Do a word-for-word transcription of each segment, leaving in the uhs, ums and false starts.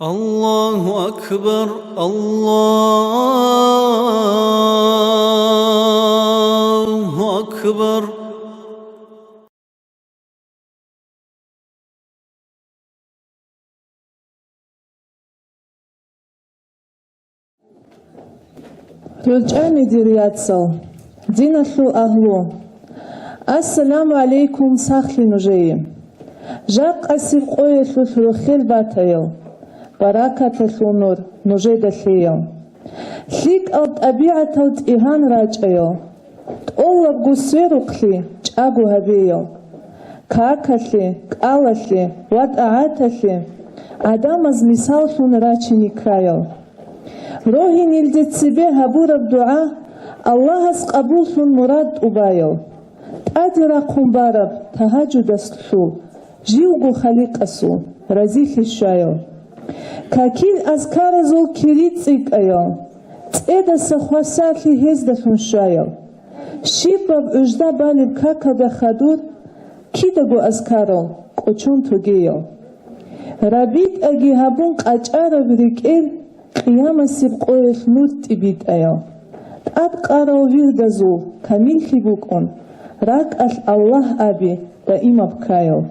الله أكبر، الله أكبر. РорчӀами, дир яцал, диналъул агьлу! Ассаламу гӀалайкум сахлъи нужее! Жакъасеб къоялъулъ рохел батаял, баракаталъул нур нужеда лъеял. ЛъикӀал тӀабигӀатал тӀигьан рачӀаял, тӀолабго сверухълъи чӀаго гьабеял. Какалъе, кӀалалъе ва тӀагӀаталъе гӀадамаз мисаллъун рачине ккаял. Рогьинилде цебе гьабураб дугӀа Аллагьас къабуллъун мурад тӀубаял. ТӀаде рахъун бараб тагьажудалъул живго Халикъасул разилъи щваял. Какил азкаразул кири цӀикӀкӀаял, цӀедаса хвасарлъи гьездалъун щваял. Щибаб гӀужда балеб какалда хадур кидаго азкарал кӀочон тогеял. РабитӀаги гьабун къачӀараб рекӀел къиямасеб къоялъ нур тӀибитӀаял. ТӀадкъарал вирдазул камиллъи букӀун, ракӀалъ Аллагь аби даимаб ккаял.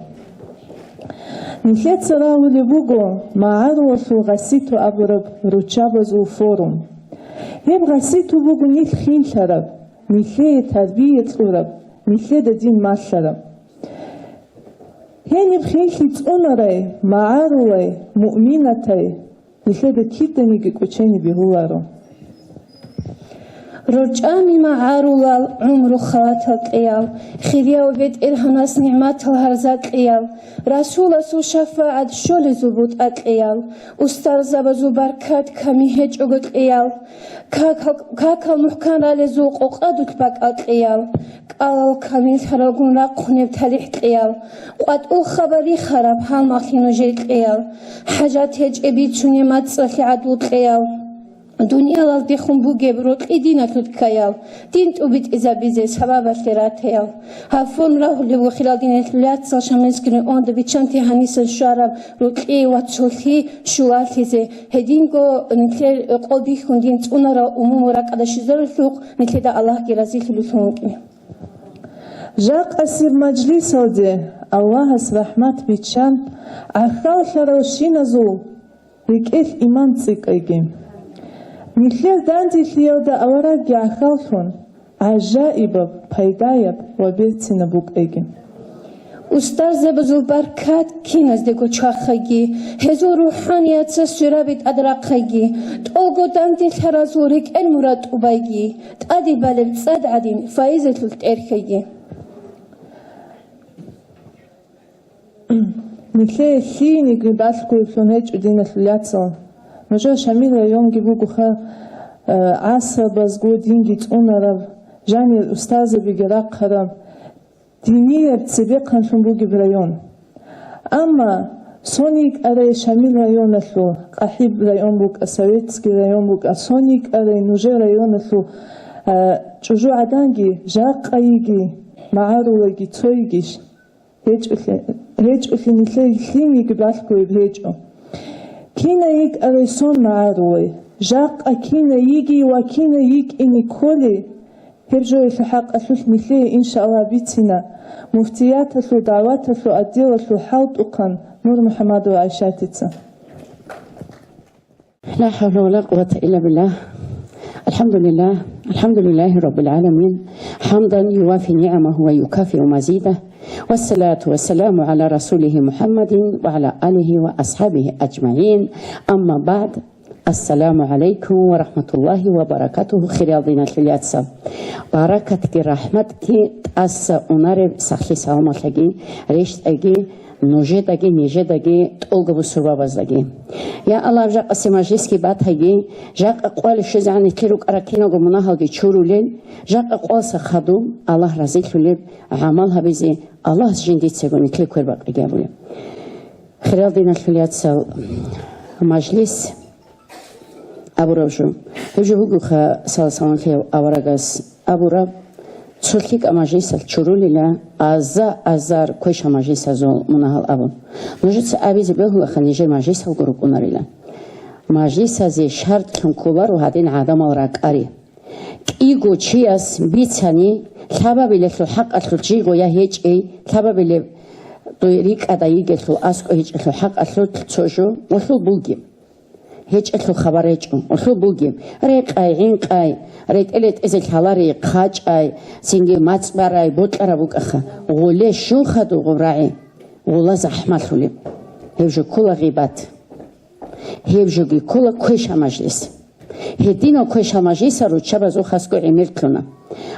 Нилъеца рагьулеб буго МагӀарулалъул гъаситу абураб руччабазул форум. Гьеб гъаситу буго нилъ хинлъараб, нилъее тарбия кьураб, нилъеда дин малъараб. Гьениб хинлъи цӀунарай, магӀарулай, муъминатай, нилъеда киданиги кӀочене бегьуларо. РорчӀами магӀарулал гӀумру халатал кьеял, хирияв БетӀергьанас нигӀматал гьарза кьеял, Расуласул шафагӀат щолезул бутӀа кьеял, устарзабазул баркат ками гьечӀого кьеял, какал, какал мухӀкан ралезул къокъадулъ бакӀал кьеял, кӀалал камиллъаралгун рахъунеб талихӀ кьеял, къватӀул хабар рихараб гьалмагълъи нужер кьеял, хӀажат гьечӀеб бицунеб мацӀалъи гӀадлу кьеял, дуниялалдехун бугеб рокьи диналъул ккаял, дин тӀубитӀизабизе сабабалъе ратаял. Гьафун рагьулев ва хирал диналъул яцал Шамилский районда Бичанти гьанисан щвараб рокьи ва цолъи щулалъизе, гьединго нилъер къо бихьун дин цӀунарал умумул ракӀалда щвезарулъухъ нилъеда Аллагьги разилъулелъун вукӀин. Жакъасеб мажлисалде, Аллагьас рахӀмат биччан, гӀахьаллъаравщиназул рекӀелъ иман цӀикӀкӀайги. Нилъер данделъиялда аварагги гӀахьаллъун, гӀажаибаб, пайдаяб ва берцинаб букӀайги. Устарзабазул баркат киназдего чвахайги, гьезул рухӀанияца свераби тӀадрахъайги, тӀолго данделъаразул рекӀел мурад тӀубайги, тӀаде балеб цӀад гӀадин файзалъулъ тӀерхьайги. Нилъее лъиениги балъгоеблъун гьечӀо, диналъул яцал. Нужер Шамил районги бугоха, э, гӀасрабазго динги цӀунараб, жанир устарзабиги рахъараб, динияб цебехъанлъун бугеб район. Амма сон йикӀарай Шамил районалъул, КъахӀиб район букӀа, Советский район букӀа, сон йикӀарай нужер районалъул, э, чӀужугӀаданги, жакъа йиги, магӀарулаги цо йигищ? ГьечӀолъи, гьечӀолъи нилъее лъиениги балъгоеб гьечӀо. Кина йикӀарай сон магӀарулай, жакъа кина йиги ва кина йикӀине кколи, гьеб жоялъул хӀакъалъулъ нилъее, иншааллагь, бицина муфтияталъул дагӀваталъул отделалъул хӀалтӀухъан Нур МухӀамадова ГӀайшатица. لا حول ولا قوة إلا بالله. الحمد لله. الحمد لله رب العالمين. حمدا يوافي نعمه ويكافئ مزيده. والصلاة والسلام على رسوله محمد وعلى آله وأصحابه أجمعين. أما بعد. السلام عليكم ورحمة الله وبركاته. Хириял диналъул яцал. Баракатги рахӀматги тӀаса унареб сахлъи-саламалъаги, рещтӀайги, нужедаги, нижедаги, тӀолго бусурбабаздаги. Я Аллагь, жакъасе мажлисги батайги, жакъа къвалеб щвезегӀан нилъер рукӀарал киналго мунагьалги чурулел, жакъа къвалса хадуб, Аллагь разилъулеб гӀамал гьабизе Аллагьас жиндицаго нилъее квербакъиги абулеб. Хирал диналъул яцал, мажлис абураб жо. Гьеб жо бугоха, саллаллагьу гӀалайгьи ва саллам, аварагас абураб: Цо лъикӀаб мажлисалъ чурулила аза-азар квешал мажлисазул мунагьал абун. Нужеца абизе бегьулаха нижер мажлисалго рукӀунарила. Мажлисазе шартӀлъун кколаро гьадин гӀадамал ракӀари. КӀиго чияс бицани, лъабабилелъул хӀакъалъулъ жиго я гьечӀей, лъабабилеб рикӀкӀадай йигелъул аскӀов гьечӀелъул хӀакъалъулъ цо жо, гъолъул бугеб. ГьечӀелъул хабар гьечӀо, гъолъул бугеб. Рекъай, гӀинкъай, ретӀел-ретӀезе лъаларей, хъачӀай, цинги мацӀ барай, бокьараб букӀаха. Гъоле щун хадуб гъоб рагӀи? Гъола захӀмалъулеб. Гьеб жо ккола гъибат. Гьеб жоги ккола квешал мажлис. Гьединал квешал мажлисал руччабазул хасго гӀемер кьуна.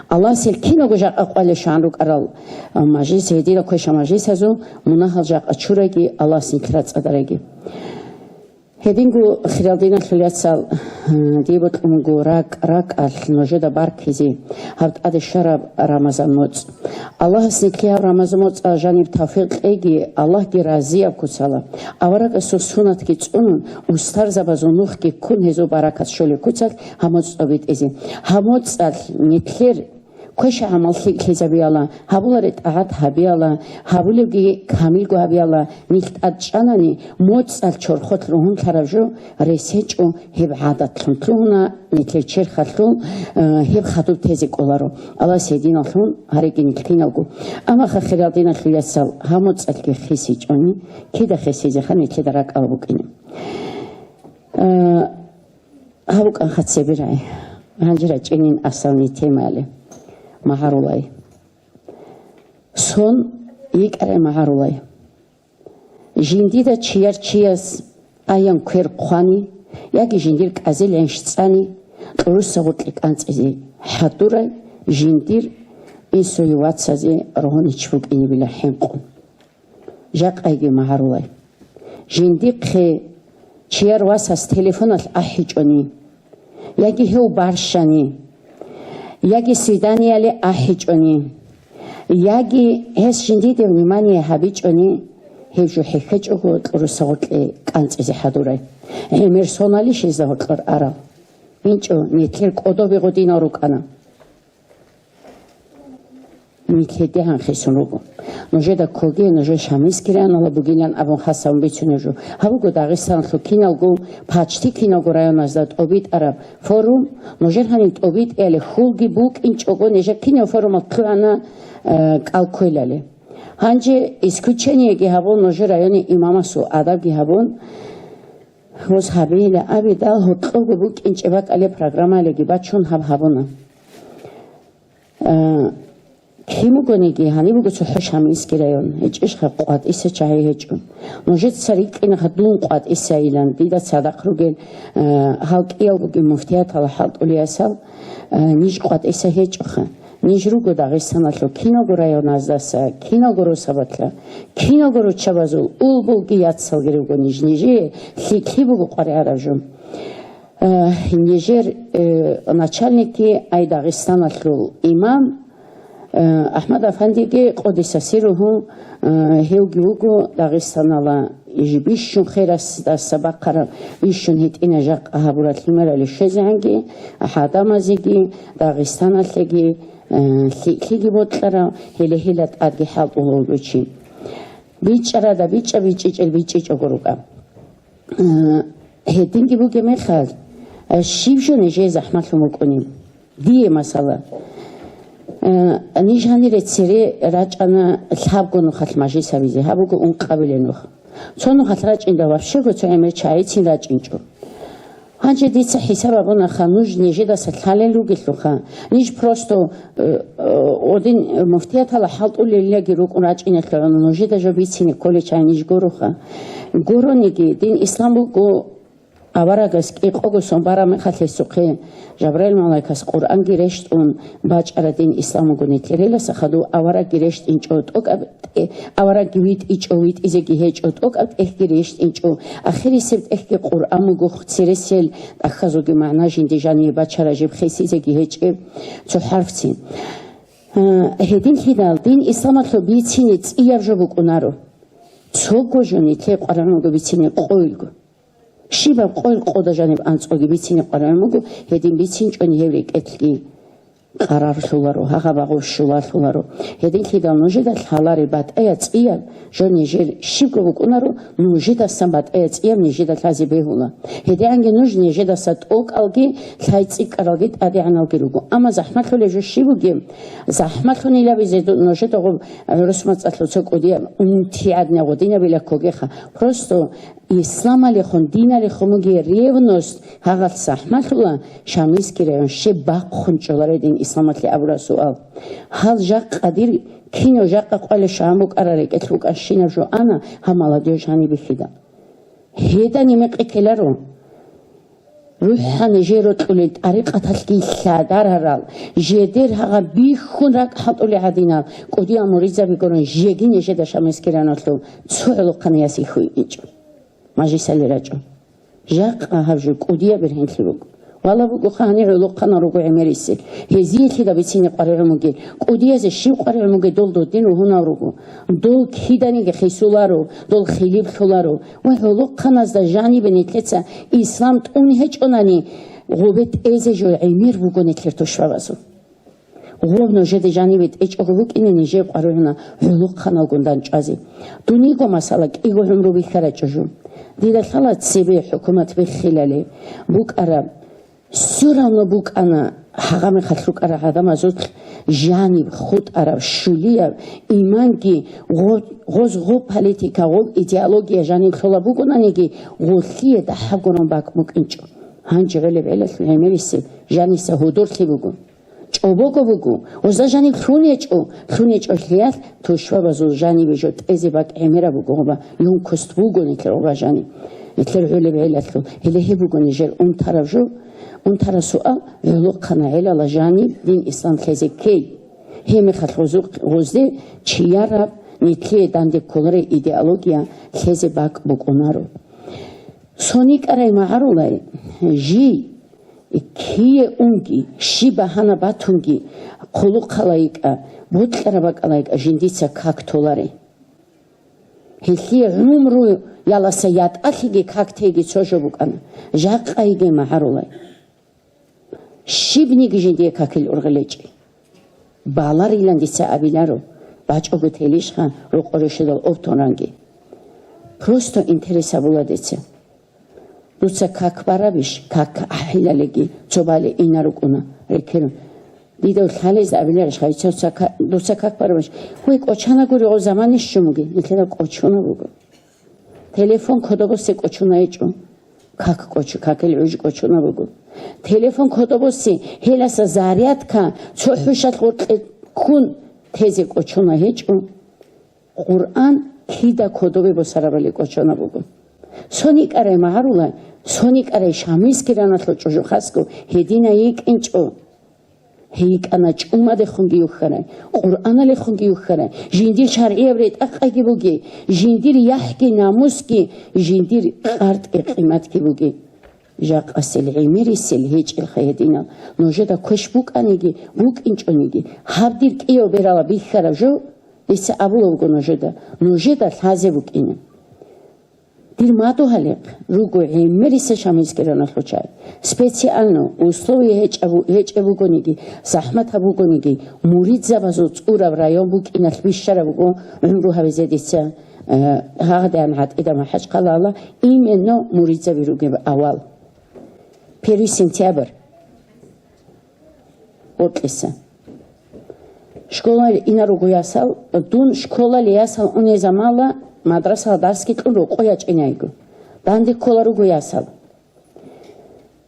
Аллагьас гьел киналго жакъа къвалищ гьан рукӀарал мажлис, гьединал квешал мажлисазул мунагьал жакъа чураги, Аллагьас нилъ рацӀцӀадараги. Гьединго, хирал диналъул яцал, дие бокьун буго ракӀ-ракӀалъ нужеда баркизе гьаб тӀаде щвараб Рамазан моцӀ. Аллагьас нилъее гьаб Рамазан моцӀалъ жаниб тавфикъ кьеги, Аллагьги разияб куцала. Аварагасул суннатги цӀунун, устарзабазул нухги ккун, гьезул баракат щолеб куцалъ гьаб моцӀ тӀобитӀизе. Гьаб моцӀалъ нилъер квеша гӀамал лъикӀлъизабиялан, гьабуларе тӀагӀат гьабиялан, гьабулебги камилго гьабиялан, нилъ тӀадчӀанани, моцӀалъ чорхолъ ругьунлъараб жо рес гьечӀо, гьеб гӀадатлъун лъугьуна, нилъер черхалъул, э, гьеб хадуб тезе кӀоларо. Аллагьас гьединаллъун гьареги нилъ киналго. Амма, хирал диналъул яцал, гьаб моцӀалъги хисичӀони, кида хисизеха нилъеда ракӀал букӀине. Э, Гьаб букӀанха цебе рагӀи. Гьанже рачӀинин асални темаяле. МагӀарулай. Сон йикӀарай магӀарулай. Жиндида чияр чияс аян квер хъвани, яги жиндир кӀазил гӀенш цӀани, кьурусагъоркье кӀанцӀизе хӀадурай жиндир инсуе вацазе рогьунич букӀинебила хӀинкъун. Жакъайги магӀарулай. Жиндихъе чияр васас телефоналъ ахӀичӀони, яги гьев барщани, яги свиданияле ахӀичӀони, яги гьес жиндиде внимание гьабичӀони, гьев жо хӀехьечӀого кьурусагъоркье кӀанцӀизе хӀадурай. ГӀемер соналищ гьезда гьоркьор арал? ИнчӀо, нилъер кӀодобе гъодинал рукӀана. Нилъ гьедигьан хисун руго. Нужеда ккоге, нужер Шамилский районала бугилан абун хасабун бицунеб жо. Гьаб буго Дагъистаналъул киналго, почти киналго районазда тӀобитӀараб форум. Нужер гьанив тӀобитӀияле хьулги букӀинчӀого, нижер кинав форумалъ лъугӀана, э, кӀал кквелали. Гьанже исключениеги гьабун, нужер районе имамасул адабги гьабун, гьос гьабейила абидал, гьоркьобго букӀинчӀеб бакӀалеб программаялиги бачун гьаб гьабуна. Э, кин бугониги, гьаниб буго цохӀо Шамилский район, гьечӀищха къватӀиса чагьи гьечӀо. Нужеца рикӀкӀинаха дун къватӀисайилан, дида цадахъ ругел, э, гьал кӀиялгоги муфтиятала хӀалтӀулей ясал, э, ниж къватӀиса гьечӀоха. Ниж руго Дагъистаналъул киналго районаздаса, киналго росабалъа, киналго руччабазул улбулги яцалги руго ниж, нижее лъикӀлъи буго къваригӀараб жо. Э, нижер, э, начальникги ай Дагъистаналъул имам, э, АхӀмад-афандиги къодисасе ругьу, э, гьевги вуго Дагъистанала иж бищун херасдаса бахъараб, бищун гьитӀина жакъа гьабурал лъимерали щвезегӀанги, гӀадамазеги, Дагъистаналъеги, э, лъикӀлъиги бокьарав, гьеле-гьела тӀадги хӀалтӀулев вуго чи. БичӀчӀарада бичӀчӀа, бичӀчӀичӀел бичӀчӀичӀого рукӀа. Э, гьединги бугеб мехалъ, э, щиб жо нижее захӀмалъун букӀунеб? Дие, масала, э, ниж гьанире цере рачӀана лъабго нухалъ мажлис гьабизе, гьаб буго ункъабилеб нух. Цо нухалъ рачӀинда вообще-го цо гӀемер чагӀицин рачӀинчӀо. Гьанже дица хӀисаб гьабунаха, нуж нижедаса лъалел ругелъулха. Ниж просто, э, э, один муфтиятала хӀалтӀулелинаги рукӀун рачӀиналъе гӀуна, нужеда жо бицине кколей чагӀи ниж гуроха. Гурониги, дин ислам буго, аварагас кӀикъого сон бараб мехалъ гьесухъе Жабраил малаикас Къуръанги рещтӀун бачӀараб дин ислам буго нилъериласа хадув аварагги рещтӀинчӀо тӀокӀаб тӀе-, аварагги витӀичӀо, витӀизеги гьечӀо, тӀокӀаб тӀехьги рещтӀинчӀо, ахирисеб тӀехьги Къуръан буго, цересел тӀахьазулги магӀна жинде жаниве бачара жиб хисизеги гьечӀеб цо хӀарфцин. А, гьединлъидал дин исламалъул бицине цӀияб жо букӀунаро. Цого жо нилъее къваригӀун буго бицине къойилго. Щибаб къойил къода жаниб анцӀгоги бицине къваригӀун буго, гьедин бицинчӀони гьев рекӀелъги. къарарлъуларо, гьагъаб-гьагъаб щулалъуларо. Гьединлъидал нужеда лъалареб батӀая цӀияб жо нижер щибго букӀунаро, нужедасан батӀая цӀияб нижеда лъазе бегьула. ГьедигӀанги нуж нижедаса тӀокӀалги, лъай цӀикӀкӀаралги, тӀадегӀаналги руго. Амма захӀмалъулеб жо щиб бугеб? ЗахӀмалъунилабизе ду-, нужеда гъоб гӀурус мацӀалъул цо кӀудияб унти гӀадинаб гъодинабила ккогеха. Просто исламалехун, диналехун бугеб ревность гьагъалъ захӀмалъула, Шамилский район щиб бахъун чӀоларедин исламалъе абура суал. Гьал жакъа дир кинав жакъа къвалев шагьан букӀарал рекӀелъ букӀанщинаб жо ана гьаб молодёжь гьаниб бихьидал. Гьедани мекъи ккеларо. РухӀа нижер рокьулел тӀарикъаталъги лъадарарал, жедер гьагъа бихьун ракӀ хӀалтӀулел гӀадинал, кӀудиял муридзаби гурун, жеги нижеда Шамилский районалъул цо гӀолохъанияс ихьуй инчӀо. Мажлисалде рачӀо. Жакъа гьаб жо кӀудияб бергьенлъи буго. Вала бугоха гьанир гӀолохъанал руго гӀемерисел. Гьезие лъида бицине къваригӀун бугел? КӀудиязе щиб къваригӀун бугел, дол додин ругьунал руго. Дол киданиги хисуларо, дол хилиплъуларо. Ва гӀолохъаназда жанибе нилъеца ислам тӀун гьечӀонани, гъобе тӀезе жо гӀемер буго нилъер тушбабазул. Гъоб нужеде жанибе тӀечӀого букӀине нижер къваригӀуна гӀолохъаналгун дандчӀвазе. Дуниго масала кӀиго гӀумру бихьарачӀо жо. Дида лъала цебе хӀукумат биххилали букӀараб, всё равно букӀана, гьагъа мехалъ рукӀарал гӀадамазулъ жаниб хутӀараб, щулияб, иманги гъо-, гъоз гъоб политика, гъоб идеология жаниб лъола букӀунаниги, гъолъие дагьаб гурун бакӀ букӀинчӀо. Гьанже гӀолеб гӀелалъул гӀемерисеб жаниса гьудурлъи буго. ЧӀобого буго, гъозда жаниб лъун гьечӀо, лъун гьечӀолъиялъ тушбабазул жанибе жо тӀезе бакӀ гӀемераб буго гъоба, ёмкость буго нилъер гъоба жаниб. Нилъер гӀолеб гӀелалъул, гьеле гьеб буго нижер унтараб жо, унтараб суал, гӀолохъанал гӀелала жаниб дин ислам лъезе ккей. Гьеб мехалъ гъозухъ-, гъозде чияраб, нилъее данде кколареб идеология лъезе бакӀ букӀунаро. СонекӀарай магӀарулай, жий, кие унги, щиб багьана батунги, хъулухъалайикӀа, бокьараб бакӀалайикӀа жиндица как толаре. Гьелъие гӀумруяласа ятӀалъиги как теги цо жо букӀана, жакъайиги магӀарулай. Щибниги жиндие какил ургъел гьечӀи. Баларилан дица абиларо, бачӀого телищха рокъо-рушидал обтун ранги. Просто интерес гьабула дица. Дуца как барабищ? Как ахӀилалиги цо бале ина рукӀуна, рекерун. Дида лъалез абиларищ, гъайцаца ка-, дуца как барабищ? Гьуй, кӀочанагури гъо заманищ чумуги, нилъеда кӀочуна буго. Телефон кодобосе кӀочуна гьечӀо. Как кӀочу-, какил гӀуж кӀочуна буго. Телефон кодобосе, гьеласа зарядка цо хӀушалъ гъоркье ккун тезе кӀочуна гьечӀо. Къуръан кида кодобе босарабали кӀочона буго. СонекӀарай магӀарула, сонекӀарай Шамилский районалъул чӀужухъасго гьедина йикӀинчӀо. ГьейикӀана чӀумадехунги юхьарай, Къуръаналехунги юхьарай, жиндир шаргӀияб ретӀа-къайги бугей, жиндир яхӀги намусги, жиндир къартӀги къиматги бугей. Жакъасел гӀемерисел гьечӀелха гьединал, нужеда квеш букӀаниги, букӀинчӀониги, гьаб дир кӀияв берала бихьараб жо, дица абулеб буго нужеда, нужеда лъазе букӀина. Дир мадугьалихъ руго гӀемерисел Шамилский районалъул чагӀи. Специально условие гьечӀабу-, гьечӀеб бугониги, захӀматаб бугониги, муридзабазул цӀураб район букӀиналъ бищараб буго гӀумру гьабизе дица, э, гьагъадигӀан гӀатӀида МахӀачхъалала, именно муридзаби ругеб авал. Первый сентябрь. Гъоркьиса. Школалде ина руго ясал, дун школалде ясал уне замала мадрасала дарсги кьун рокъо ячӀинайго. Данде ккола руго ясал.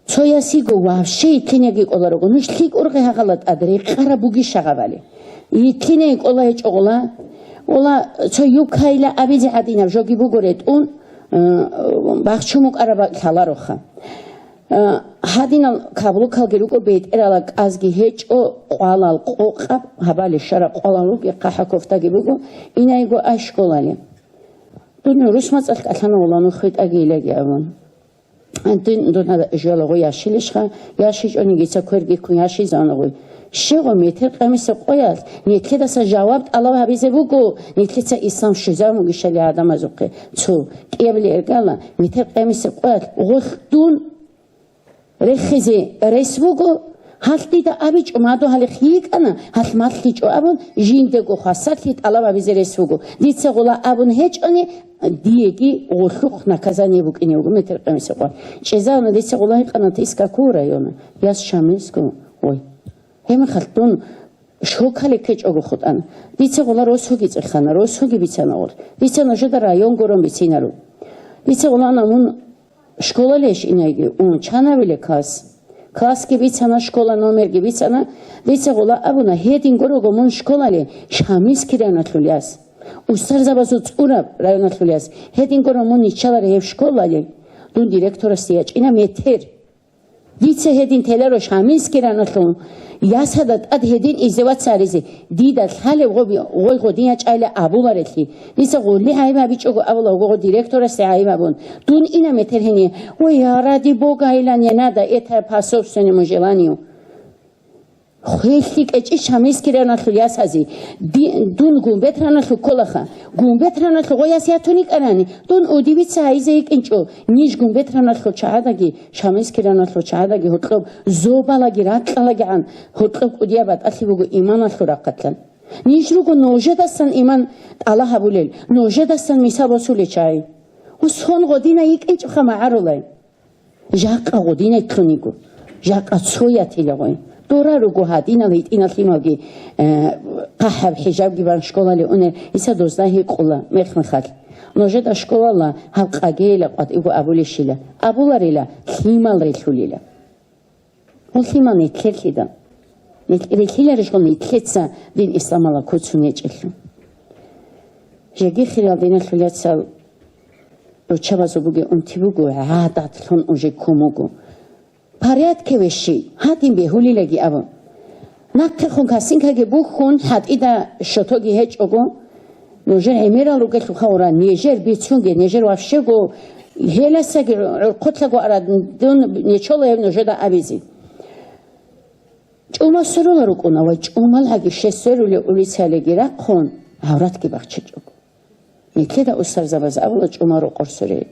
Цо ясиго вообще итлъинеги кӀола руго. Нуж лъикӀ ургъи гьагъала тӀад, рекъараб буги шагъабали. Итлъинеги кӀола гьечӀо гъола. Гъола цо юбкайила абизе гьадинаб жоги буго ретӀун, э, бахчун букӀараб лъалароха. Э, гьадинал каблукалги руго, бетӀерала кӀазги гьечӀо, къвалал къокъаб, гьабали щвараб къвалал ругехъа, кофтаги буго, инайго ай школалде. Дун рус мацӀалъ кӀалъана гъола, нух хвитӀаги илаги абун. Дун, дун гьаб жуяла гъой ящилищха, ящичӀониги дица кверги ккун ящизавуна гъой. Щегъо метр къемиса къоялъ, нилъедаса жаваб тӀалаб гьабизе буго, нилъеца ислам щвезабун бугищали гӀадамазухъе. Цо кӀиябли иргала, метр къемиса къоялъ гъолъ дун рехизе рес буго, Гьалъ дида абичӀо, мадугьалихъ йикӀана, гьалъ малъичӀо абун, жиндего хвасарлъи тӀалаб гьабизе рес буго. Дица гъула абун гьечӀони, диеги гъуллъухъ наказание букӀине буго метер къемиса къван. ЧӀезавна дица гъула гьикъана Тискаку района, яс Шамилску, ой. Гьебмехалъ дун шокале ккечӀого хутӀана. Дица гъула росуги цӀехана, росуги бицана гъур. Дица нужеда район гурун бицинаро. Дица гъулана мун школалищ инайги, ун, чанавила класс. Классги бицана, школа номерги бицана. Дица гъула абуна, гьедин гурого мун школали Шамилский районалъул яс. Устарзабазул цӀураб районалъул яс. Гьедин гуро мун ниччалари гьеб школали, дун директорасде ячӀина метер. Дица гьедин теларо Шамилский районалъул ясада тӀад гьедин издеваться гьаризе. Дида лъалеб гъоби-, гъой гъодин ячӀайилан абуларелъи. Дица гъулли гӀайиб гьабичӀого абула гъого директорасде гӀайиб гьабун. Дун ина метер гьенире. Ой, я, ради Бога, ила не надо, это по собственному желанию. Хвелъи кӀечӀищ Шамилский районалъул ясазе. Ди-, дун Гумбет районалъул кколаха. Гумбет районалъул гъой яс ятун йикӀарани, дун удивиться гьайизе йикӀинчӀо, ниж Гумбет районалъул чагӀадаги, Шамилский районалъул чагӀадаги гьоркьоб зобалаги ракьалагигӀан гьоркьоб кӀудияб батӀалъи буго иманалъул рахъалъан. Ниж руго нужедасан иман тӀала гьабулел, нужедасан мисал босулел чагӀи. Ва сон гъодина йикӀинчӀоха магӀарулай. Жакъа гъодинай ккун йиго, жакъа цо ятила гъой. Дора руго гьадинал гьитӀинал лъималги, э, хъахӀаб хӀижабги бан школале унел, гьесда дозда гьикъула мех-мехалъ. Нужеда школала гьаб къагейила къватӀиго абулищила, абуларила, лъимал релълъулила. Гьел лъимал нилъерлъидал. Нилъ-, релълъиларищ гъол нилъеца дин исламалда куцун гьечӀелъул? Жеги хириял диналъул яцал, руччабазул бугеб унти буго, гӀадатлъун уже ккун буго. Порядке вещей, гьадин бегьулилаги абун. Нахъехун косынкаги бухьун, гьатӀида щотоги гьечӀого, нужер гӀемерал ругелъулха гъура, нижер бицунги, нижер вообще-го гьеласаги гӀурхъулъаго ара дун нечолаев нужеда абизе. ЧӀума сверула рукӀуна ва чӀумал гьаги щес сверулев улицаялиги рахъун, гӀавратги бахчичӀого. Нилъеда устарзабаз абула чӀума рокъор свере.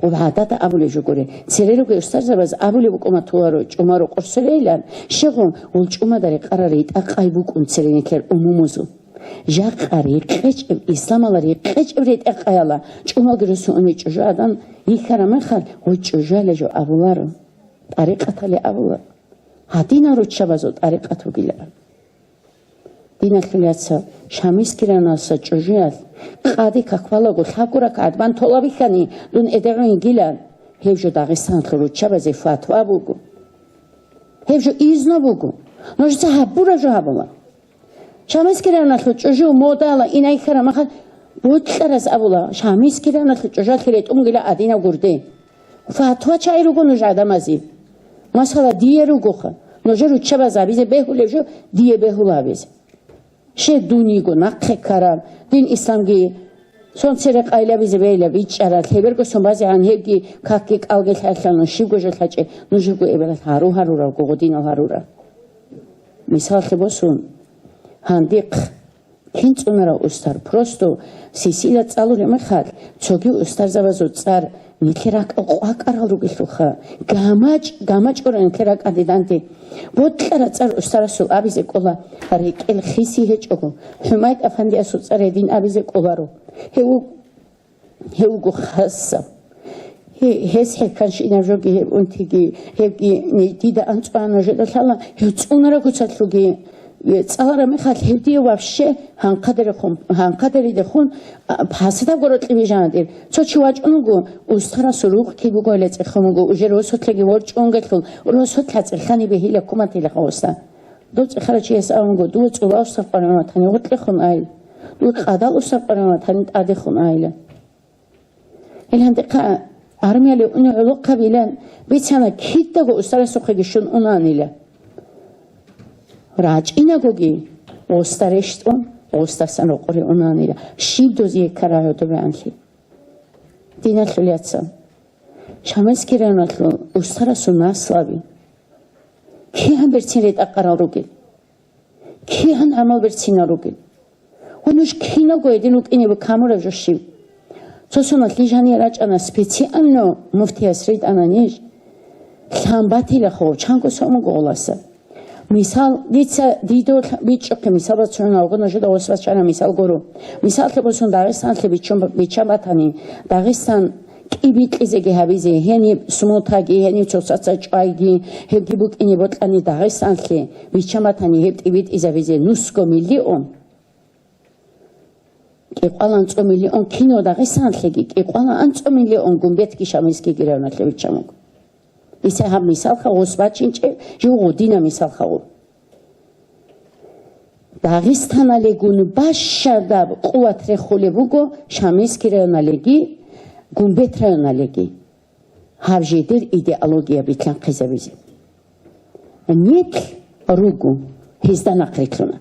Ва гӀадада абулеб жо гури, цере ругел устарзабаз абулеб букӀума толаро чӀума рокъор сверейилан, щегъун гъул чӀумада рекъарал ретӀа-къай букӀун цере нилъер умумузул. Жакъа рекъечӀеб, исламалда рекъечӀеб ретӀа-къаяла чӀумалги росун уни чӀужу адам йихьараб мехалъ, гъой чӀужуялъе жо абуларо. ТӀарикъаталъе абула. Гьадинал руччабазул тӀарикъат вугилан. Диналъул яцал, Шамилский районалъуса чӀужуялъ къаде каквалаго лъабго ракагӀат бан толаб бихьани, дун эде гӀун йигилан. Гьеб жо Дагъистаналъул руччабазе фатва буго. Гьеб жо изну буго. Нужеца гьабураб жо гьабула. Шамилский районалъул чӀужу модала инайхьараб мехалъ, бокьараз абула, Шамилский районалъул чӀужуялъе ретӀунгила гьадинаб гурде. Фатва чагӀи руго нуж гӀадамазе. Масала, дие ругоха. Нужер руччабаз гьабизе бегьулеб жо, дие бегьула гьабизе. Щай дун йиго нахъе ккараб, дин исламги сон цере къайилабизе бегьилаб, бичӀчӀараб, лъеберго сон базегӀан гьебги какги кӀалги лъалъана, щибго жо лъачӀеб, нуж руго эбелалъ гьару-гьарураб, гъодинал гьарураб. Мисаллъи босун, гьандихъ кин цӀунарав устар, просто сисила цӀалулеб мехалъ, цоги устарзабазул цӀар нилъер ракӀал къвакӀарал ругелъулха, гамачӀ, гамачӀ гуро нилъер ракӀалде данде. Бокьараб цӀар устарасул абизе кӀола, рекӀел хиси гьечӀого, ХӀумайд афандиясул цӀар гьедин абизе кӀоларо. Гьев вуг-, гьев вуго хасаб. Гье-, гьес хӀехьанщинаб жоги гьеб унтиги, гьебги ни-, дида анцӀгӀана жеда лъала, гьев цӀунараб куцалъулги, э, цӀалараб мехалъ гьев дие вообще гьанхъадерехун, гьанхъадеридехун, а, пасадаб гурокьи бижана дир. Цо чи вачӀун вуго, устарасул рукъ киб бугойила цӀехун вуго, уже росулъаги ворчӀунгелъул, росулъа цӀехани бегьила куматила хавуса. Дов цӀехарав чияс абун вуго, дува цӀулаусаб къваригӀун ватани гъоркьехун айил, дува къадалусаб къваригӀун ватани тӀадехун айила. Ил гьандихъа армияле уни гӀолохъабилан бицана, кидаго устарасухъеги щун унаанила. РачӀинагоги гъоста рещтӀун, гъостасан рокъоре унаанила. Щиб дозие ккарал гӀодобегӀанлъи? Диналъул яцал, Шамилский районалъул устарасул наслаби кигӀан берцин ретӀа-къарал ругел? КигӀан гӀамал берцинал ругел? Ва нуж киналго гьедин рукӀинеб камураб жо щиб? Цо соналъ ниж гьание рачӀана, специально муфтияс ритӀана ниж. Лъан батила хов, чанго сомуго гъоласа. Мисал, дица дидо бичӀчӀухъе мисал бацун, алго нужеда ос бачана мисал гуро. Мисаллъе босун, Дагъистанлъе биччан, биччан батани, Дагъистан кӀибитӀизеги гьабизе, гьениб смутаги, гьениб цоцаца чӀвайги, гьебги букӀине бокьани, Дагъистанлъе биччан батани, гьеб тӀибитӀизабизе нусго миллион. КӀикъвалан цо миллион кино Дагъистанлъеги, кӀикъвалан анцӀо миллион гумбетги Шамилскийги районалъе биччан буго. Дица гьаб мисалха гъос бачинчӀеб, жо гъодина мисалха гъо. Дагъистаналигун бащадаб къуват рехулеб буго Шамилский районалиги, Гумбет районалиги. Гьаб жидер идеология битлъанхъизабизе. Нилъ руго гьезда нахърилълъуна.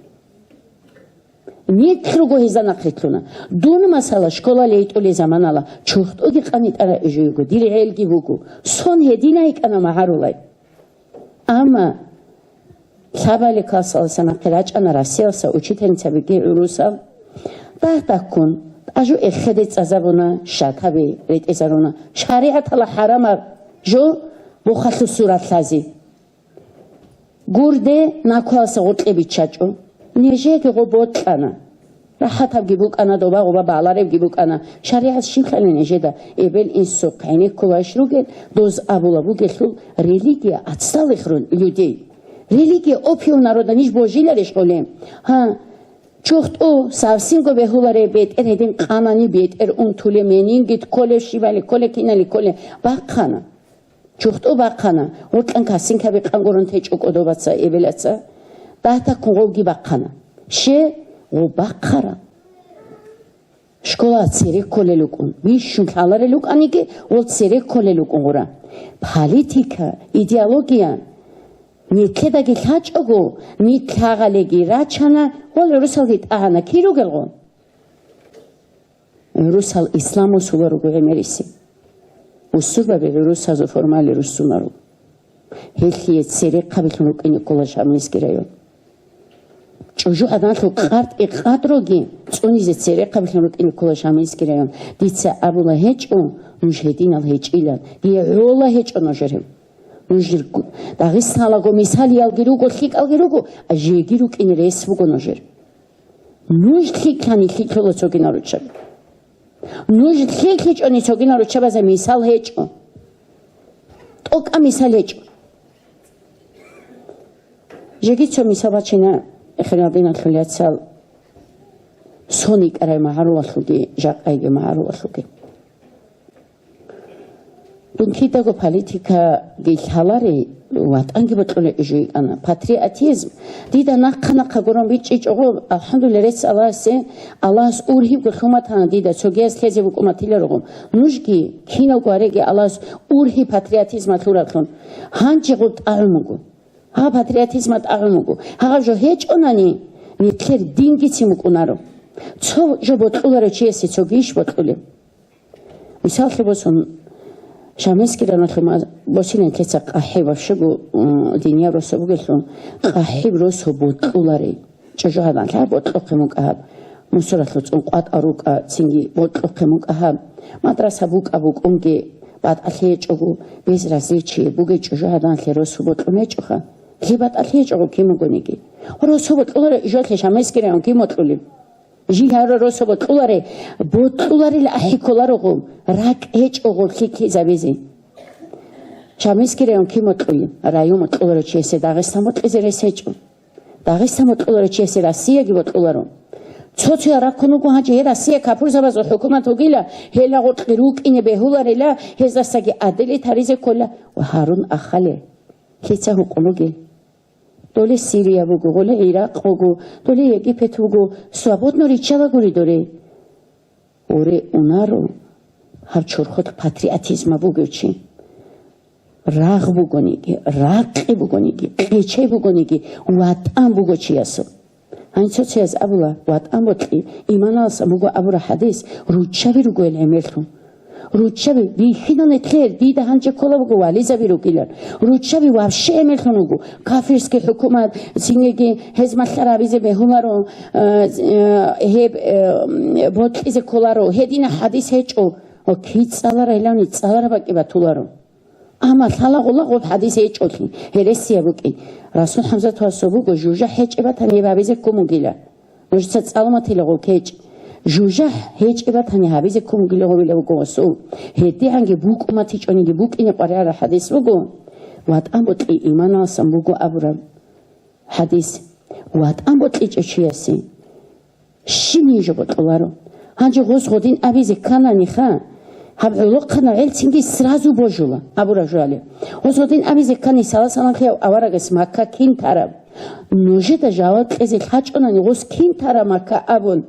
Нилъ руго гьезда нахърилълъуна. Дун, масала, школале итӀулей заманала чурхдуги къанитӀара ижуйго, дир гӀелги буго. Сон гьедина йикӀана магӀарулай. Амма лъабали классаласа нахъе рачӀана Россиялса учительницабиги гӀурусал. Дагь-дагьккун, тӀажу эхеде цӀазабуна, шатаби ретӀезаруна, шаригӀатала хӀарамаб жо бухалъу суратлъази. Гурде наквалса гъоркье биччачӀо. Нижеги гъо бокьана. РахӀатабги букӀана, доба-гъоба баларебги букӀана. ШаригӀат щиб лъалин нижеда? Эбел-инсухъ гӀенеккулайищ ругел, доз абула бугелъул, религия отсталых ру-, людей. Религия опиум народа, ниж божиларищ гъоле? Гьа, чурхдул, совсемго бегьулареб бетӀер гьедин къанани, бетӀер унтуле, менинги кколеб, щибали кколе, кинали кколе, бахъана. Чурхдул бахъана, гъоркьан касинкаби къан гурун течӀо кӀодобаца, эбелаца. Дагь-дагьккун гъовги бахъана. Ще гъов бахъара. Школа цере кколел рукӀун, бищун лъаларел рукӀаниги, гъол цере кколел рукӀун гъура. Политика, идеология, нилъедаги лъачӀого, нилъ гьагъалеги рачана, гъол гӀурусалги тӀагӀана, кир ругел гъо? ГӀурусал исламу сула руго гӀемериси. Усурбаби гӀурусазул формали руссунаро. Гьелъие церехъабилъун рукӀине ккола Шамилский район. ЧӀужугӀаданалъул къартӀи къадруги цӀунизе церехъабилъун рукӀине ккола Шамилский район. Дица абула гьечӀо, нуж гьединал гьечӀилан. Дие гӀола гьечӀо нужер гьеб. Нужер гу-, Дагъистаналаго мисалиялги руго, лъикӀалги руго, а жеги рукӀине рес буго нужер. Нуж лъикӀлъани лъикӀлъула цогинал руччаби. Нуж лъикӀлъичӀони цогинал руччабазе мисал гьечӀо. ТӀокӀаб мисал гьечӀо. Жеги цо мисал бачина, хирал диналъул яцал, сон йикӀарай магӀарулалъулги, жакъайги магӀарулалъулги. Дун кидаго политикаги лъалари, ватӀанги бокьулей жуй ана. Патриотизм. Дида нахъа-нахъа гурун бичӀчӀичӀого, алхӀамдулиллагь, рецц Аллагьасе, Аллагьас ургьибго лъуматана дида, цогияс лъезе букӀун батиларого. Нужги, киналго гьареги Аллагьас ургьи патриотизма лъураблъун. Гьанже гъуб тӀагӀун буго. Гьаб патриотизма тӀагӀун буго. Гьагъаб жо гьечӀонани, нилъер дингицин букӀунаро. Цо жо бокьуларев чиясе цогийищ бокьулеб? Мисаллъи босун, Шамилский районалъума босилан лъица къахӀи вообще-го, м, динияв росо бугелъул, къахӀиб росо бокьуларей. ЧӀужугӀадан лъай бокьухъе мукӀа гьаб. Мусуралъул цӀун къватӀал рукӀа, цинги бокьухъе мукӀа гьаб. Мадраса букӀа букӀунги, батӀалъи гьечӀого, без различия бугей, чӀужугӀаданлъи росо бокьун гьечӀоха. Лъи батӀалъи гьечӀого кин бугониги. Росо бокьуларей, жолъе Шамилский район кин бокьулеб? Жил гьаруросо бокьуларе, бокьуларел ахӀи кколарого, ракӀ гьечӀого лъикӀлъизабизе. Шамилский район кин бокьуй? Район бокьуларо чиясе Дагъистан бокьизе рес гьечӀо. Дагъистан бокьуларо чиясе Россияги бокьуларо. Цо-цоял раккун вуго гьанже, гье, Россия капурзабазул хӀукумат вугила, гьела гъоркье рукӀине бегьуларила, гьездасаги гӀадили таризе ккола ва гьарун ахале. Лъица гьукъун ругел? Доле Сирия буго, гъоле Иракъ буго, доле Египет буго, свободно риччала гури доре. Оре унаро гьаб чорхолъ патриотизма бугев чи. Рагъ бугониги, ракъи бугониги, къечей бугониги, ватӀан буго чиясул. Гьанже цо-цояз абула, ватӀан бокьи, иманалдасан буго абура хӀадис, руччаби ругоял гӀемерлъун. Руччаби бихьинал нилъер, дида гьанже ккола буго вализаби ругилан. Руччаби вообще гӀемерлъун вуго. Кафирский хӀукумат, цинги гьез малъарабизе бегьуларо, э, э, гьеб, э, бокьизе кколаро. Гьедина хӀадис гьечӀо. Ва кицӀаларайлани цӀалараб бакӀи батуларо. Амма лъалагъула гъуб хӀадис гьечӀолъи, гьересияб букӀин. Расул ХӀамзат васу буго, жужахӀ гьечӀеб батани гьеб гьабизе ккун бугила. Нужеца цӀалуматила гъуб гьечӀ. ЖужахӀ гьечӀеб батани гьабизе ккун бугила гъубила буго васу. ГьедигӀанги букӀуматичӀониги букӀине къваригӀараб хӀадис буго. ВатӀан бокьи иманаласан буго абураб хӀадис. ВатӀан бокьичӀев чиясе щибниги жо бокьуларо. Гьанже гъос гъодин абизе ккананиха, гьаб гӀолохъанав гӀелцинги сразу божула, абураб жо гьале. Гъос гъодин абизе ккани, салат-саламлъияв аварагас Макка кин тараб? Нужеда жаваб кьезе лъачӀонани, гъос кин тараб Макка абун.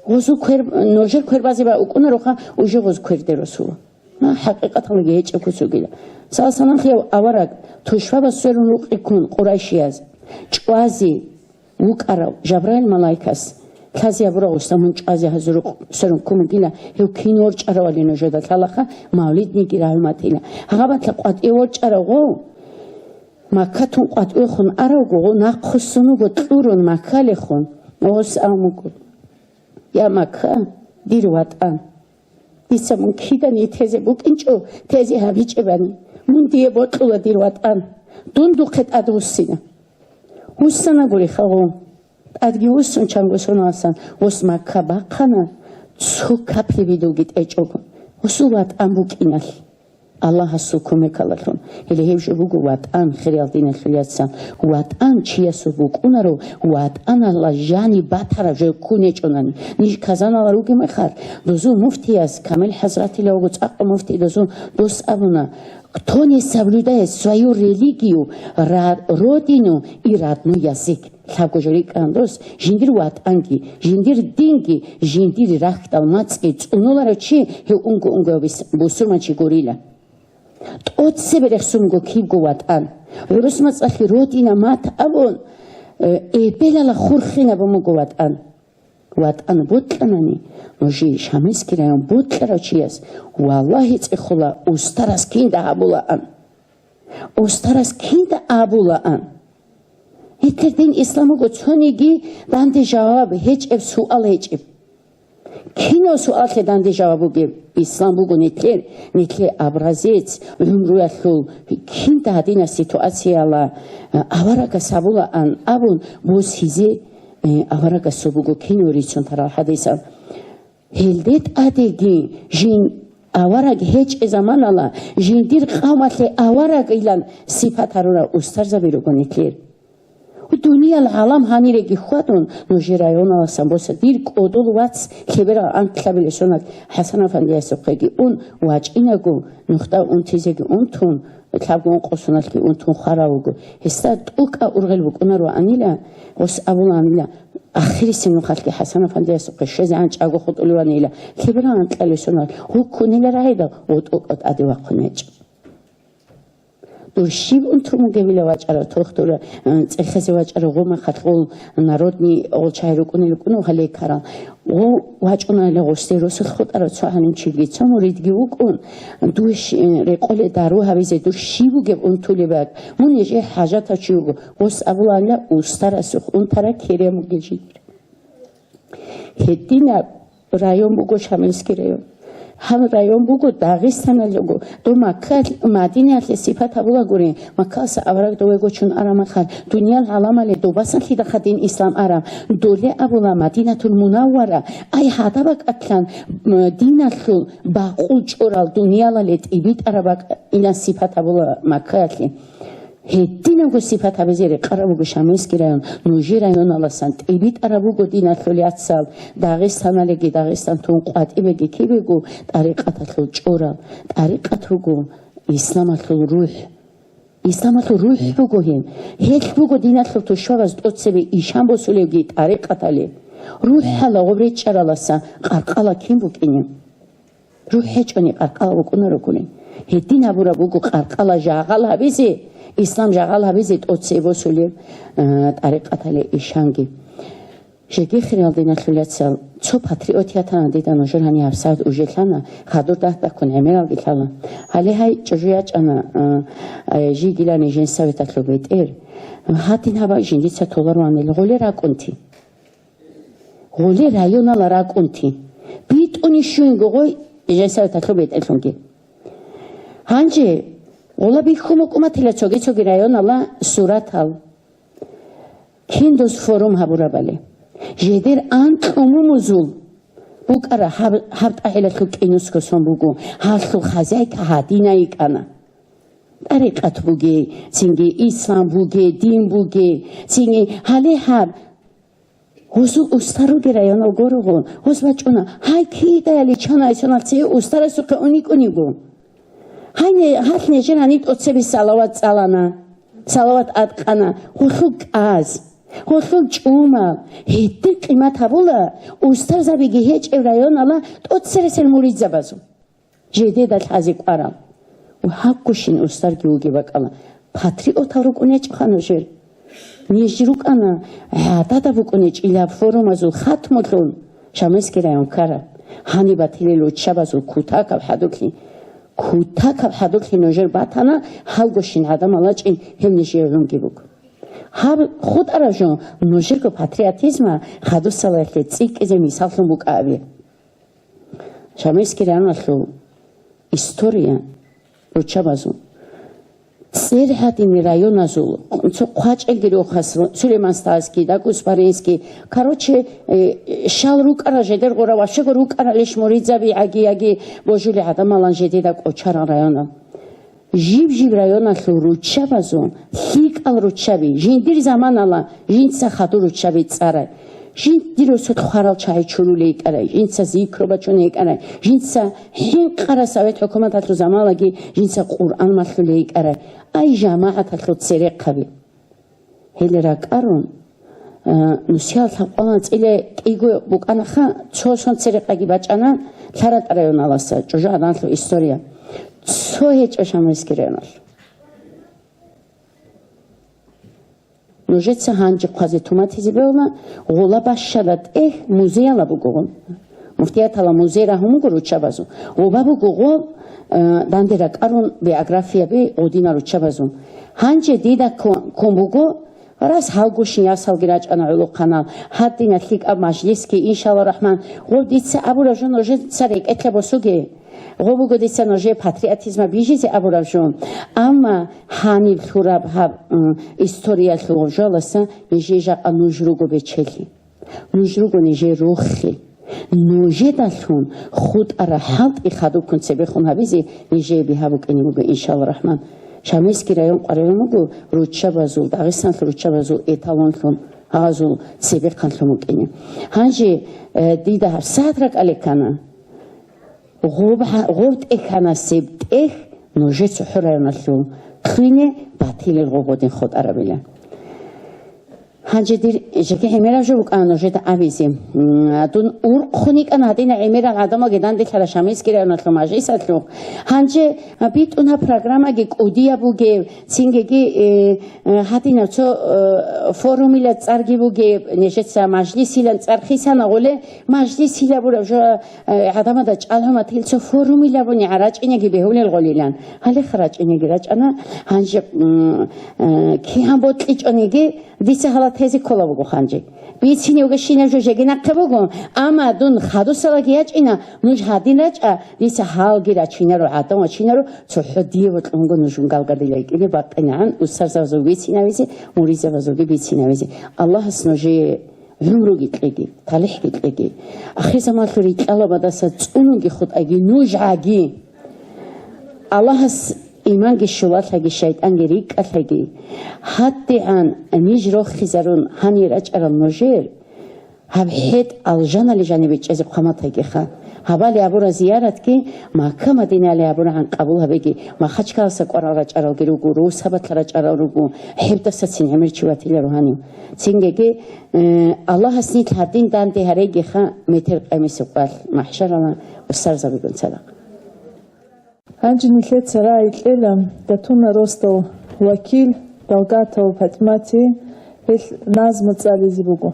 Гъосул квер-, нужер квербазе баукӀунароха, уже гъоз кверде росула. Ма, хӀакъикъаталги гьечӀеб куцугила. Салат-саламлъияв авараг тушбабаз сверун рукъи ккун къурайшияз чӀвазе вукӀарав Жабраил малайкас лъазе гьабураб гъусда мун чӀвазе гьазурухъ сверун ккун бугила, гьев кин ворчӀаравали нужеда лъалаха, мавлидниги рагӀуматила. Гьабатла къватӀиве ворчӀарав гъов, Маккатун къватӀивехун аравго, гъов нахъуссун вуго кьурун Маккалехун, гъос абун буго: «Я Макка, дир ватӀан! Дица мун кидани тезе букӀинчӀо, тезе гьабичӀебани, мун дие бокьула, дир ватӀан, дун духъе тӀад вуссина». Вуссана гури хагъу. ТӀадги вуссун чанго соналасан, гъос Макка бахъана, цо капли бидулги тӀечӀого, гъосул ватӀан букӀиналъ. Аллагьасул кумекалалъун. Гьеле гьеб жо буго ватӀан, хириял диналъул яцал. ВатӀан чиясул букӀунаро, ватӀаналда жаниб батараб жо ккун гьечӀонани. Ниж Казанала ругеб мехалъ, дозул муфтияс, Камил хӀазратилавго цӀакъа муфтий дозул дос абуна: «Кто не соблюдает свою религию, ра-, родину и родной язык». Лъабго жо рикӀкӀан дос, жиндир ватӀанги, жиндир динги, жиндир рахьдал мацӀги цӀунуларев чи гьев унго-унгояб бис-, бусурманчи гурила. ТӀоцебе рехсун буго кибго ватӀан. ГӀурус мацӀалъе родина мат абун, э, эбелалда хурхинабун буго ватӀан. ВатӀан бокьанани, нужее Шамилский район бокьарав чияс, валлагьи, цӀехола, устарас кинда гьабулаан. Устарас кинда абулаан. Гьитлер дин ислам буго цониги данде жаваб гьечӀеб, суал гьечӀеб. Кинав суаллъе данде жаваб бугеб? Ислам буго нилъер, нилъер образец, гӀумруялъул кинда гьадинаб ситуацияла, э, аварагас гьабулаан абун босизе, э, аварагасул буго кинав рицун тарал хӀадисал. Гьелде тӀадеги жин авараг гьечӀеб заманала жиндир къавмалъе аварагилан сипат гьарурал устарзаби руго нилъер. Дуниял гӀалам гьаниреги хьвадун, нужер районаласан боса дир кӀодол вац лъеберал анкьабилеб соналъ ХӀасан-афандиясухъеги ун вачӀинаго, нухда унтизеги унтун, лъабго ункъо соналъги унтун хварав вуго. Гьесда тӀокӀаб ургъел букӀунароанила, гъос абулаанила, ахирисеб нухалъги ХӀасан-афандиясухъе щвезегӀан чӀаго хутӀулеванила, лъеберал анкьабилеб соналъ гьуккунила рагӀидал, гъо тӀокӀаб тӀаде вахъун гьечӀо. Дур щиб унтун бугебила вачӀарав, тохтура, э, цӀехезе вачӀарав гъо махалъ гъол народный гъол чагӀи рукӀунел рукӀунев гьале ккарал. Гъо вачӀунайила гъосде росулъ хутӀарав цо гӀалимчиги, цо муридги вукӀун, дур щ-, э, рекъоле дару гьабизе дур щиб бугеб унтулеб бакӀ. Мун нижее хӀажатав чи вуго, гъос абулаанила устарасухъ унтараб керен бугел жидер. Гьединаб район буго Шамилский район. Гьаб район буго Дагъистаналъ буго. Дов Макка, Мадинаялъе сипат гьабулагури, Маккалъа авараг дове гочун араб мехалъ, дуниял гӀаламале добасан лъидаха дин ислам араб. Доле абула Мадинатул Мунаввара, ай гьадаб бакӀалъан, м, диналъул бакъул чӀорал дуниялале тӀибитӀараб бакӀилан сипат гьабула Маккаялъе. Гьединабго сипат гьабизе рекъараб буго Шамилский район, нужер районаласан тӀибитӀараб буго диналъул яцал, Дагъистаналеги Дагъистан тун къватӀибеги кибего тӀарикъаталъул чӀорал. ТӀарикъат буго исламалъул рухӀ. Исламалъул рухӀ буго гьеб. Гьелъ буго диналъул тушбабаз тӀоцебе ишан босулебги тӀарикъаталъе. РухӀалда гъоб речӀчӀаралдаса къаркъала кин букӀинеб? РухӀ гьечӀони къаркъала букӀунарогури. Гьедин гьабураб буго къаркъала жагъал гьабизе, ислам жагъал гьабизе тӀоцебе босулеб, а, тӀарикъаталъе ишанги. Жеги хириял диналъул яцал, цо патриот ятана дида нужер гьаниб гьабсагӀат уже лъана, хадур дагь-дагьккун гӀемералги лъала. Гьале гьай чӀужу ячӀана, а, а, жигилани женсоветалъул бетӀер. Гьадин гьаб жиндица толаруанил гъоле ракӀунти. Гъоле районала ракӀунти. БитӀуни щуинго гъой женсоветалъул бетӀерлъунги. Гьанже Гъола бихьун букӀуматила цоги-цоги районала суратал. Кин дос форум гьабурабали? Жедер анкь умумузул букӀара гьаб, гьаб тӀагӀилалъул кӀинусго сон буго, гьалъул хазяйка гьадинай йикӀана. ТӀарикъат бугей, цинги ислам бугей, дин бугей, цинги гьале гьаб. Гьузул устар ругел районал гурого, гьуз бачӀуна, гьай кидали чанай соналъ цее устарасухъе уникӀун йиго. Гьай не-, гьалъ нижер гьаниб тӀоцебе салават цӀалана, салават аткъана, гьулъул кӀаз, гьулъул чӀумал, гьедин къимат гьабула устарзабиги гьечӀев районала тӀоцересел муридзабазул. Жедеда лъазе кӀварал. Ва гьабгощин устарги вугеб бакӀала. Патриотал рукӀун гьечӀоха нужер. Ниж рукӀана, гӀадада букӀун гьечӀила форумазул хатмулъун Шамилский район ккараб. Гьаниб батилел руччабазул кутакаб хӀадурлъи. Кутакаб хӀадурлъи нужер батана, гьалгощин гӀадамал рачӀин гьеб нижее гӀунги буго. Гьаб хутӀараб жо нужерго патриотизма хадусалаялъе цӀикӀкӀизе мисаллъун букӀа абе. Шамилский районалъул история руччабазул, цӀер гьадинал районазул, цо КъвачӀелги рохас, Сулейман-Стальский, Дагъустан-Баренский, короче, э, щал рукӀарал жедер гъора ва щего рукӀарал иш муридзаби гӀаги-яги божулел гӀадамалан жедеда кӀочарал районал. Жиб-жиб районалъул руччабазул лъикӀал руччаби, жиндир заманала жинца хадур руччаби цӀарай, жиндир росулъ хварал чагӀи чурулей йикӀарай, жинца зикру бачуней йикӀарай, жинца хӀинкъарал совет хӀукуматалъул заманалаги жинца Къуръан малъулей йикӀарай. Ай, жамагӀаталъул церехъаби! Гьел ракӀарун, а, нусиял лъабкъоялда анцӀила кӀиго букӀанаха, цо сон церехъаги бачӀана ЛъаратӀа районаласа, ЧӀужугӀаданалъул история. Цо гьечӀо Шамилский районалъ. Нужеца гьанже хъвазе туматизе бегьула, гъола бащада тӀехь музеяла бугогъун. Муфтиятала музей рагьун буго руччабазул. Гъоба буго гъо, э, данде ракӀарун биографияби гъодинал руччабазул. Гьанже дида ккун, ккун буго, рас гьалгущин ясалги рачӀана гӀолохъанал. Гьадинал лъикӀаб мажлисги, иншалла рахман, гъоб дица абураб жо нужеца рекӀелъа босуге. Гъоб буго дица нужее патриотизма бижизе абураб жо. Амма гьаниб лъураб гьаб, м, историялъул гъоб жоялдаса нижее жакъа нуж руго бечелъи. Нуж руго нижер рохел. Нужедалъун хутӀараб хӀалтӀи хадубккун цебехун гьабизе нижее бигьа букӀине буго, иншалла рахман. Шамилский район къваригӀун буго руччабазул, Дагъистаналъул руччабазул эталонлъун, гьазул цебехъанлъун букӀине. Гьанже, э, дида гьабсагӀат ракӀалде ккана. Гъоб гьа-, гъоб тӀехьанасеб тӀехь нужер цохӀо районалъул кьине батилел гъоб гъодин хутӀарабила. Гьанже дир жеги гӀемераб жо букӀана нужеда абизе. М, дун урхъун йикӀана гьадинал гӀемерал гӀадамалги данделъарал Шамилский районалъул мажлисалъухъ. Гьанже, а, битӀун гьаб программаги кӀудияб бугеб, цингиги, э, э, гьадинаб цо, э, форумила цӀарги бугеб, нижеца мажлисилан цӀар хисана гъоле, мажлисила бураб жо, э, гӀадамазда чӀалгӀуматил цо форумила буни гьарачӀинеги бегьулел гъолилан. Гьалеха рачӀинеги рачӀана, гьанже, м, э, кигӀан бокьичӀониги, дица гьала тезе ккола буго гьанже. Бицине бугебщинаб жо жеги нахъе буго, амма дун хадусалаги ячӀина, нуж гьадин рачӀа, дица гьалги рачинаро, гӀадамал вачинаро, цохӀо дие бокьун буго нуж галгадила йикӀине бакъинегӀан устарзабазул бицинавизе, муридзабазулги бицинавизе. Аллагьас нужее гӀумруги кьеги, талихӀги кьеги. Ахирзаманалъул рикьалабадаса цӀунунги хутӀаги нуж гӀаги. Аллагьас иманги щулалъаги, шайтӀанги рикӀкӀалъаги, гьадигӀан ниж рохизарун гьанир рачӀарал нужер, гьаб хӀетӀ алжаналъ жанибе чӀезе хъван батагиха. Гьабали абурал зияратги Макка-Мадинаялъ абурагӀан къабул гьабеги, Махачкаласа кӀварал рачӀаралги руго, Русабалъа рачӀарал руго, гьебдасацин гӀемер чи ватиларо гьанив. Цингиги, э, Аллагьас нилъ гьадин данде гьарегиха метер къемисеб къоялъ, махӀшаралъ устарзабигун цадахъ. Гьанже нилъеца рагӀи кьела Датуна росдал вакил Далгатова ПатӀимати, гьелъ назму цӀализе буго.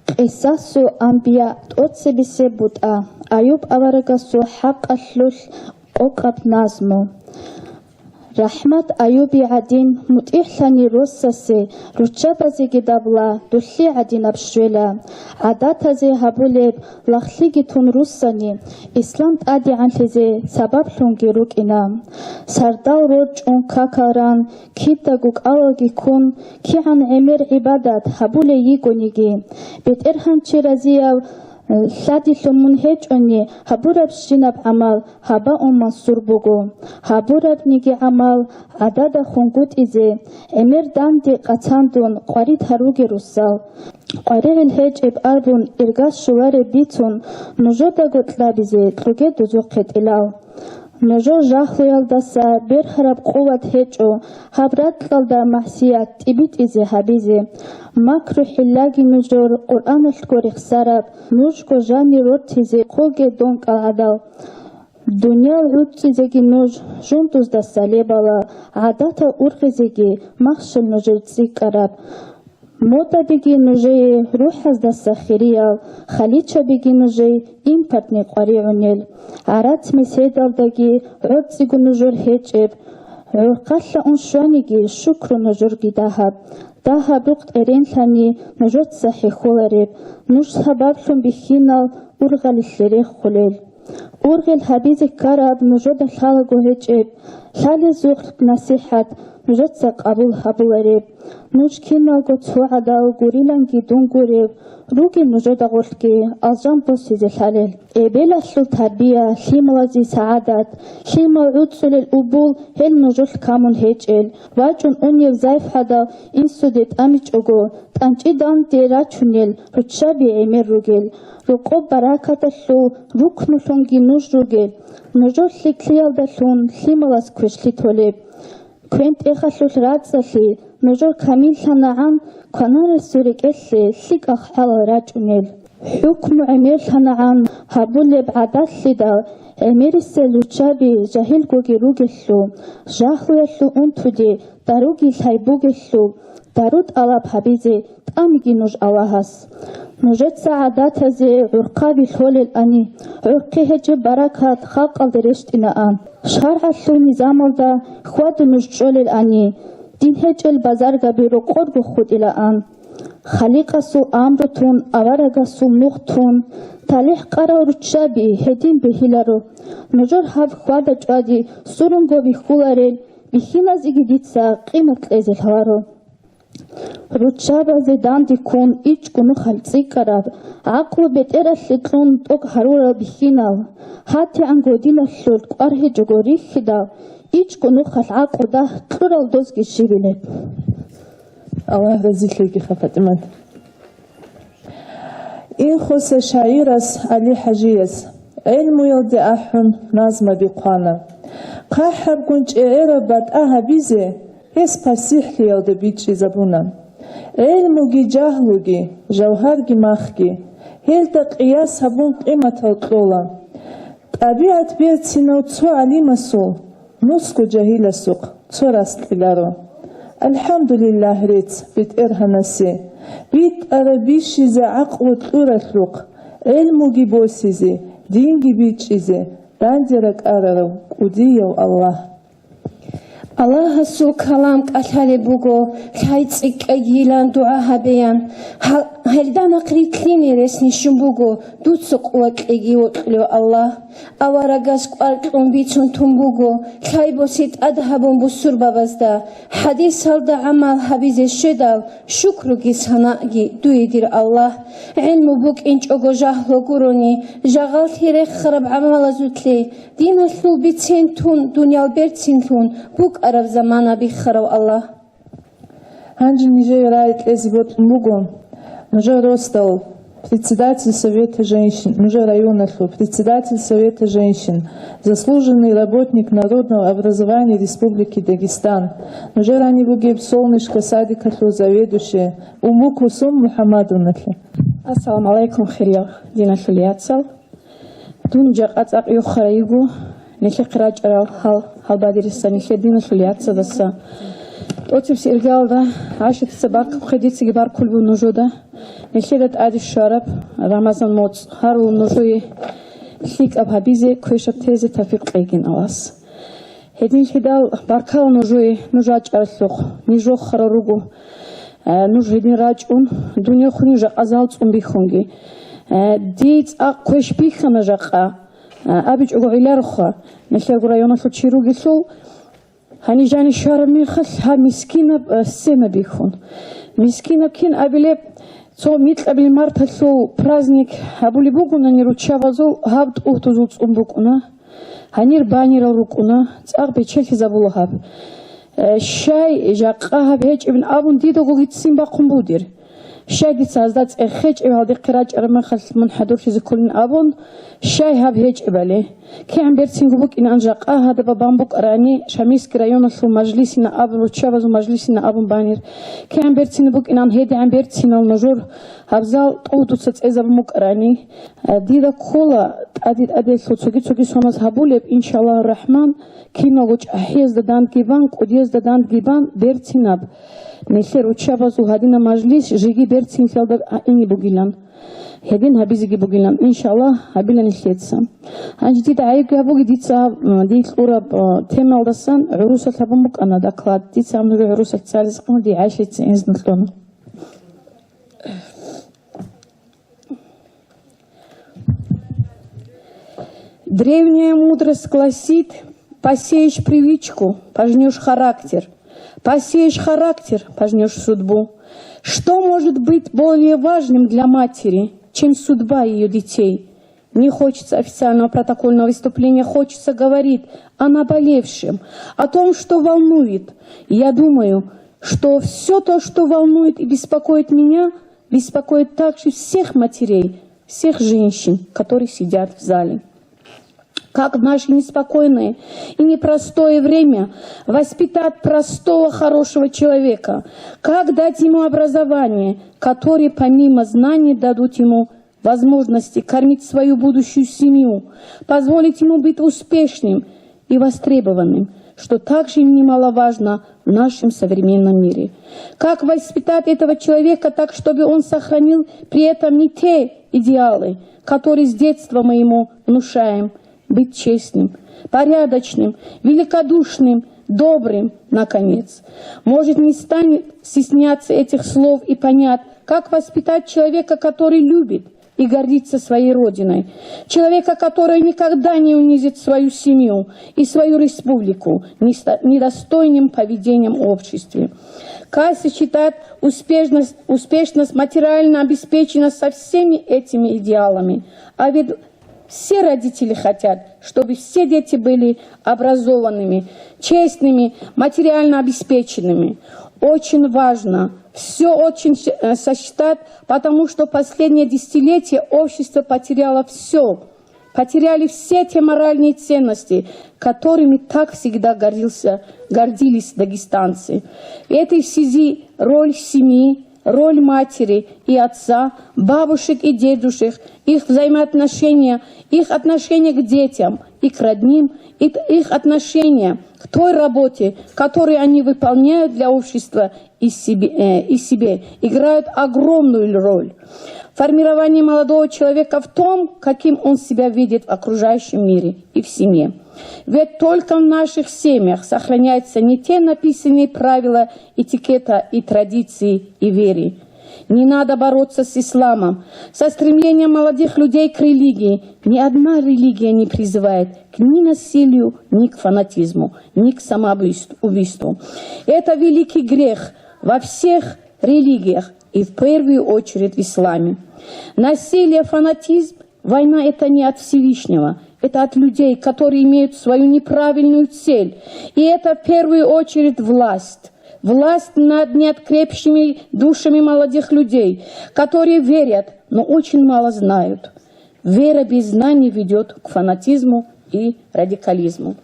Къисасул анбия тӀоцебесеб бутӀа, Аюб аварагасул хӀакъалъулъ къокъаб назму. РахӀмат Аюби гӀадин мутӀигӀлъани росасе, руччабазеги дабла дулъи гӀадинаб щвела. ГӀадатазе гьабулеб лагълъиги тун руссани, ислам тӀадегӀанлъизе сабаблъунги рукӀина. Сардал рорчӀун какал ран, кидаго кӀалалги ккун, кигӀан гӀемер гӀибадат гьабулей йигониги, БетӀергьан чи разияв лъадилъун мун гьечӀони, гьабурабщинаб гӀамал гьабаун мансур буго. Гьабурабниги гӀамал гӀадада хунгутӀизе, гӀемер данде къацандун къварид гьаруге, русал. КъваригӀел гьечӀеб абун ирга щолареб бицун, нужедаго кьабизе кьуге дузухъе тӀилал. Нужер жагьлуялдаса бергьараб къуват гьечӀо гьаб ракьалда магӀсият тӀибитӀизе гьабизе. Макру-хӀиллаги нужер Къуръаналъго рехсараб, нужго жанир рортизе хъуге дон кӀалгӀадал. Дуниял гӀуцӀизеги нуж жундуздаса лебала, гӀадатал ургъизеги махщел нужер цӀикӀкӀараб. Модабиги нужее рухӀаздаса хириял, халичабиги нужей импортный къваригӀунел. ГӀарац-меседалдаги гӀорцӀиго нужер гьечӀеб, гӀурхъалъа ун щваниги шукру нужерги дагьаб. Дагьаб рукъ тӀеренлъани нужеца хӀехьолареб, нуж сабаблъун бихьинал ургъалилъе реххулел. Ургъел гьабизе ккараб нужеда лъалаго гьечӀеб, лъалезухъ насихӀат нужеца къабул гьабулареб. Нуж киналго цо гӀадал гуриланги дун гуреб, ругел нужеда гъорлъги алжан босизе лъалел. Эбелалъул тарбия, лъималазе сагӀадат, лъимал гӀуцӀулел убул гьел нужелъ камун гьечӀел, вачӀун унев зайф гӀадал инсуде тӀамичӀого, тӀанчӀи данде рачунел руччаби гӀемер ругел, рокъоб баракаталъул рукнулъунги нуж ругел, нужер лъикӀлъиялдалъун лъималас квешлъи толеб. КвентӀехалъулъ рацӀцӀалъи нужер камиллъанагӀан, кванарасул рекӀелъе лъикӀал хӀалал рачӀунел. ХӀукму гӀемерлъанагӀан гьабулеб гӀадалъидал, гӀемерисел руччаби жагьилгоги ругелъул, жагьлуялъул унтуде даруги лъай бугелъул, дару тӀалаб гьабизе тӀамиги нуж Аллагьас. Нужеца гӀадатазе гӀурхъаби лъолелани, гӀурхъи гьечӀеб баракат халкъалде рещтӀинаан. ШаргӀалъул низамалда хьваду нуж чӀолелани, дин гьечӀел базаргаби рокъорго хутӀилаан. Халикъасул амру тун, аварагасул нух тун, талихӀ къарал руччаби гьедин бегьиларо. Нужер гьаб хьвада-чӀвади сурунго бихьуларел, бихьиназеги дица къимат кьезе лъаларо. Руччабазе данде ккун ичӀго нухалъ цӀикӀкӀараб, гӀакълу бетӀералъе кьун тӀокӀ гьарурал бихьинал, гьатигӀан годиналъул кӀвар гьечӀого рихьидал, ичӀго нухалъ гӀакълу дагь кьурал дозги щибилеб. Аллагь разилъейгиха, ФатӀимат. Инхоса шагӀирас, ГӀали ХӀажияс, гӀелмуялде ахӀун назмаби хъвана. ХъахӀабгун чӀегӀераб батӀа гьабизе гьес пасихӀлъиялда бичӀчӀизабуна. ГӀелмуги жагьлуги, жавгьарги махги, гьелда къияс гьабун къиматал кьола. ТӀабигӀат берцинав цо гӀалимасул нусго жагьиласухъ цо рас кьеларо. АлхӀамдулиллагь рецц БетӀергьанасе, битӀараб бищизе гӀакълу кьуралъухъ, гӀелмуги босизе, динги бичӀчӀизе данде ракӀарарав кӀудияв Аллагь. Аллагьасул калам кӀалъалеб буго, лъай цӀикӀкӀайилан дугӀа гьабеян. Гьа-, гьелда нахъ рилълъине рес нижин буго, дуца къуват кьеги, вокьулев Аллагь. Аварагас кӀвар кьун бицун тун буго, лъай босе тӀад гьабун бусурбабазда. ХӀадисалда гӀамал гьабизе щведал, шукруги санаги дуе, дир Аллагь. ГӀилму букӀинчӀого жагьлу гурони, жагъаллъи рехараб гӀамалазулъе, диналъул бицен тун, дуниял берцинлъун букӀараб замана биххарав Аллагь. Гьанже нижее рагӀи кьезе бокьун буго, нужер росдал, председатель Совета женщин, нужер районалъул председатель Совета женщин, заслуженный работник народного образования Республики Дагестан, нужер гьаниб бугеб «Солнышко» садикалъул заведующая Умму Кусум МухӀаммадовналъе. Ассаламу гӀалайкум, хириял диналъул яцал. Дун жакъа цӀакъ йохарай йиго, нилъехъе рачӀарал гьал, гьалбадериса, нилъер диналъул яцадаса. ТӀоцебесеб иргаялда гӀашатица баркабухъе дицаги баркулеб буго нужеда. Нилъеда тӀаде щвараб Рамазан моцӀ гьарун нужее лъикӀаб гьабизе, квешаб тезе тавфикъ кьейгин Аллагьас. Гьединлъидал баркала нужее, нуж рачӀаралъухъ, ниж рохарал руго. Э, нуж гьедин рачӀун, дуневхъ ниж жакъа зал цӀун бихьунги. Э, дие цӀакъ квеш бихьана жакъа, э, абичӀого гӀеларухъа, нилъерго районалъул чи ругелъул, гьанив жанив щвараб мехалъ гьаб мискинаб, э, сцена бихьун. Мискинаб кин абилеб, цо микьабилеб марталъул праздник гьабулеб бугонани руччабазул, гьаб тӀугьдузул цӀун букӀуна. Гьанир банирал рукӀуна, цӀакъ бечелъизабула гьаб. Э, щай жакъа гьаб гьечӀебин абун дидаго гицин бахъун будир. Щай дица гьазда цӀехечӀеб гьалдихъе рачӀараб мехалъ мун хӀадурлъизе кколин абун, щай гьаб гьечӀебали? КигӀан берцинго букӀинан жакъа гьадаб бан букӀарани, Шамилский районалъул мажлисина абун, руччабазул мажлисина абун банир. КигӀан берцинго букӀинан гьедигӀан берцинал нужур гьаб зал тӀугьдуца цӀезабун букӀарани. Э, дида ккола тӀаде-тӀаделъул цоги-цоги соназ гьабулеб, иншаллагьу рахман, киналго чӀахӀиязда дандги бан, кӀудиязда дандги бан берцинаб. Нилъер руччабазул гьадинаб мажлис жеги берцинлъиялда гьайине бугилан. Гьедин гьабизеги бугилан, иншаллагь, гьабила нилъеца. Гьанже дида гӀайибги гьабуги, дица гьаб, м, дие кьураб, э, темаялдасан гӀурусалъ гьабун букӀана доклад. Дица гьаб нужее гӀурусалъ цализе кьуна, дие гӀайшица инзна кьуна. Древняя мудрость гласит: «Посеешь привычку, пожнёшь характер. Посеешь характер, пожнёшь судьбу». Что может быть более важным для матери, чем судьба её детей? Не хочется официального протокольного выступления, хочется говорить о наболевшем, о том, что волнует. Я думаю, что всё то, что волнует и беспокоит меня, беспокоит также всех матерей, всех женщин, которые сидят в зале. Как в наше неспокойное и непростое время воспитать простого хорошего человека? Как дать ему образование, которое помимо знаний дадут ему возможности кормить свою будущую семью, позволить ему быть успешным и востребованным, что также немаловажно в нашем современном мире? Как воспитать этого человека так, чтобы он сохранил при этом не те идеалы, которые с детства мы ему внушаем: быть честным, порядочным, великодушным, добрым, наконец? Может, не станет стесняться этих слов и понять, как воспитать человека, который любит и гордится своей родиной, человека, который никогда не унизит свою семью и свою республику неста-, недостойным поведением в обществе. Касси считает успешность, успешность материально обеспечена со всеми этими идеалами. А ведь все родители хотят, чтобы все дети были образованными, честными, материально обеспеченными. Очень важно все очень с-, э, сосчитать, потому что последнее десятилетие общество потеряло все. Потеряли все те моральные ценности, которыми так всегда гордился, гордились дагестанцы. В этой связи роль семьи, роль матери и отца, бабушек и дедушек, их взаимоотношения, их отношение к детям и к родным, и т-, их отношение к той работе, которую они выполняют для общества и себе, э, и себе, играют огромную роль. Формирование молодого человека в том, каким он себя видит в окружающем мире и в семье. Ведь только в наших семьях сохраняются не те написанные правила этикета и традиции и веры. Не надо бороться с исламом, со стремлением молодых людей к религии. Ни одна религия не призывает к ни насилию, ни к фанатизму, ни к самоубийству. Это великий грех во всех религиях и в первую очередь в исламе. Насилие, фанатизм, война — это не от Всевышнего, это от людей, которые имеют свою неправильную цель. И это в первую очередь власть. Власть над неоткрепшими душами молодых людей, которые верят, но очень мало знают. Вера без знаний ведёт к фанатизму и радикализму.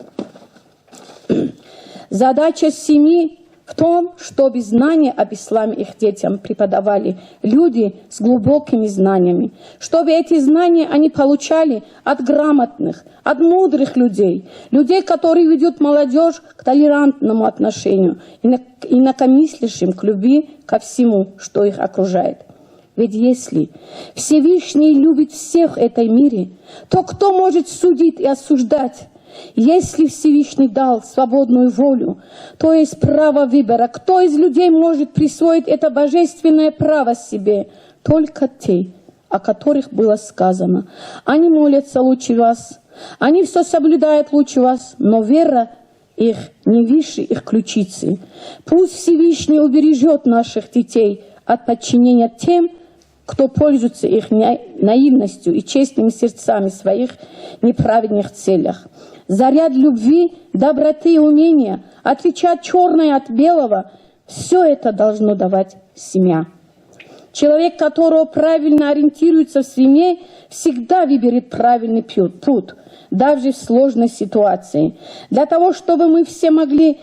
Задача семьи в том, чтобы знания об исламе их детям преподавали люди с глубокими знаниями, чтобы эти знания они получали от грамотных, от мудрых людей, людей, которые ведут молодёжь к толерантному отношению и на-, инакомыслящим к любви ко всему, что их окружает. Ведь если Всевышний любит всех в этом мире, то кто может судить и осуждать? Если Всевышний дал свободную волю, то есть право выбора, кто из людей может присвоить это божественное право себе? Только те, о которых было сказано. Они молятся лучше вас, они все соблюдают лучше вас, но вера их не выше их ключицы. Пусть Всевышний убережет наших детей от подчинения тем, кто пользуется их ня- наивностью и честными сердцами в своих неправедных целях. Заряд любви, доброты и умения отличать черное от белого, все это должно давать семья. Человек, который правильно ориентируется в семье, всегда выберет правильный пю- путь, даже в сложной ситуации. Для того, чтобы мы все могли,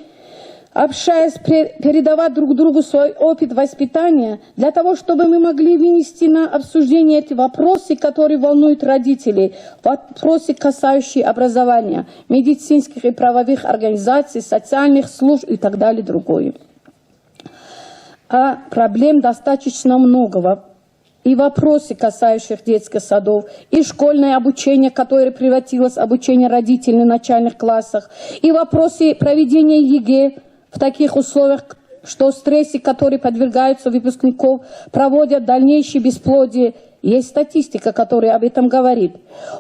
общаясь, пре- передавать друг другу свой опыт воспитания, для того, чтобы мы могли вынести на обсуждение эти вопросы, которые волнуют родителей, вопросы, касающие образования, медицинских и правовых организаций, социальных служб и так далее, другое. А проблем достаточно много. И вопросы, касающих детских садов, и школьное обучение, которое превратилось в обучение родителей в начальных классах, и вопросы проведения ЕГЭ в таких условиях, что стрессы, которые подвергаются выпускников, проводят дальнейшее бесплодие. Есть статистика, которая об этом говорит.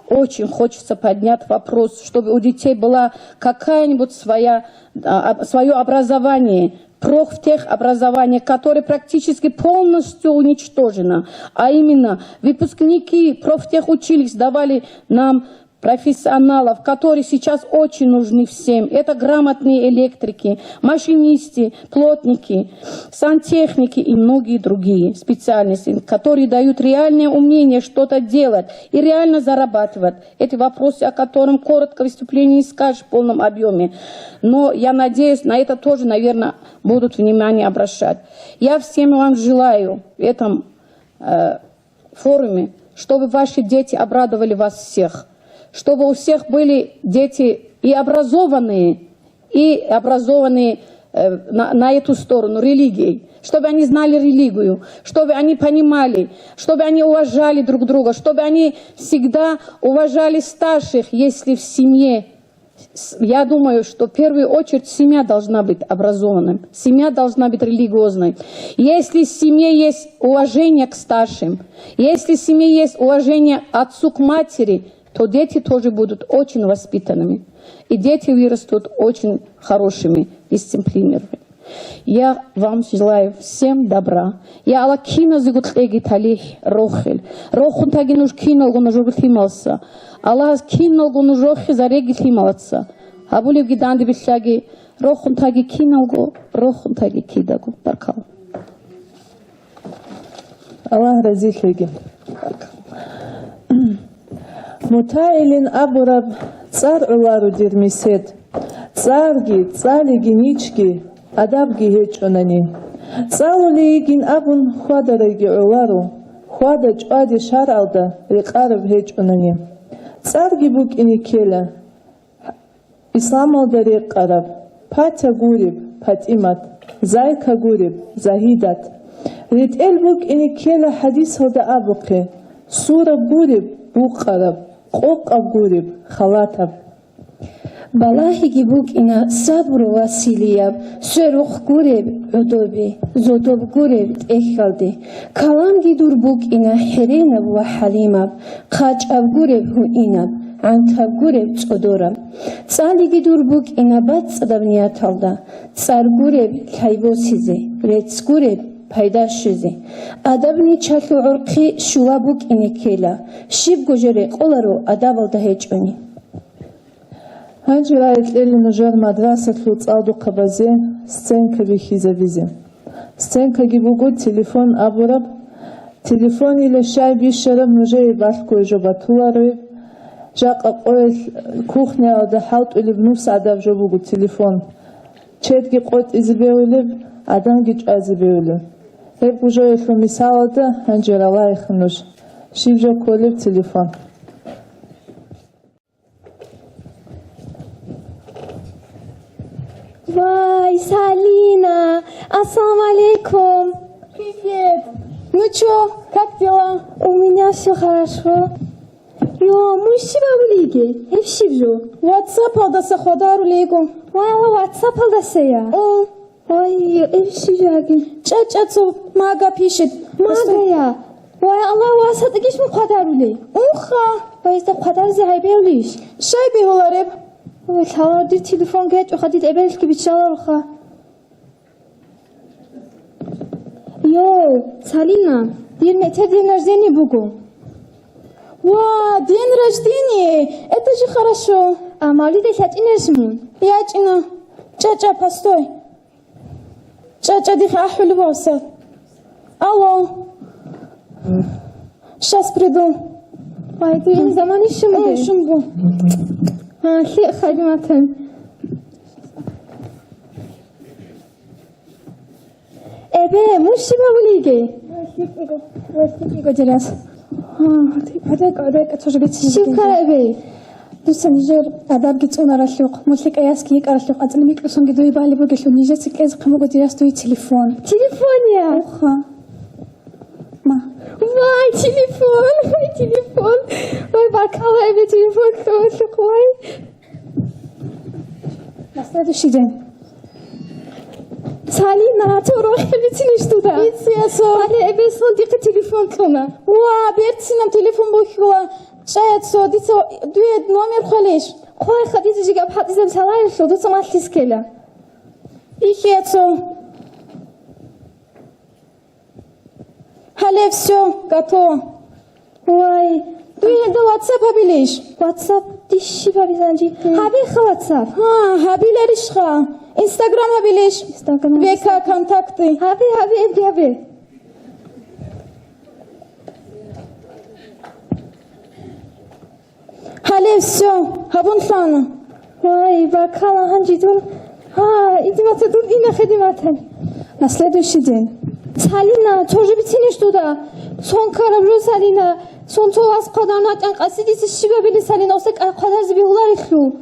Очень хочется поднять вопрос, чтобы у детей была какая-нибудь своя, а, свое образование, профтехобразование, которое практически полностью уничтожено. А именно, выпускники профтехучилищ сдавали нам профессионалов, которые сейчас очень нужны всем. Это грамотные электрики, машинисты, плотники, сантехники и многие другие специальности, которые дают реальное умение что-то делать и реально зарабатывать. Эти вопросы, о котором коротко выступление не скажешь в полном объеме. Но я надеюсь, на это тоже, наверное, будут внимание обращать. Я всем вам желаю в этом, э, форуме, чтобы ваши дети обрадовали вас всех, чтобы у всех были дети и образованные, и образованные, э, на, на эту сторону религией, чтобы они знали религию, чтобы они понимали, чтобы они уважали друг друга, чтобы они всегда уважали старших, если в семье. С- Я думаю, что в первую очередь семья должна быть образованной, семья должна быть религиозной. Если в семье есть уважение к старшим, если в семье есть уважение отцу к матери, то дети тоже будут очень воспитанными. И дети вырастут очень хорошими, дисциплинированными. Я вам желаю всем добра. Я Аллагь киназего кьеги талихӀ рохел. Рохун таги нуж киналго нуж ругел лъималса. Аллагьас киналго нуж рохизареги лъималаца. Гьабулебги данде билълъаги, рохун таги киналго, рохун таги кидаго. Баркалла. Аллагь разилъеги. МутагӀилин абураб цӀар гӀоларо дир месед. ЦӀарги, цӀалиги ничги, адабги гьечӀонани. ЦӀалулей йигин абун хьвадарайги гӀоларо, хьвада-чӀвади шаргӀалда рекъараб гьечӀонани. ЦӀарги букӀине ккела. Исламалда рекъараб: Патя гуреб, ПатӀимат, Зайка гуреб, Загьидат. РетӀел букӀине ккела хӀадисалда абухъе: сураб гуреб, букъараб, къокъаб гуреб, халатаб. Балагьиги букӀина сабру василияб, сверухъ гуреб гӀодобе, зодоб гуреб тӀехьалде. Каламги дур букӀина хӀеренаб ва хӀалимаб, хъачӀаб гуреб гьуинаб, гӀантаб гуреб цӀодораб. ЦӀалиги дур букӀина бацӀцӀадаб нияталда, цӀар гуреб лъай босизе, рецц гуреб пайда щвезе. Адаб ничалъул гӀорхъи щула букӀине ккела, щибго жо рекъоларо адабалда гьечӀони. Гьанже рагӀи кьела нужер мадрасалъул цӀалдохъабазе сценка бихьизабизе. Сценкаги буго телефон абураб. Телефонила щай бищараб нужее балъго жо батуларо. Жакъа къоялъ кухниялда хӀалтӀулеб нусгӀадаб жо буго телефон. Чедги къотӀизе бегьулеб, адамги чӀвазе бегьулеб. Гьеб жоялъул мисалалда гьанже ралаихъе нуж. Щиб жо кколеб телефон? Вай, Салина! Ассаламу алейкум! Привет! Ну чё, как дела? У меня всё хорошо. Йо, мун щиб абулиги? Гьеб щиб жо? WhatsApp-алдаса хвадарулего. Вай, ва WhatsApp-алдаса я? О. Вай, гьеб щиб жо аги? ЧӀа-чӀа цо мага пишет. Мага я? Вай, Аллагь, ва сатӀгищ мун хвадарули? Уха. Вай, изда хвадарзе гьайбевлищ? Щай бегьулареб? Вай, лъалар дир телефон гечӀо, хадид эбеллъги биччаларуха. Йо, Салина, дир метер день рождения буго. Ва, день рождения! Это же хорошо! А мавлида лъачӀинарищ мун? ЯчӀина. ЧӀа-чӀа, постой. ЧӀа-чӀа, дихъе ахӀулеб вавса. Алло. Щас приду. Вай, дир замани шумбу. Э, шумбу. А, лъикӀ хадиматан. Эбе, мун щиб абулиги? Ва щиб иго, ва щиб иго, дирас. А, гьадекӀа, гьадекӀа, цо жо бицин. Щиб ккара, эбе? Дуца нижер адабги цӀунаралъухъ, мулъикӀа ясги йикӀаралъухъ, ацӀни микьусунги дуе бали бугелъул, нижеца кьезе хъамуго, дирас дуе телефон. Телефон я? Уха. Ма. Вай, телефон, вай, телефон. Вай, баркала, эбе, телефон кьолелъухъ, вай. На следующий день. Салина, цо рохел бицинищ дуда? Бициасо. Гьале эбеслъун дихъе телефон кьуна. Ва, берцинаб телефон бухьула. ЧӀаяцо, дица дуе номер хъвалищ? Хъвай, хадизе жигаб хӀатӀизаб лъаларелъул дуца малъис ккела. Ихеяцо. Гьале, всё, готово. Вай, дуе гьелда WhatsApp гьабилищ? WhatsApp дищи гьабизанжи. Гьабиха WhatsApp. Гьа, гьабиларищха? Instagram гьабилищ? Instagram. ВК, Контакты. Гьаби, гьаби, эбги гьаби. Гьале, всё, гьабун лъана. Вай, бакала гьанжи дун. Гьа, идиматан дун ина хедиматан. На следующий день. Салина, цо жо бицинищ дуда? Сон ккараб жо, Салина. Сон цо вас хъвадарун вачӀан къаси дица щибабили, Салина, осе кӀа-, хъвадарзе бегьуларелъул.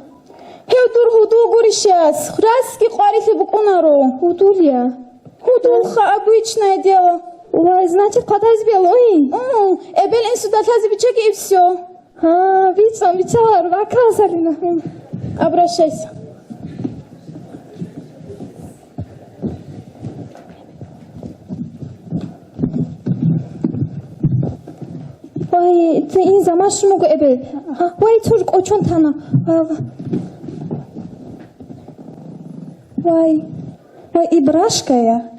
Гьев дур гьудул гурищ яс, расги къварилъи букӀунаро. Гьудул я? Гьудулха, обычное дело. Вай, значит, хъвадарзе бегьулари? М, эбел-инсуда лъазе биччаги и всё. А, бицун, биччалар, бакала, Салина. Обращайся. Вай, цо ин заман щун буго эбел. А, вай, цо кӀочон тана. А, вай, вай, Ибрашкая.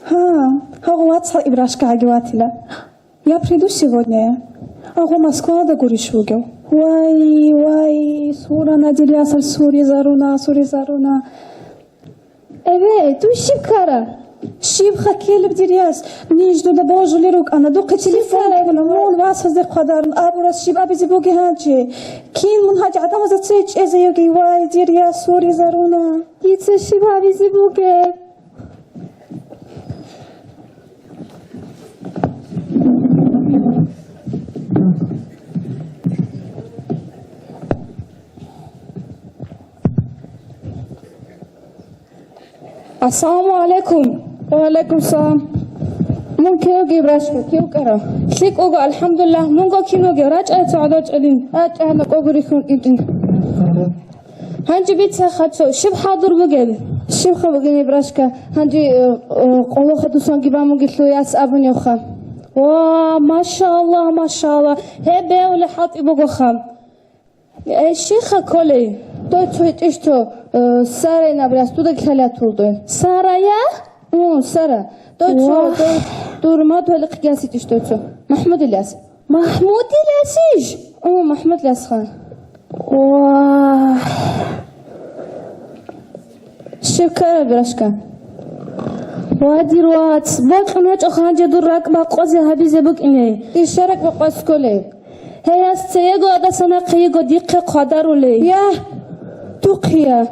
Гьа, гьагъу вацал Ибрашка гьаги ватила. Я приду сегодня, я. Агъо Москвалда гурищ вугев. Вай, вай, сурана дир ясал, суризаруна, суризаруна. Эбе, дуй щиб ккара? Щибха ккелеб дир яс? Ниж дуда божулел рукӀана, духъе телефон ккуна, мун васазде хъвадарун абурас щиб абизе бугеб гьанже? Кин мун гьанже гӀадамазда цей чӀезе йоги? Вай, дир яс, суризаруна. Дица щиб абизе бугеб? Ассаламу гӀалайкум. Ва гӀалайкум салам. Мун кив вугев, Ибрашка, кив вукӀарав? ЛъикӀ вуго, алхӀамдулиллагь. Мунго кин вугев? РачӀа цо гӀадав чӀалин. РачӀа гьанна кӀогурихьун кӀинчӀин. Гьанже бица хацо, щиб хӀадур бугел? Щибха бугин, Ибрашка? Гьанже, э, э, къоло хадусанги бамугелъул яс абуневха. Ва, машаллагь, машаллагь, гьеб бегьулеб хӀалтӀи бугоха. Э, щибха кколей? Дой цо гьитӀищ цо, э, Сарайнаб яс дуда лъалатул дой. Сарая? Гьу, Сара. Дой цо, вах, дой, дур мад валихъ яс гьитӀищ дой цо. МахӀмуд Иляс. МахӀмуд Илясищ? О, МахӀмуд Илясха. Вах. Щиб ккараб, Ибрашка? Ва, дир вац, бокьун гьечӀо гьанже дур ракӀ бакъвазе гьабизе букӀине. Ишарак бакъваз кколей? Гьей, яс, цеего гьадаса нахъе йиго дихъе хъвадарулей. Я, духъе я.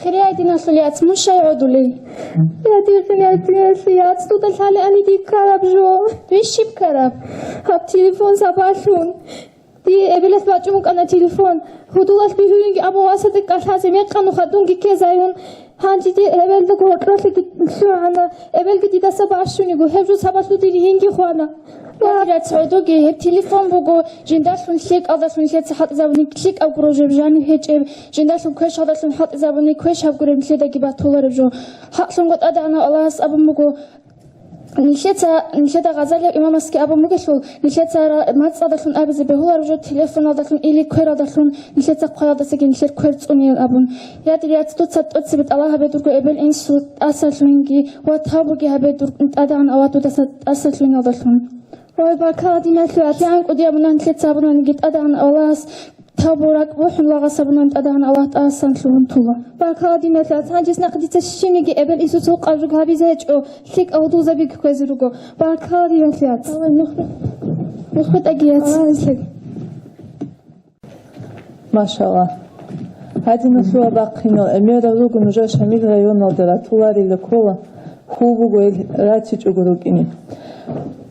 Хирияй диналъул яц, мун щай гӀодулей? Я, дир хирияй диналъул яц, дуда лъалеани дир ккараб жо. Дуе щиб ккараб? Гьаб телефон сабаблъун. Дие эбелалъ бачӀун букӀана телефон. Гьудулалъ бигьуинги абун васатӀе кӀалъазе мекъануха дунги ккезайун. Гьанже дие эбелалдаго гьоркьолъиги лъугӀана. Эбелги дидаса бащун йиго. Гьеб жо сабаблъун дир гьинги хвана. Ва гьаб телефон буго, жиндалъун лъикӀалдалъун лъеца хӀалтӀизабуни лъикӀаб гуро жеб жанив гьечӀеб, жиндалъун квешалдалъун хӀалтӀизабуни квешаб гуреб нилъедаги батулареб жо. ХӀакълъунго ТӀадегӀанав Аллагьас абун буго, нилъеца, нилъеда Гъазалияв имамасги абун бугелъул, нилъеца ра-, мацӀалдалъун абизе бегьулареб жо, телефоналдалъун или квералдалъун нилъеца хъваялдасаги нилъер квер цӀунеян абун. Я дир яц, дуца тӀоцебе тӀалаб гьабе дурго эбел-инсул тӀасалъугьинги ва тавбуги гьабе дур ТӀадегӀан Аллагь дудаса тӀасалъугьиналдалъун. Ой, баркала, диналъул вацал. КигӀан кӀудияб мунагь нилъеца гьабунанги ТӀадегӀан Аллагьас тавбу ракӀ бухӀун лагъас гьабунан ТӀадегӀан Аллагь тӀасан лъугьун тула. Баркала, диналъул вацал. Гьанже нахъ дица щибниги эбел-инсуца гьукъараб жо гьабизе гьечӀо, лъикӀав гьудулзаби кквезе руго. Баркала, диналъул вацал. Давай, нух-, нух бетӀаги, яц. Давай, нух. Машалла. Гьадиналъула бахъинал гӀемерал руго нужер Шамил районалда ратуларила ккола, хьул буго ил ратичӀого рукӀине.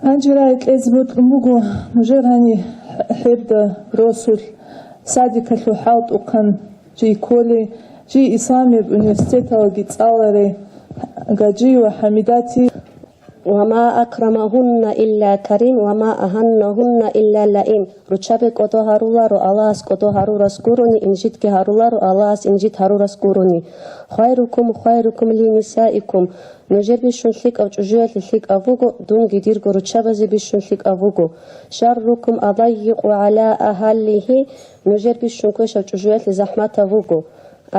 Гьанже рагӀи кьезе бокьун буго нужер гьани хӀебда росулъ, садикалъул хӀалтӀухъан жий кколей, жий исламияб университеталги цӀаларей Гажи ва ХӀамидати. وما أكرمهن إلا كريم، وما أهانهن إلا لئيم. Руччаби кӀодо гьаруларо Аллагьас кӀодо гьарурас гурони, инжитги гьаруларо Аллагьас инжит гьарурас гурони. خيركم خيركم لنسائكم. Нужер бищун лъикӀав чӀужуялъе лъикӀав вуго, дунги дирго руччабазе бищун лъикӀав вуго. شركم الضيق على أهله. Нужер бищун квешав чӀужуялъе захӀматав вуго.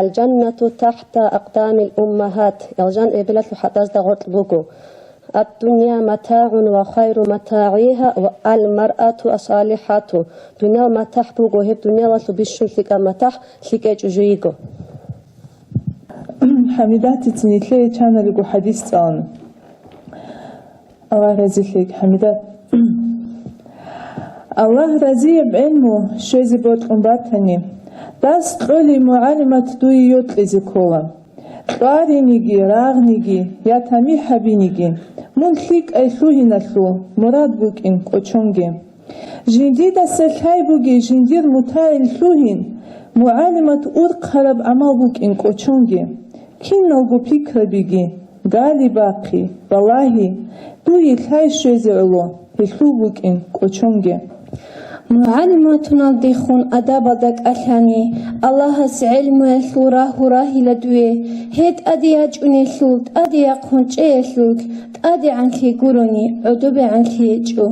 الجنة تحت أقدام الأمهات. Алжан эбелалъул хӀатӀазда гъоркь буго. الدنيا متاع وخير متاعها المرأة الصالحة. Дуниял матахӀ буго, гьеб дуниялалъул бищун лъикӀаб матахӀ лъикӀай чӀужу йиго. ХӀамидатица нилъее чаналиго хӀадис цӀалана. Аллагь разилъеги, ХӀамидат. Аллагь разияб гӀелму щвезе бокьун батани, дарс кьолей мугӀалимат дуе йокьизе ккола. Кьвариниги, рагъниги, я тамихӀ гьабиниги, мун лъикӀай лъугьиналъул мурад букӀин кӀочонге. Жиндидаса лъай бугей жиндир мутагӀил лъугьин, мугӀалимат урхъараб гӀамал букӀин кӀочонге. Киналго пикрабиги, гали бахъи, балагьи, дуе лъай щвезе гӀоло, гьелъул букӀин кӀочонге. МугӀалиматуналдехун адабалда кӀалъани, Аллагьас гӀелмуялъул рагьу рагьила дуе, гьей тӀаде ячӀунелъул, тӀаде яхъун чӀеялъул, тӀадегӀанлъи гурони, гӀодобегӀанлъи гьечӀо.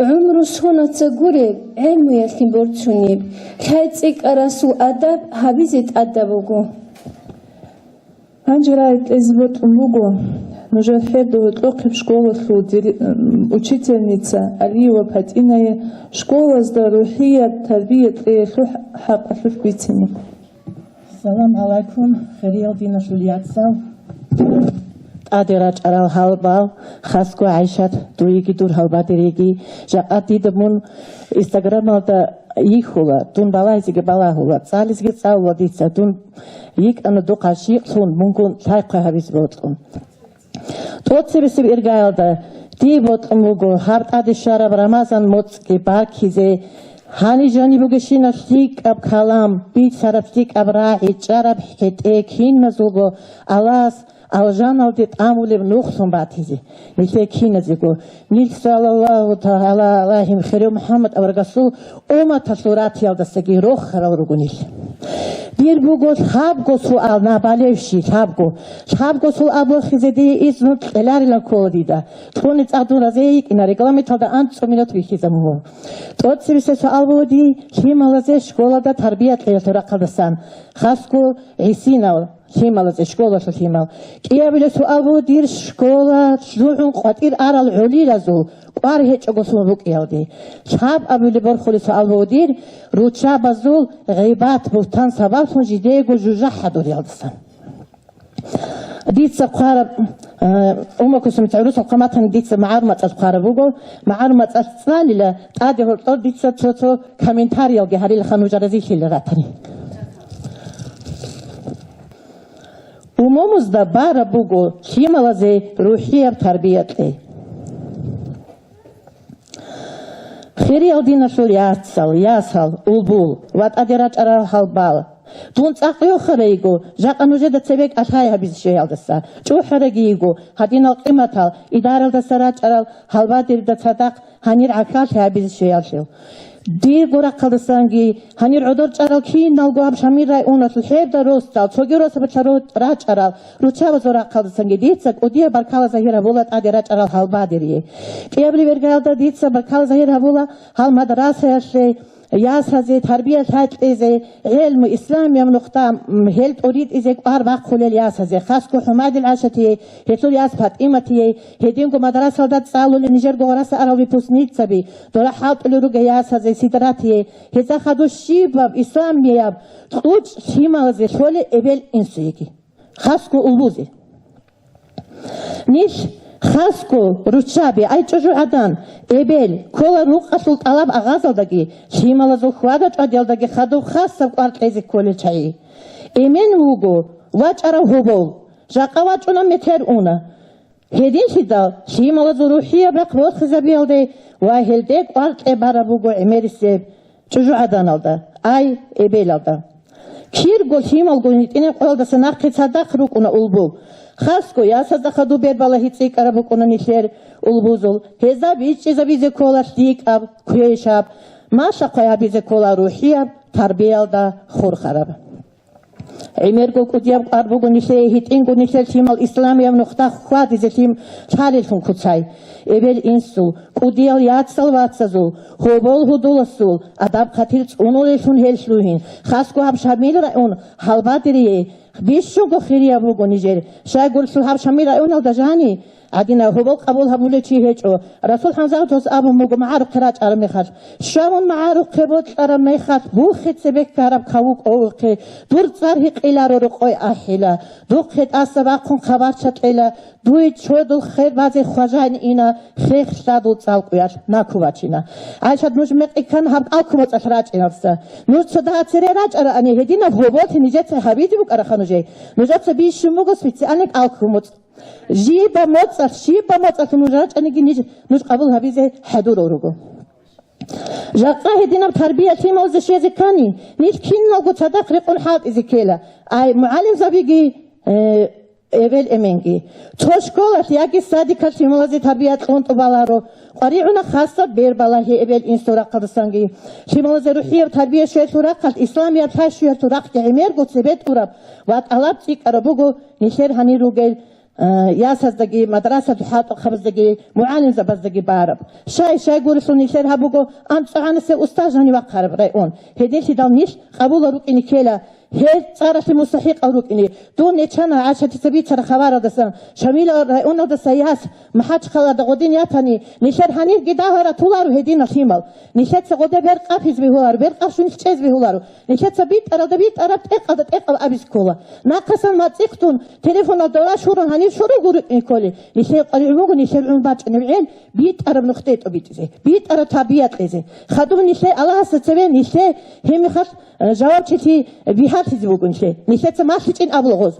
ГӀумру сонаца гуреб, гӀелмуялъе борцунеб, лъай цӀикӀкӀарасул адаб гьабизе тӀадаб буго. Гьанже рагӀи кьезе бокьун буго, нужер хӀерда гьоркьохъеб школалъул дир-, м, учительница Алиева ПатӀинае школазда рухӀияб тарбия кьеялъул хӀакъалъулъ бицине. Салам гӀалайкум, хириял диналъул яцал. ТӀаде рачӀарал гьалбал, хасго ГӀайшат, дуеги дур гьалбадериги, жакъа дида мун инстаграмалда йихьула, дун балагьизеги балагьула, цӀализеги цӀалула дица, дун йикӀана духъа щикълъун, мунгун лъай-хъвай гьабизе бокьун. ТӀоцебесеб иргаялда дие бокьун буго гьаб тӀаде щвараб Рамазан моцӀги баркизе, гьаниб жаниб бугещинаб лъикӀаб калам, бицараб лъикӀаб рагӀи, чӀараб хӀетӀе киназулго Аллагьас алжаналде тӀамулеб нухлъун батизе. Нилъее киназего, нилъ саллаллагьу тагӀала гӀалайгьи хирияв МухӀаммад аварагасул умматалъул ратиялдасаги рохарал руго нилъ. Дир буго лъабго суал, набалевщи, лъабго. Лъабго суал бохизе дие изну кьеларилан ккола дида. Кьуни цӀакъ дун разе йикӀина, регламенталда анцӀу минут бихьизабун. ТӀоцебесеб суал буго дие лъималазе школалда тарбия кьеялъул рахъалдасан, хасго гӀисинал лъималазе, школалъул лъимал. КӀиабилеб суал буго дир школа лъугӀун къватӀир арал гӀолилазул кӀвар гьечӀого лъугьун букӀиялде. Лъабабилеб борхулеб суал буго дир руччабазул гъибат-бугьтан сабаблъун жидеего жужахӀ хӀадуриялдасан. Дица хъвараб, э, умакусумца гӀурусал хъаматани дица магӀарул мацӀалъ хъвараб буго. МагӀарул мацӀалъ цӀалила, тӀаде гьоркьор дица цо-цо комментариялги гьарилаха, нуж разилъила ратани. Умумузда бараб буго лъималазе рухӀияб тарбия кьей. Хириял диналъул яцал, ясал, улбул ва тӀаде рачӀарал гьалбал. Дун цӀакъ йохарай йиго, жакъа нужеда цебе кӀалъай гьабизе щвеялдаса, чӀухӀараги йиго, гьадинал къиматал, идаралдаса рачӀарал гьалбадерида цадахъ гьанир гӀахьаллъи гьабизе щвеялъул. Дирго рахъалдасанги, гьанир гӀодор чӀарал киналго гьаб Шамил районалъул гьебда росдал, цоги росабалъа ро-, рачӀарал, руччабазул рахъалдасанги дица кӀудияб баркала загьир гьабула тӀаде рачӀарал гьалбадерие. КӀиабилеб иргаялда дица баркала загьир гьабула гьал мадрасаялъе, ясазе, тарбия лъай кьезе, гӀелму, исламияб нухда, м, гьел тӀуритӀизе кӀвар бахъулел ясазе, хасго ХӀумадил ГӀашатие, гьелъул яс ПатӀиматие, гьединго мадрасалда цӀалулел нижерго гъораса арал выпускницаби, дора хӀалтӀулел ругел ясазе, Сидратие, гьезда хадур щибаб исламияб кьучӀ лъималазе лъолел эбел-инсуеги. Хасго улбузе. Нилъ хасго руччаби, ай чӀужугӀадан, эбел, ккола рукъалъул тӀалаб агъазалдаги, лъималазул хьвада-чӀвадиялдаги хадуб хасаб кӀвар кьезе кколел чагӀи. Эмен вуго вачӀарав гьобол, жакъа вачӀуна метер уна. Гьединлъидал лъималазул рухӀияб рахъ борхизабиялде ва гьелде кӀвар кьебараб буго гӀемерисеб чӀужугӀаданалда, ай, эбелалда. Кирго лъималго гьитӀинаб къоялдаса нахъе цадахъ рукӀуна улбу. Хасго ясазда хадуб бербалагьи цӀикӀкӀараб букӀуна нилъер улбузул. Гьезда бичӀчӀизабизе ккола лъикӀаб, квешаб, малъа-хъвай гьабизе ккола рухӀияб, тарбиялда хурхараб. ГӀемерго кӀудияб кӀвар буго нилъее, гьитӀинго нилъер лъимал исламияб нухда хьвадизе лъим лъалеллъун куцай. Эбел-инсул, кӀудиял яцал вацазул, гьобол гьудуласул адаб-хъатир цӀунулеллъун гьел лъугьин, хасго гьаб Шамил район гьалбадерие бищунго хирияб буго нижер. Щайгурелъул гьаб Шамил районалда жани гӀадина гьобол къабул гьабулев чи гьечӀо. Расул ХӀамзатовас абун буго магӀарухъе рачӀараб мехалъ: «Щвамун магӀарухъе бокьараб мехалъ, бухе цебе ккараб каву кӀовухъе, дур цӀар гьикъиларо рокъой ахӀила, духъе тӀаса бахъун хабарча кьела, дуе чодул хер базе хважайин ина, хех лъадул цӀалкӀуялъ наку бачина». ГӀайшат, нуж мекъи ккан гьаб кӀалкумоцӀалъ рачӀиналдаса. Нуж цо дагьа цере рачӀараани, гьединаб гьоболлъи нижеца гьабизе букӀараха нужей. Нужеца бищун буго специальный кӀалкумоцӀ. Жиба моцӀалъ, жиба моцӀалъ нуж рачӀаниги ниж, нуж къабул гьабизе хӀедурал руго. Жакъа гьединаб тарбия лъималазе щвезе ккани, нилъ киналго цадахъ рекъон хӀалтӀизе ккела. Ай, мугӀалимзабиги, э, эбел-эменги. Цо школалъ яги садикалъ лъималазе тарбия кьун тӀубаларо. КъваригӀуна хасаб бербалагьи эбел-инсул рахъалдасанги. Лъималазе рухӀияб тарбия щвелъул рахъалъ, исламияб лъай щвелъул рахъги гӀемерго цебетӀураб ва тӀалаб цӀикӀкӀараб буго нилъер гьанир ругел, э, ясаздаги, мадрасалъул хӀалтӀухъабаздаги, мугӀалимзабаздаги бараб. Щай-щайгурелъул нилъер гьаб буго анцӀгӀанасев устаз жанив вахъараб район. Гьединлъидал нилъ къабула рукӀине ккела, гьел цӀаралъе мустахӀикъал рукӀине. Дун нечана ГӀашатица бицараб хабаралдасан, Шамилал районалдаса яс МахӀачхъалада гъодин ятани, нилъер гьанирги дагьара туларо гьединал лъимал. Нилъеца гъоде беркъаб хӀиз бегьуларо, беркъаб щунилъ чӀез бегьуларо. Нилъеца битӀаралда битӀараб, тӀекъалда тӀекъаб абизе ккола. Нахъасан мацӀихъ тун, телефоналда лъурун гьанир щурал гуритӀни кколел. Нилъее къваригӀун буго нилъер гӀун бачӀунеб гӀел битӀараб нухде тӀобитӀизе, битӀараб тарбия кьезе. Хадуб нилъее Аллагьасда цеве нилъее гьеб мехалъ, э, жавабчилъи бихьалъизе буго нилъее. Нилъеца малъичӀин абула гъоз.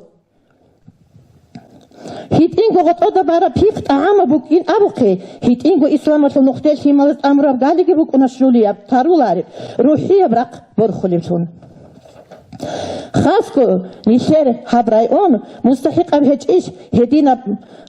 ГьитӀинго гъотӀода бараб пихъ тӀагӀамаб букӀин абухъе, гьитӀинго исламалъул нухде лъималаз тӀамураб галиги букӀуна щулияб, тарулареб, рухӀияб рахъ борхулеблъун. Хасго нилъер гьаб район мустахӀикъаб гьечӀищ гьединаб,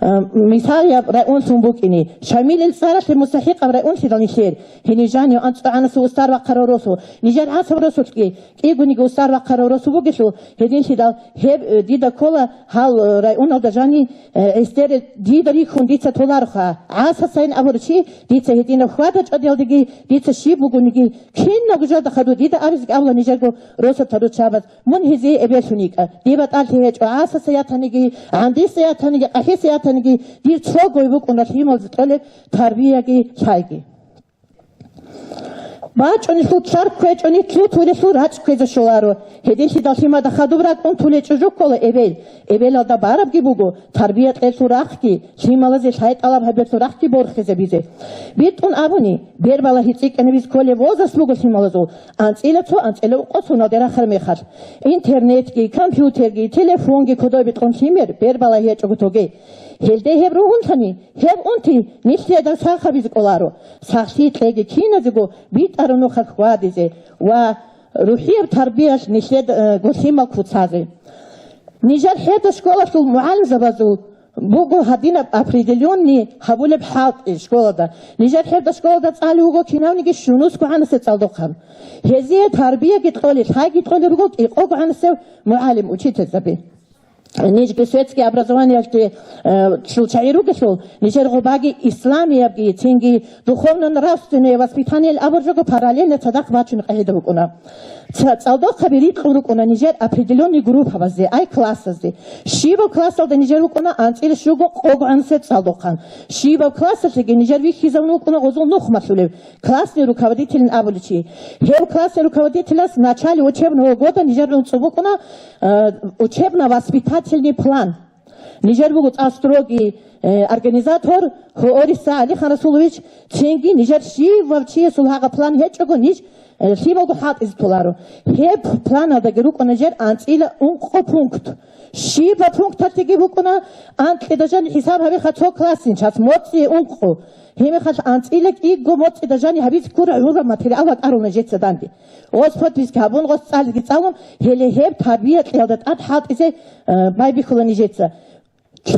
а, мисалияб районлъун букӀине. Шамилил цӀаралъе мустахӀикъаб районлъидал нилъер, гьенир жанив анцӀгӀанасев устар вахъарав росу, нижер гӀасаб росулъги, кӀигониги устар вахъарав росу бугелъул, гьединлъидал гьеб, э, дида ккола гьал, э, районалда жани, э, гӀистере дида рихьун дица толароха. ГӀаса сайин абурав чи дица гьединаб хьвада-чӀвадиялдеги, дица щиб бугониги, кинабго жалда хадур дида абизеги абула нижерго росатал руччабаз. Мун гьезие эбеллъун йикӀа. Дир батӀалъи гьечӀо, гӀасаса ятаниги, гӀандиса ятаниги, къахӀиса ятаниги, дир цогой букӀуна лъималазе кьолеб тарбияги лъайги. БачӀунелъул цар кквечӀони лъутулелъул рачӀ кквезе щоларо. Гьединлъидал лъимада хадуб ракӀун тулей чӀужу ккола эбел. Эбелалда барабги буго, тарбия кьелъул рахъги, лъималазе лъай тӀалаб гьабиялъул рахъги борхизабизе. БитӀун абуни, бербалагьи цӀикӀкӀинабизе кколеб возраст буго лъималазул, анцӀила цо, анцӀила укъо соналде рахараб мехалъ. Интернетги, компьютерги, телефонги кодобе кьун лъимер бербалагьи гьечӀого тоге. Гьелде гьеб ругьунлъани, гьеб унти нилъеда сахабизе кӀоларо, сахлъи кьеги киназего битӀараб нухалъ хьвадизе ва рухӀияб тарбиялъ нилъеда, э, гулъимал куцазе. Нижер хӀеда школалъул мугӀалимзабазул буго гьадинаб определённый гьабулеб хӀалтӀи школада. Нижер хӀеда школада цӀали вуго кинавниги щунусго гӀанасеб цӀалдохъан. Гьезие тарбияги кьолел, лъайги кьолел руго кӀикъого гӀанасев мугӀалим, учительзаби. Нижги светский образованиялъе, э, лъул чагӀи ругелъул, нижер гъубаги исламиябги, цинги духовно-нравственное воспитаниел абуржого параллельно цадахъ бачун къагӀида букӀуна. Ца-, цӀалдохъаби рикьун рукӀуна нижер определённый группабазде, ай классазде. Щибаб классалда нижер вукӀуна анцӀила щуго къогӀансеб цӀалдохъан. Щибаб классалъеги нижер вихьизавун вукӀуна гъозул нух малъулев. Классный руководителин абуличи. Гьев классный руководителас в начале учебного года нижер цӀубукӀуна, э, учебно-воспитательный план. Нижер буго цӀа строгий, э, организатор, Гьуориса Алихан Расулович, цинги нижер щивав чиясул гьагъа план гьечӀого ниж, э, лъималго хӀалтӀизе толаро. Гьеб планалдаги рукӀуна нижер анцӀила ункъо пункт. Щибаб пункталъеги букӀуна, анкьида жан хӀисаб гьабиха цо классин час моцӀи ункъо. Гьебмехалъ анцӀила кӀиго моцӀида жани гьабизе ккураб гӀураб материал бакӀарулна нижеца данде. Гъос подписки гьабун, гъос цӀалиги цӀалун, гьеле гьеб тарбия кьеялда тӀад хӀалтӀизе, э, байбихьула нижеца.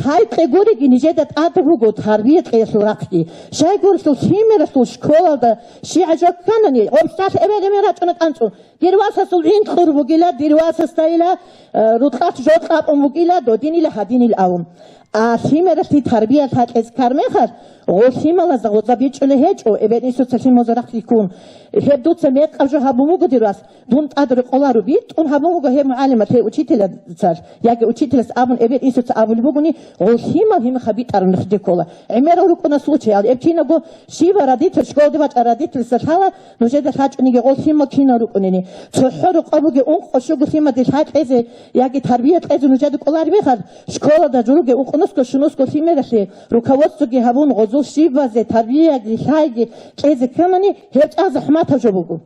Лъай кье гуриги нижеда тӀад буго тарбия кьеялъул рахъги. Щайгурелъул лъимералъул школалда щи гӀажаб кканани, гъоркьалъ эбел-эмен рачӀуна кӀанцӀун. Дир васасул гӀинкьур бугила, дир васасдайила, э, рукьалъ жо кьабун бугила, додинила, гьадинил авун. А лъимералъе тарбия лъай кьезе ккараб мехалъ, гъо лъималазда гъоза бичӀчӀулей гьечӀо, эбел-инсуца лъималазда рахъ рихьун. Гьеб дуца мекъаб жо гьабун буго, дир вас, дун тӀад рекъоларо битӀун гьабун буго гьеб мугӀалималъе, учителазда, яги учителас абун, эбел-инсуца абулеб бугони, гъо лъимал гьимихъа битӀараб нухде ккола. ГӀемерал рукӀуна случаял, эб кинабго щибаб родитель, школде вачӀарав родительса лъала, нужеда лъачӀониги гъо лъимал кинал рукӀунени. ЦохӀо рукъа бугеб ункъо щуго лъимаде лъай кьезе яги тарбия кьезе нужеда кӀолареб мехалъ, школада журуге ункънусго щунусго лъимералъе руководствоги гьабун, гъозул щибазе тарбияги лъайги кьезе кканани, гьеб чӀа захӀматаб жо буго.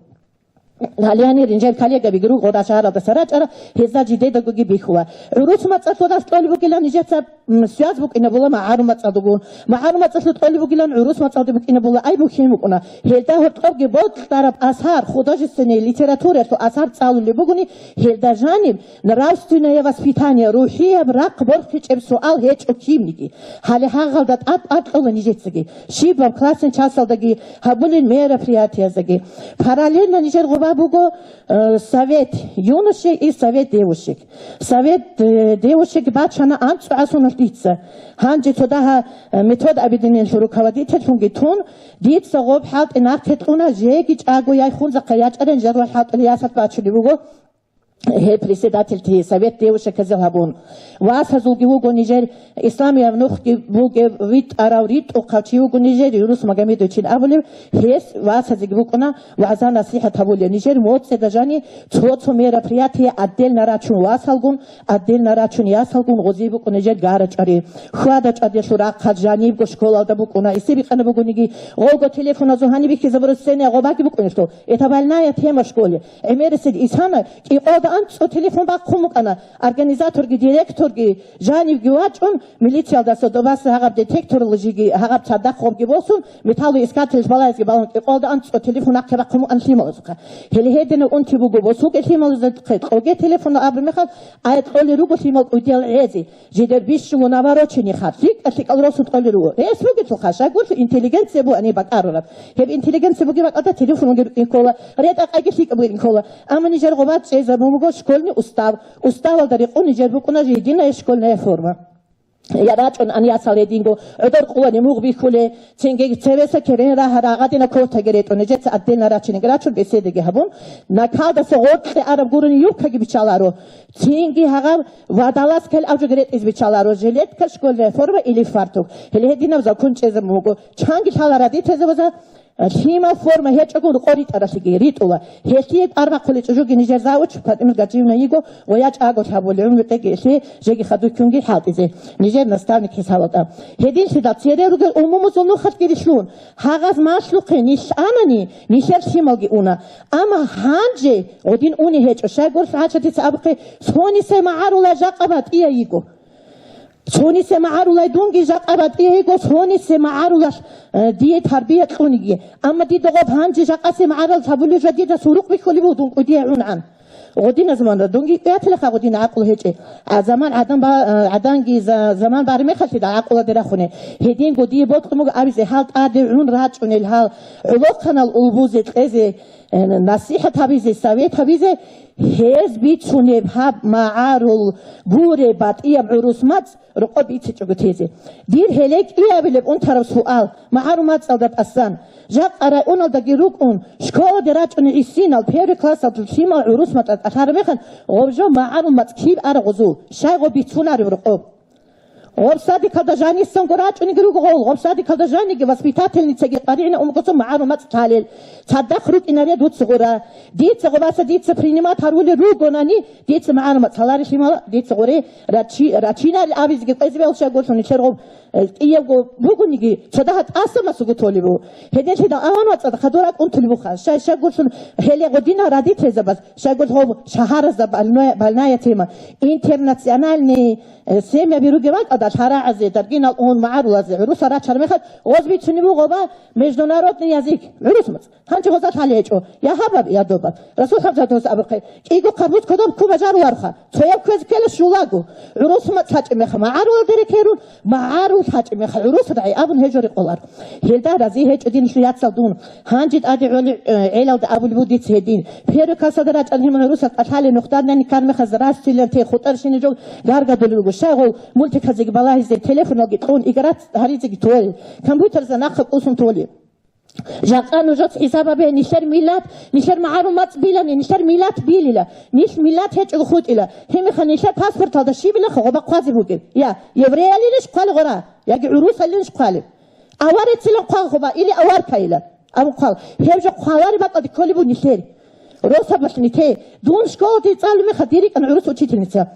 Гьале гьанир нижер коллегабиги руго рашагьаралдаса рачӀарал, гьезда жидедагоги бихьула. ГӀурус мацӀалъурас кьолеб бугилан нижеца, м, связь букӀинабула магӀару мацӀалдагун. МагӀару мацӀалъул кьолеб бугилан гӀурус мацӀалде букӀинабула, ай мухьин букӀуна. Гьелда гьоркьобги бокьараб асар, художественный литератураялъул асар цӀалулеб бугони, гьелда жаниб нравственное воспитание, рухӀияб рахъ борхичӀеб суал гьечӀо кинниги. Гьале гьагъалда тӀад-тӀад кьола нижецаги. Щибаб классин часалдаги гьабулел мероприятияздаги. Параллельно нижер гъуба буго, э, совет юношей и совет девушек. Совет, э, девушек бачана анцӀу гӀасуналъ дица. Гьанже цо дагьа, э, метод объединениялъул руководительлъунги тун, дица гъоб хӀалтӀи нахъе кьуна, жеги чӀаго яй хунзахъа ячӀарин, жер ва хӀалтӀулей ясалъ бачулеб буго. Гьеб председательти совет девушек гьезул гьабун. Васазулги вуго нижер, исламияб нухги бугев, витӀарав, ритӀухъав чи вуго нижер, Юнус Магомедовичин абулев, гьес васазеги букӀуна вагӀза-насихӀат гьабулев. Нижер моцӀеда жани цо-цо мероприятие отдельно рачун васалгун, отдельно рачун ясалгун гъозие букӀун нижер гарачӀари. ХьвадачӀвадиялъул рахъалъ жанибго школалда букӀуна. Исе бикъана бугониги, гъолго телефоназул гьаниб бихьизабураб сцена гъобаги букӀунелъул. Это больная тема в школе. ГӀемерисел исана кӀикъоялда анцӀу телефон бахъун букӀана. Организаторги, директорги, жанивги вачӀун, милициялдаса добаса гьагъаб детекторлъиги, гьагъаб цадахъ гъобги босун, металлоискатель балаязги балун, кӀикъоялда анцӀу телефон нахъе бахъун букӀана лъималазухъа. Гьеле гьединаб унти буго босулги лъималазухъе, кьоге телефон абу мехалъ, ай кьолел руго лъимал кӀудиял гӀези. Жидер бищун навороченныйха, лъикӀа-лъикӀал росун кьолел руго. Гьес бугелъулха, щайгурлъи интеллигенция бугани бакӀарураб. Гьеб интеллигенция бугеб бакӀалда телефонги рукӀин ккола, ретӀа-къайги лъикӀаб букӀин ккола. Амма нижер гъобал чӀезабун буго школьный устав. Уставалда рекъон нижер букӀуна единая школьная форма. Я рачӀун ан ясал гьединго, гӀодор къулани мугъ бихьуле, цинги цевеса керен рагьа рагъадина кофтаги ретӀун, нижеца отдельно рачиниги рачун, беседаги гьабун, накалдаса гъоркье араб гурони юбкаги биччаларо. Цинги гьагъаб вадалас ккел абжуги ретӀиз биччаларо, жилетка, школьная форма или фартук. Гьеле гьединаб закон чӀезабун буго. Чанги лъала родительзабаза, э, лъимал форма гьечӀого рукъо ритӀаралъеги ритӀула. Гьелъие тӀарбахъулел чӀужуги нижер завуч ПатӀимат Гажиевна йиго ва ячӀаго лъабули гӀумру кьеги гьелъие жеги хадуй ккунги хӀалтӀизе. Нижер наставник хӀисабалда. Гьединлъидал цере ругел умумузул нухалъги рилълъун. Гьагъаз малъухъе нилъ анани, нилъер лъималги уна. Амма гьанже гъодин уни гьечӀо, щайгурелъул гьачадица абухъе, цониса магӀарула жакъа батӀия йиго. Цонисе магӀарулай дунги жакъа батӀияйго, цонисе магӀарулалъ, э, дие тарбия кьуниги. Амма дида гъоб гьанже жакъасе магӀарал гьабулев жо дида сурукъ бихьулеб буго дун кӀудияй гӀунгӀан. Гъодина заманда дунги кӀиятилаха гъодина гӀакълу гьечӀи. А заман гӀадан ба-, э, гӀаданги за-, заман бармехалъида гӀакълуде рахуне. Гьединго дие бокьун буго абизе гьал тӀаде гӀун рачӀунел гьал гӀолохъанал улбузе кьезе, э, насихӀат гьабизе, совет гьабизе, гьез бицунеб гьаб магӀарул гуре батӀияб гӀурус мацӀ рокъоб бицичӀого тезе. Дир гьеле кӀиабилеб унтараб суал, магӀарул мацӀалда тӀасан. Жакъа районалдаги рукӀун, школаде рачӀунел гӀисинал, первый классалда лъимал гӀурус мацӀалда тӀалъараб мехалъ, гъоб жо магӀарул мацӀ киб ара гъозул, щай гъоб бицунареб рокъоб? Гъоб садикалда жанисанго рачӀунеги руго гъол, гъоб садикалда жаниги воспитательницаги къваригӀинав умгоцун магӀарул мацӀ лъалел. Цадахъ рукӀинаре дуца гъура. Дица гъобаса дица принимат гьарулел ругонани, дица магӀарул мацӀ лъаларелъимала, дица гъуре рачи-, рачинарел абизеги кӀвезабе алщай гурлъун нилъер гъоб, э, кӀиябго бугониги, цо дагьа тӀасамасуго толеб буго. Гьединлъидал аван вацӀцӀад хадур ракӀун толеб буха. Щай-, щайгурлъун гьеле гъодина родительзабаз, щайгур гъоб шагьаразда больное-, больная тема. Интернациональный, э, семьяби ругеб бакӀалда лъарагӀазе, даргинал ун, магӀарулазе гӀурусал рачараб мехалъ, гъоз бицунеб буго гъоба международный язык, гӀурус мацӀ. Гьанже гъоза лъалеб гьечӀо, я гьабаб, я добаб. Расул ХӀамзатовас абухъе, кӀиго хъарбуз кодоб ккун бажарула арха, цояб кквезе ккела щулаго. ГӀурус мацӀ лъачӀеб мехалъ магӀарулалде рекерун, магӀарул лъачӀеб мехалъ гӀурус рагӀи абун гьечӀо рекъолар. Гьелда рази гьечӀо дин лъуяцал дун. Гьанже тӀаде гӀоли, э, гӀелалда абулеб буго дица гьедин. Первый классалда рачӀарал гьимал гӀурусал тӀалъалел нухдарнани ккараб мехалъ здравствуйте, хутӀарщинаб жо гаргадулел руго. Щай гъол мультиказеги балагьизе, телефоналги кьун, играть гьаризеги толел, компьютерзда нахъа кӀусун толел. Жакъа нужец хӀисаб гьабе, нилъер миллат, нилъер магӀарул мацӀ билани, нилъер миллат билила, нилъ миллат гьечӀого хутӀила. Гьебмехалъ нилъер паспорталда щибилаха гъоба хъвазе бугеб? Я евреялилищ хъвали гъора, яги гӀурусалилищ хъвали? Аварецилан хъвал гъоба или аваркайила абун хъвал. Гьеб жо хъвалареб бакӀалде кколеб буго нилъер. Росабалъ нилъе. Дун школаде цӀалул мехалъ дир рикӀкӀана гӀурус учительница.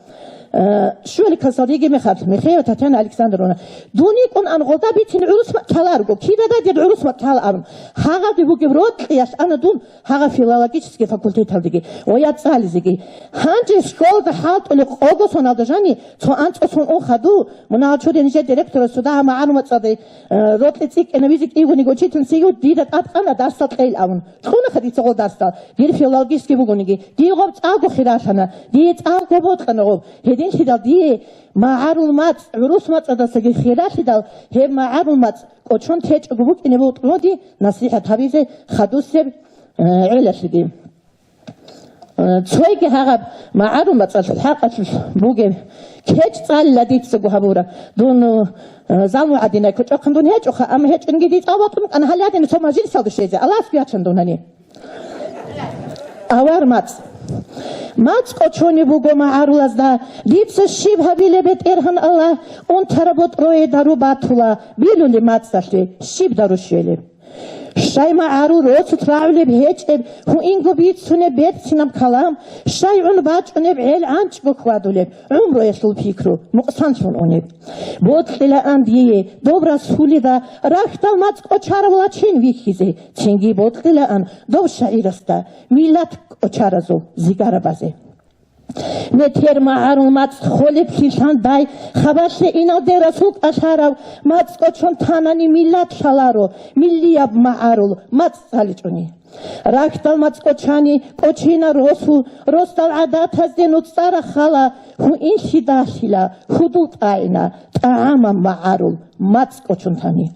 Э, щуали классалда йигеб мехалъ, Михеева Татьяна Александровна. Дун йикӀун ан гъолда бицин гӀурус мацӀ лъаларго, кидадай дир гӀурус мацӀ лъала абун. Гьагъабде бугеб рокьиялъ ана дун гьагъа филологический факультеталдеги ва я цӀализеги. Гьанже школада хӀалтӀулеб къого соналда жани цо анцӀго сон ун хадув, мунагьал чуре нижер директорас цо дагьа магӀарул мацӀалде, э, рокьи цӀикӀкӀинабизе кӀигониги учительница йигун дида тӀадкъана дарсал кьейил абун. Кьунаха дица гъол дарсдал, дир филологический бугониги, дие гъоб цӀакъго хиралъана, дие цӀакъго бокьана гъоб. Гьединлъидал дие магӀарул мацӀ, гӀурус мацӀадасаги хиралъидал, гьеб магӀарул мацӀ кӀочон течӀого букӀине бутӀроди насихӀат гьабизе хадусеб, э, гӀелалъеги. Э, цойги гьагъаб магӀарул мацӀалъул хӀакъалъулъ бугеб кечӀ цӀалила дицаго гьабура. Дун, э, заму гӀадинай кочӀохъан дун гьечӀоха, амма гьечӀунги дицӀав батун кӀан гьалядин цо мажлисалда щвезе. Аллагьасги ячан дун гьани. Авар мацӀ. МацӀ кӀочонеб буго магӀарулазда, дица щиб гьабилеб, БетӀергьан Аллагь, унтараб бутӀрое дару батула, билули мацӀалъе, щиб дару щвелеб? Щай магӀарул росулъ рагӀулеб гьечӀеб, гьуинго бицунеб берцинаб калам, щай гӀун бачӀунеб гӀел гӀанчӀго хьвадулеб, гӀумруялъул пикру мукъсанлъун унеб. Бокьилаан дие доб Расулида рахьдал мацӀ кӀочарав лачин вихьизе, цинги бокьилаан дов шагӀирасда миллат кӀочаразул зигарабазе. Метер магӀарул мацӀ холеблъилъан бай хабалъе иналде Расул кӀалъарав мацӀ кӀочон танани миллат лъаларо, миллияб магӀарул мацӀ цӀаличӀони. Рахьдал мацӀ кӀочани кӀочина росу, росдал гӀадатазде нуцӀа рахала, гьуинлъи далъила, хьудул тӀагӀина, тӀагӀамаб магӀарул мацӀ кӀочон тани.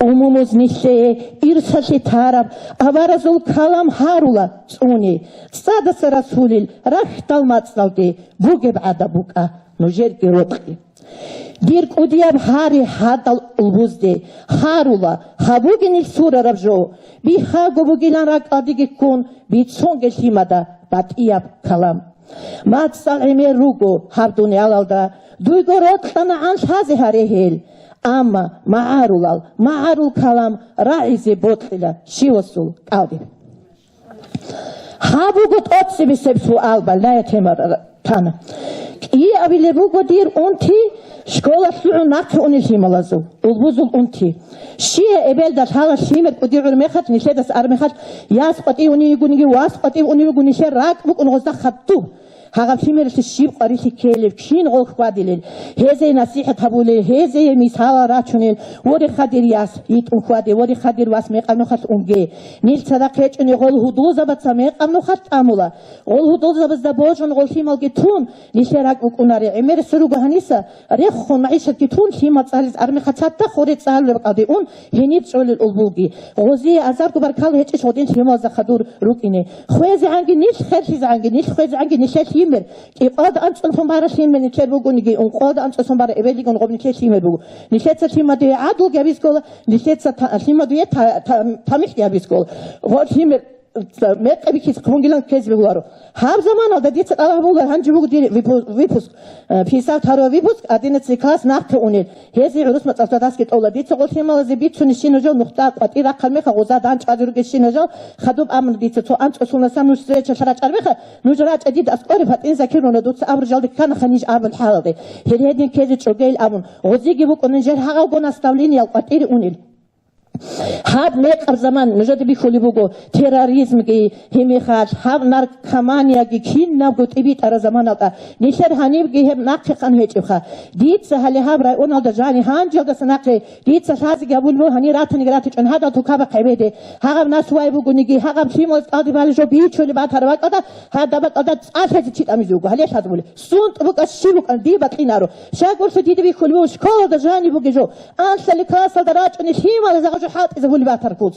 Умумуз нилъее ирсалъе тараб аваразул калам гьарула цӀуне, цӀадаса Расулил рахьдал мацӀалде бугеб гӀадаб букӀа нужерги рокьи. Дир кӀудияб гьари гьадал улбузде гьарула, гьабугенил сурараб жо, бихьаго бугилан ракӀалдеги ккун, бицунге лъимада батӀияб калам. МацӀал гӀемер руго гьаб дуниялалда, дуйго рокьана гӀан лъазе гьаре гьел. Амма магӀарулал, магӀарул калам рагӀизе бокьила щивасул кӀалдиб. Гьаб буго тӀоцебесеб суал, больная тема р-, тана. КӀиабилеб буго дир унти школалъ лъугӀун нахъе унел лъималазул, улбузул унти. Щие эбелда лъала лъимер кӀуди гӀур мехалъ, нилъедас ар мехалъ, яс къватӀив унев йигониги, вас къватӀив унев йигони, нилъер ракӀ букӀун гъозда хадуб. Гьагъаб лъимералъе щиб къварилъи ккелеб, кин гъол хьвадилел, гьезие насихӀат гьабулел, гьезие мисалал рачунел: «Вореха, дир яс, йитӀун хьваде, вореха, дир вас, мекъаб нухалъ унге». Нилъ цадахъ гьечӀони гъол гьудулзабаца мекъаб нухалъ тӀамула. Гъол гьудулзабазда божун гъол лъималги тун, нилъер ракӀ букӀунаре. ГӀемерисел руго гьаниса, рехун, магӀишатги тун, лъимал цӀализ армихъа цадахъ гъоре цӀалулеб бакӀалде ун, гьениб чӀолел улбулги. Гъозие азарго баркала гьечӀищ гъодин лъималазда хадур рукӀине. ХвезегӀанги нилъ, херлъизегӀанги нилъ, хвезегӀанги нилъер лъимер. КӀикъоялда анцӀуллъун бара лъимер нилъер бугониги, ункъоялда анцӀуллъун бара эбелигун гъоб нилъер лъимер буго. Нилъеца лъимадуе гӀадлуги гьабиз ккола, нилъеца та-, лъимадуе та-, та-, тамихӀги гьабиз ккола. Гъо лъимер Мекъи бихьиз хъунгилан ккезе бегьуларо. Гьаб заманалда дица тӀалаб гьабула, гьанже буго дир випу-, випуск, э, пятьдесят второй выпуск, одиннадцатый класс нахъе унел. Гьезие гӀурус мацӀалда дасги тӀола. Дица гъо лъималазе бицунищин нужер нухда къватӀир рахъал меха гъоза данчӀвазе ругещин нужал хадуб амру дица цо анцӀусулнасан нуж встречалъа рачӀар меха, нуж рачӀа дида аскӀоре ПатӀин Закировна дуца абру жалде кканаха ниж абул хӀалалде. Гьел гьедин ккезе чӀогейил абун. Гъозиги букӀунин жер гьагъавго наставлениял къватӀире унел. Гьаб мекъаб заман нужеда бихьулеб буго терроризмги, гьеб мехалъ гьаб наркоманияги кинабго тӀибитӀараб заманалда. Нилъер гьанибги гьеб нахъе хъан гьечӀебха. Дица гьале гьаб районалда жани гьанжалдаса нахъе дица лъазеги гьабулеб буго, гьанир ратаниги ратичӀун гьадал тукабахъ гӀебеде. Гьагъаб нас вай бугониги, гьагъаб лъималаз тӀалдибали жо бичулеб батараб бакӀалда, гьадаб бакӀалда цӀа лъезе чи тӀамизе вуго, гьале лъазабули. СунтӀ букӀа, щиб букӀа, дие бакьинаро. Щайгурелъул дида бихьулеб буго, школалда жани бугеб жо. Анлъали классалда рачӀунел лъималазда гъажу хӀалтӀизабули батархъуц.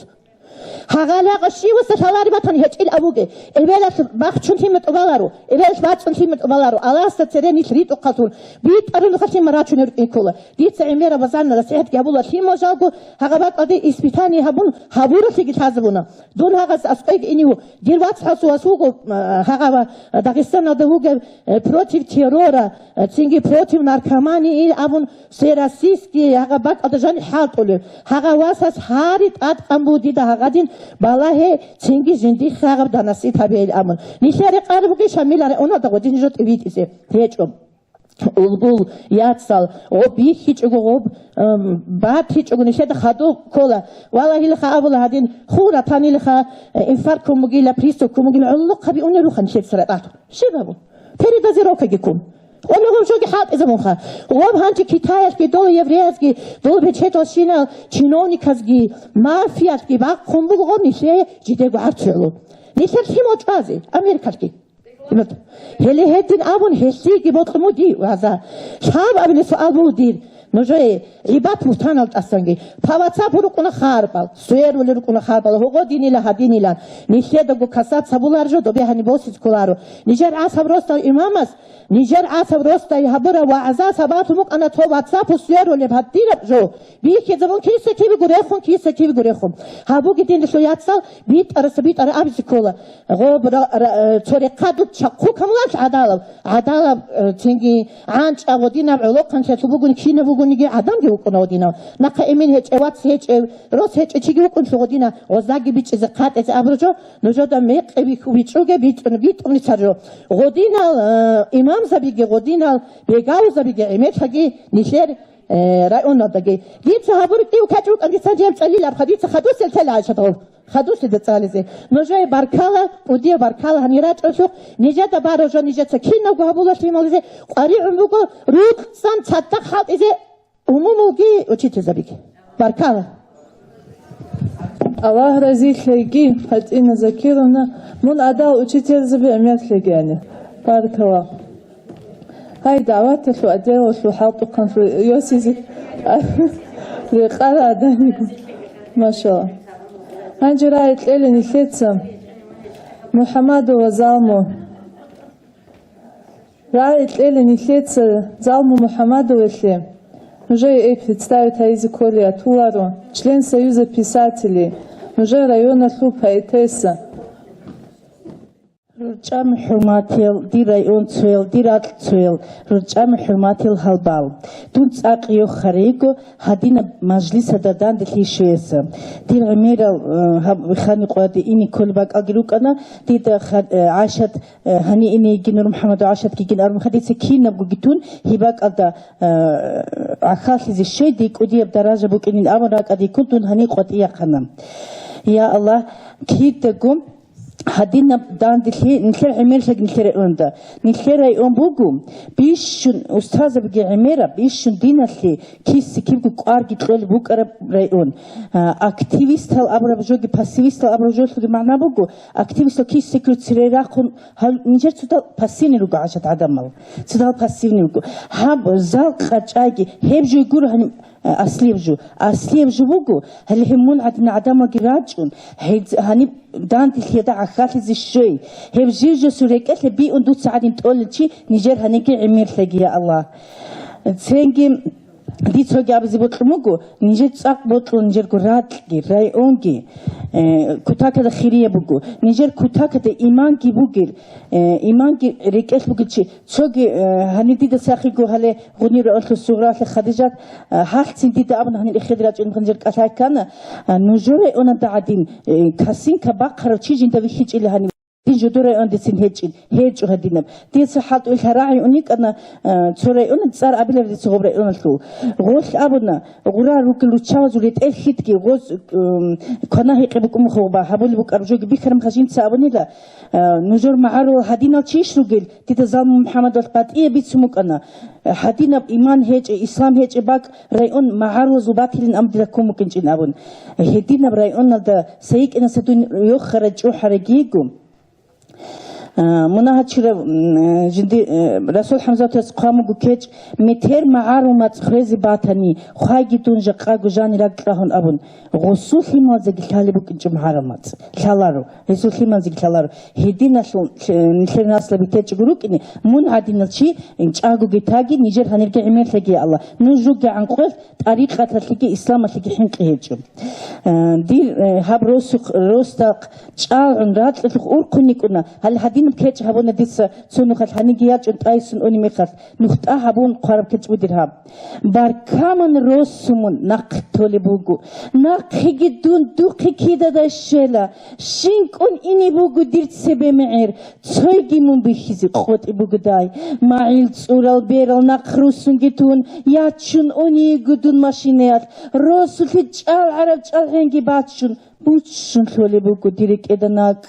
Гьагъалъа гъашиваса лъалари батани гьечӀил абуге. Эбелалъ бахчун лъимер тӀубаларо, эбелалъ бацӀцӀун лъимер тӀубаларо. Аласда цере нилъ ритӀухъаллъун битӀарулха лъимер рачунел рукӀин ккола. Дица гӀемераб базарна насихӀатги гьабула лъимал жалго, гьагъа бакӀалде испытание гьабун, гьабуралъиги лъазабуна. Дун гьагъас аскӀойги инев, дир вацгӀасул вас вуго, а, гьагъа ва Дагъистаналда вугев, э, против террора, э, цинги против наркомании абун, всероссийский гьагъа бакӀалда жани хӀалтӀулев. Гьагъа васас гьари тӀадкъан буго дида гьагъадин балагье, цинги жиндихъ гьагъаб данасит гьабейил абун. Нилъер рекъараб бугищ гьаб милар гӀунада гъодин жо тӀибитӀизе? ГьечӀо. Улгул, яцал, гъоб бихьичӀого, гъоб, эм, батичӀого нилъеда хадуб ккола. Валагьилха абула гьадин, хун ратанилха, э, инфаркт ккун бугила, приступ ккун бугила, гӀолохъаби унел руха нилъеца ратӀалъ. Щиб абу? Передозировкаги ккун. Гъоб жоги хӀалтӀизабунха. Гъоб гьанже Китаялъги, дол евреязги, дол бечедалщинал чиновниказги, мафиялъги бахъун буго гъоб нилъее жидего гӀарцуялъул. Нилъер лъимал чӀвазе, Америкалъги. Гьеле гьедин абун, гьелъиеги бокьун буго дир вагӀза. Лъабабилеб суал буго дир, нужее гӀибат-бугьтанал тӀасанги. По WhatsApp-у рукӀуна харбал, сверулел рукӀуна харбал, гьугъо динила, гьадинилан. Нилъедаго касац гьабулар жо, добе гьаниб босизе кколаро. Нижер гӀасаб росдал имамас, нижер гӀасаб росдай гьабураб вагӀза сабаблъун букӀана цо WhatsApp-у сверулеб гьадинаб жо. Бихьизабун киса-кибего рехун, киса-кибего рехун. Гьабуги динилъул яцал битӀараса битӀара абизе ккола. Гъоб ра-, ра-, э, цо рехъадул чахъу камулалъ гӀадалаб, гӀадалаб, э, цинги гӀанчӀа гъодинаб гӀолохъанлъалъул бугун, кинаб бугониги гӀадамги вукӀуна гъодинав. Нахъа эмен гьечӀев, вац гьечӀев, рос гьечӀев чиги вукӀунлъу гъодина, гъоздаги бичӀчӀизе хъатӀизе абуру жо, нужеда мекъи бихьу-, бичӀчӀуге битӀун-, битӀунни цар жо. Гъодинал, э, имамзабиги, гъодинал бегаузабиги гӀемерлъаги нилъер, э, районалдаги. Дица гьабуру кӀив качӀ вукӀан, дица жем цӀалил абха, дица хадусел тела гьачадгъов. Хадуслъида цӀализе. Нужее баркала, кӀудияб баркала гьанир рачӀолъухъ, нижеда бараб жо нижеца кинабго гьабула лъимализе, къваригӀун буго рукъцӀан цадахъ хӀалтӀизе умумулги учительзабиги. Баркала. Аллагь разилъеги, ПатӀина Закировна, мун адал учительзаби гӀемерлъеги гьанир. Баркала. Гьай, дагӀваталъул отделалъул хӀалтӀухъанлъул йосизе рекъара гӀаданиго. Машалла. Гьанже рагӀи кьела нилъеца МухӀамадова Залму. РагӀи кьела нилъеца Залму МухӀамадовалъе. Нужее эй представить гьайизе кколей атуларо, член Союза писателей, нужер районалъул поэтесса. РорчӀами хӀурматиял дир районцоял, дир ракьцоял, рорчӀами хӀурматиял гьалбал. Дун цӀакъ йохарейго гьадинаб мажлисалда данделъи щвеса. Дир гӀемерал, э, гьаб хани къваде ине кколеб бакӀалги рукӀана, дида ха-, э, ГӀашат, э, гьани ине йигин, НурмухӀаммад ГӀашатги йигин, арумха дица кинабгоги тун, гьеб бакӀалда, э, гӀахьаллъизе щвей, дие кӀудияб даража букӀинин абун ракӀадейккун дун гьани къватӀияхъана. Я Аллагь, кидаго гьадинаб данделъи нилъер гӀемерлъаги нилъер районда. Нилъер район буго бищун устазабиги гӀемераб, бищун диналъе киса-кибго кӀварги кьолеб букӀараб район. А, активистал абураб жоги, пассивистал абураб жолъуги магӀна буго, активистал киса-кибго цере рахъун, гьал-, нижер цодал пассивный руго гӀашат гӀадамал. Цодал пассивный руго. Гьаб зал къачӀайги, гьеб жо гуро гьаниб, а, аслияб жо. Аслияб жо буго, гьале гьеб мун гӀадин гӀадамалги рачӀун, гьез-, гьаниб данделъида гӀахьаллъизе щвей. Гьеб жив-живсул рекӀелъе биун дуца гӀадин тӀолел чи нижер гьаниги гӀемерлъаги, я Аллагь. Цинги дица цоги абизе бокьун буго, нижер цӀакъ бокьун нижерго ракьги, районги, э, кутакалда хирияб буго. Нижер кутакалда иманги бугел, э, иманги рекӀелъ бугел чи. Цоги, э, гьаниб дида сахиго гьале гъунир районалъул Сугъралъе Хадижат, э, гьалъцин дида абуна, гьанир эхеде рачӀун гъинжир кӀалъай ккана, э, нужер районада гӀадин, э, косынка бахъарав чи жинда вихьичӀила гьаниб. Дин жодор райондицин гьечӀин, гьечӀо гьадинаб. Дица хӀалтӀуе лъарагӀи уникӀана, э, цо районал цӀар абилар дица гъоб районалъул. Гъолъ абуна, гъура ругел руччабазул ретӀел хьитги гъоз, м, квана-гьекъи букӀун буго гъоба, гьабулеб букӀараб жоги бихьараб жинца абунила, э, нужер магӀарул гьадинал чийищ ругел, дида Залму МухӀаммадовалъ батӀияб бицун букӀана, гьадинаб иман гьечӀеб, ислам гьечӀеб бакӀ район магӀарулазул батилин абун дида ккун букӀинчӀин абун. Гьединаб районалда сайикӀинаса дун йохара чӀухӀараги йиго. А, мунагьачирав, м, жинди, э, Расул ХӀамзатовас хъван буго кечӀ: «Метер магӀарул мацӀ хвезе батани, хвайги дун жакъаго жанираг кьагьун», — абун. Гъосул лъималзаги лъалеб букӀинчӀо магӀарул мацӀ. Лъаларо. Гьесул лъималзаги лъаларо. Гьединалъул, э, нилъер наслаби течӀого рукӀине, мун гӀадинал чи, э, чӀагоги таги, нижер гьанирги гӀемерлъаги, я Аллагь. Нуж ругегӀан къвел тӀарикъаталъеги исламалъеги хӀинкъи гьечӀо. Э, дир, э, гьаб росухъ-, росдахъ чӀалгӀун ракьалъухъ урхъун йикӀуна, гьале гьадинаб кечӀ гьабуна дица цо нухалъ гьаниги ячӀун тӀайсун унеб мехалъ, нухтӀа гьабун хъвараб кечӀ буго дир гьаб. Баркамун росу мун нахъ толеб буго. Нахъеги дун духъе кидадай щвела. ШинкӀун ине буго дир цебе мегӀер. Цойги мун бихьизе къотӀи бугодай. МагӀил цӀурал берал нахъ русунги тун, ячун унего дун машинаялъ. Росулъе чӀалгӀараб чӀалгӀенги бачун, буччун лъолеб буго дир рекӀеда накӀ.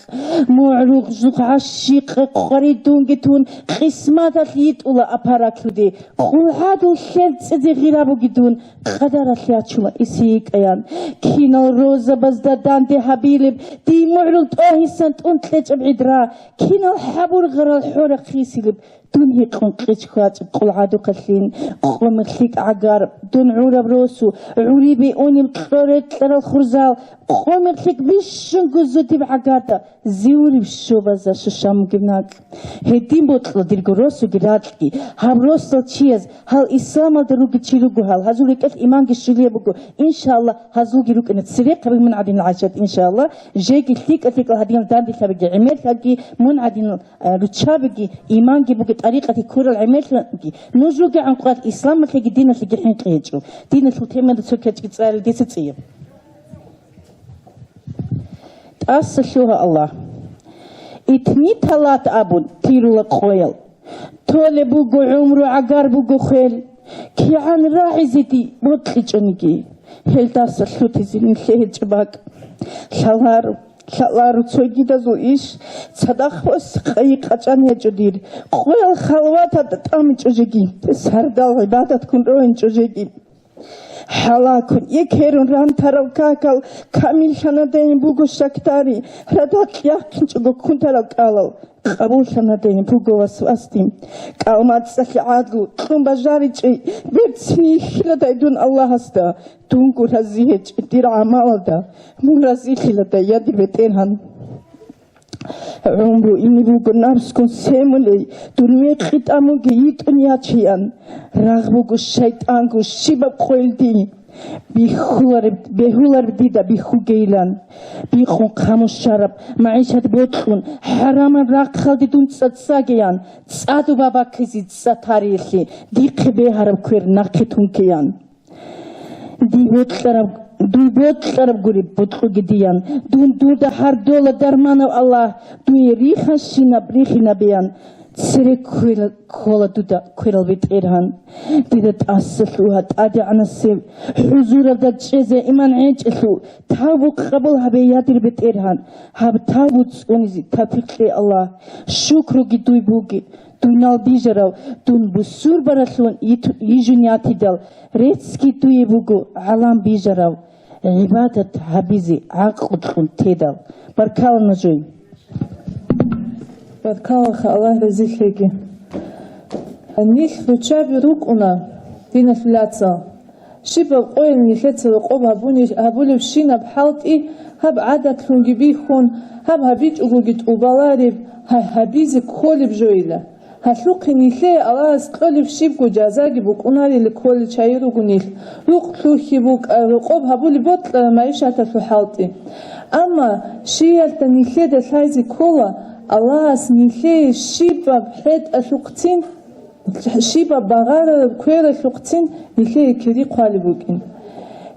МугӀрухъ жугъ гӀащикъ къваридунги тун, къисматалъ йитӀула апараклъуде. Къулгьадул хӀерцӀизе гъира буги дун, къадаралъ ячула исийикӀаян. Кинал розабазда данде гьабилеб, дий мугӀрул тӀогьисан тӀун кьечӀеб гӀидра, кинал хӀабургъарал хӀора хисилеб, дун гьикъун къич-хвачӀеб къулгьадухъалъин, къомер лъикӀ гӀагар, дун гӀураб росу, гӀурибе унеб кьо рекьарал хурзал, къомер лъикӀ бищунго зодиб гӀагарда, зиуриб щобазда шушамугеб накӀ. Гьедин бокьа дирго росуги ракьги, гьаб росдал чияз, гьал исламалда руги чи руго гьал, гьазул рекӀелъ иманги щулияб буго, иншааллагь, гьазулги рукӀине церехъаби мун гӀадинал гӀайшат, иншааллагь, жеги лъикӀа-лъикӀал гьадинал данделъабиги гӀемерлъаги, мун гӀадинал, э, руччабиги, иманги буги, тӀарикъатги ккурал гӀемерлъаги, нуж ругегӀан къвал исламалъеги диналъеги хӀинкъи гьечӀо. Диналъул темада цо кечӀги цӀалел дица цӀияб. ТӀаса лъугьа Аллагь. Итни талат абун тирула къоял. Толеб буго гӀумру, гӀагар буго хвел. КигӀан рагӀизе дие бокьичӀониги, гьелдаса лъутизе нилъее гьечӀеб бакӀ. Лъаларо, лъаларо цогидазул иш, цадахъ ва сихъайи къачӀан гьечӀо дир. Къоял халваталда тӀамичӀо жеги, сардал гӀибадат ккун рогьинчӀо жеги. ХӀалакун, екерун ран тарав какал камиллъанадайин буго щакдари, радал кьяхъинчӀого ккун тарав кӀалал къабуллъанадайин буго васвасдин. КӀалмацӀалъе гӀадлу кьун бажаричӀей берцин йихьиладай дун Аллагьасда, дунго рази гьечӀеб дир гӀамалалда, мун разилъиладай, я дир БетӀергьан. ГӀумру ине буго напсгун семулей, дун мекъи тӀамуге йитӀун ячеян. Рагъ буго шайтӀанго щибаб къойил дин. Бихьулареб, бегьулареб дида бихьугейилан. Бикъун хъаму щвараб, магӀишат бокьун, хӀарамаб рахъалде дун цӀацӀагеян. ЦӀадуб бабаклъизе цӀа тариялъе, дихъе бегьараб квер нахъе тункеян. Дие бокьараб, дуе бокьараб гуреб бокьуге диян. Дун дуда гьардола дарманав Аллагь, дуе риханщинаб рихинабеян. Цере кквел-, ккола дуда кверал, БетӀергьан. Дида тӀаса лъугьа ТӀадегӀанасеб хӀузуралда чӀезе иман гӀечӀелъул, тавбу къабул гьабе, я дир БетӀергьан. Гьаб тавбу цӀунизе тавфикъ кье, Аллагь. Шукруги дуй буге, дуйнал бижарав, дун бусурбаралъун йит-, йижун ятидал, реццги дуе буго гӀалам бижарав, гӀибадат гьабизе гӀакълу кьун тедал. Баркала нужее. Баркалаха, Аллагь разилъеги. Нилъ руччаби рукӀуна, диналъул яцал. Щибаб къойил нилъеца рокъоб гьабуни-, гьабулебщинаб хӀалтӀи, гьаб гӀадатлъунги бихьун, гьаб гьабичӀогоги тӀубалареб, гьа-, гьабизе кколеб жойила. Гьалъухъе нилъее Аллагьас кьолеб щибго жазаги букӀунарили кколел чагӀи руго нилъ, рукъ лъухьи букӀа, рокъоб гьабулеб бокьараб магӀишаталъул хӀалтӀи. Амма щиялда нилъеда лъайзе ккола, Аллагьас нилъее щибаб хӀетӀалъухъцин, щибаб багъарараб квералъухъцин нилъее кири хъвалеб букӀин.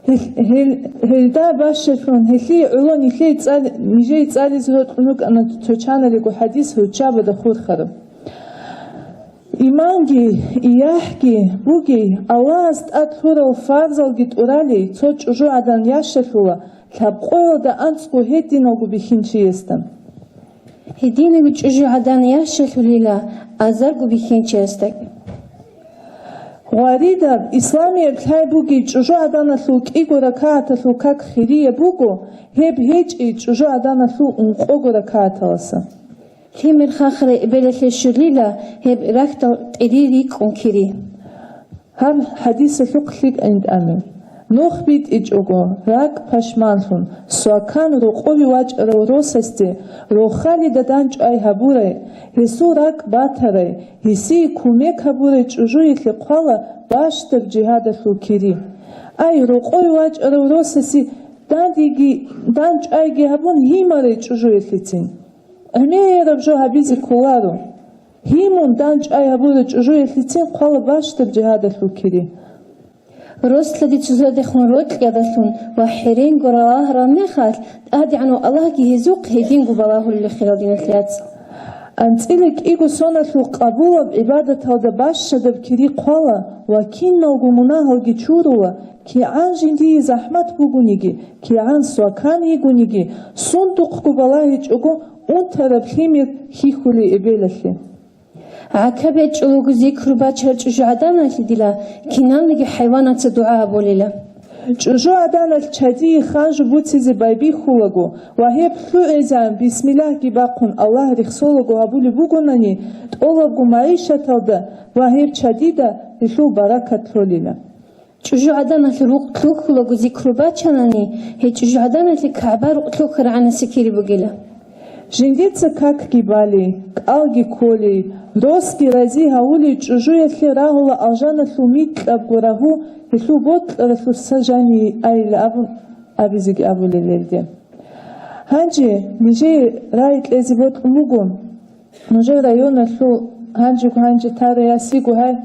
Гьел-, гьел-, гьелда бащалъун, гьелъие гӀоло нилъее цӀал-, нижее цӀализе гьоркьун рукӀана цо чаналего хӀадис руччабада хурхараб. Иманги, иягьги бугей, Аллагьас тӀад лъурал фарзалги тӀуралей цо чӀужугӀадан ящалъула лъабкъоялда анцӀго гьединалго бихьинчиясда. Гьединаго чӀужугӀадан ящалъулила азарго бихьинчиясдаги. Гъваридаб, исламияб лъай бугей чӀужугӀаданалъул кӀиго ракагӀаталъул как хирияб буго, гьеб гьечӀей чӀужугӀаданалъул ункъого ракагӀаталаса. Лъимер хахарай эбелалъе щолила гьеб рахьдал тӀири рикӀкӀун кири. Гьаб хӀадисалъухъ лъикӀ гӀинтӀаме. Нух битӀичӀого, ракӀ пашманлъун, свакан рокъове вачӀарав росасде рохалида дандчӀвай гьабурай, гьесул ракӀ батарай, гьесие кумек гьабурай чӀужуялъе хъвала бащдаб жигьадалъул кири. Ай, рокъове вачӀарав росасе дандеги, дандчӀвайги гьабун гьимарай чӀужуялъецин. ГӀемераб жо гьабизе кколаро. Гьимун дандчӀвай гьабурай чӀужуялъецин хъвала бащдаб жигьадалъул кири. Рос-лъади цоцадехун рокьядалъун ва хӀеренго ралагьарал мехалъ, ТӀадегӀанав Аллагьги гьезухъ гьединго балагьулел хирал, диналъ яцал. АнцӀила кӀиго соналъул къабулаб гӀибадаталда бащадаб кири хъвала ва киналго мунагьалги чурула, кигӀан жиндие захӀмат бугониги, кигӀан свакан йигониги, сундухъго балагьичӀого унтараб лъимер хьихьулей эбелалъе. ГӀака бечӀолаго зикру бачарав чӀужугӀаданалъе дила киналниги хӀайванаца дугӀа гьабулила. ЧӀужугӀаданалъ чадие ханжу буцизе байбихьулаго ва гьеб лъугӀизегӀан бисмиллагьги бахъун Аллагь рехсолаго гьабулеб бугонани, тӀолабго магӀишаталда ва гьеб чадида гьелъул баракат лъолила. ЧӀужугӀаданалъ рукъ лъухьулаго зикру бачанани, гьей чӀужугӀаданалъе КагӀба рукъ лъухьарагӀанасе кири бугила. Жиндица какги балей, кӀалги кколей, росги рази гьавулей чӀужуялъе рагьула алжаналъул микьабго рагьу, гьелъул бокьаралъур сажани айила абун абизеги абулел гьелде. Гьанже нижее рагӀи кьезе бокьун буго. Нужер районалъул гьанжего гьанже тараясиго гьай.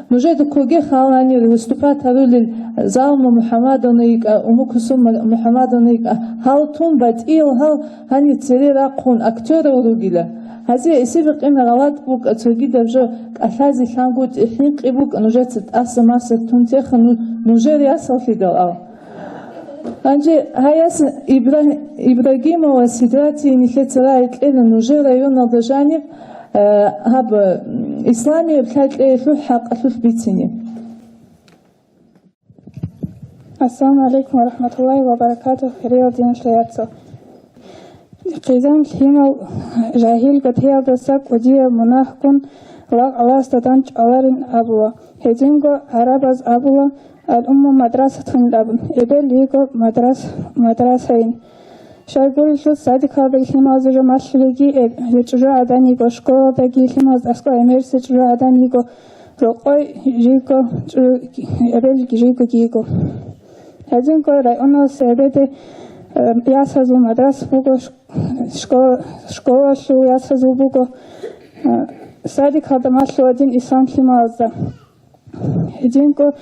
Нужеда ккоге халанир выступать гьарулел Залму МухӀаммадовна йикӀа, Умукусум МухӀаммадовна йикӀа, гьал тун батӀиял гьал гьанир цере рахъун актёрал ругила. Гьазие эсеб къина гъалатӀ букӀа, цогидаб жо кӀалъазе лъангутӀи хӀинкъи букӀа, нужеца тӀаса-маса тун теха ну-, нужер ясаллъидал ал. Гьанже гьаяс Ибра-, Ибрагимова Сидрати нилъеца рагӀи кьела нужер районалда жаниб, э, гьаб, м, исламияб лъай кьеялъул хӀакъалъулъ бицине. Ассаламу гӀалайкум ва рахӀматуллагьи ва баракатугь, хириял диналъул яцал. Хъизан лъимал жагьил гатиялдаса кӀудияб мунагьгун лагъ Аллагьасда дандчӀваларин абула. Гьединго гӀарабаз абула: «Ал-умму мадрасатун», абун, эбел йиго мадрас-, мадрасайин. Щайгурелъул садикалдаги лъималазе жо малъулеги, э, чӀужугӀадан йиго, школалдаги лъималазда аскӀо гӀемерисел чӀужугӀадан йиго, рокъой жийго, чӀу-, эбел жийгоги йиго. Гьединго районалъ эбеде, э, ясазул мадрас буго, ш-, школа, школалъул ясазул буго, э, садикалда малъула дин ислам лъималазда. Гьединго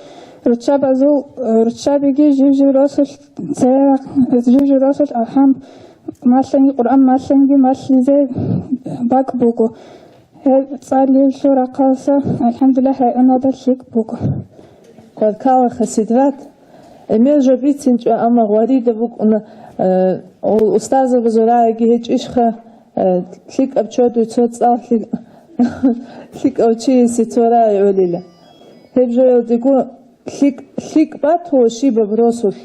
руччабазул, э, руччабиги жив-жив росулъ церах-, жив-жив росулъ алхӀам малъани, Къуръан малъаниги малъизе бакӀ буго. Гьеб цӀалиялъул рахъалъа, алхӀамдулиллагь, районалда лъикӀ буго. Баркала, Хасидрат. Эмер жо бицинчӀо, амма гъварида букӀуна, э, ол устазабазул рагӀиги гьечӀищха, э, лъикӀаб чодуй цо цӀал лъи-, лъикӀав чиясе цо рагӀи гӀолила. Гьеб жоялдего лъикӀ, лъикӀ батула щибаб росулъ.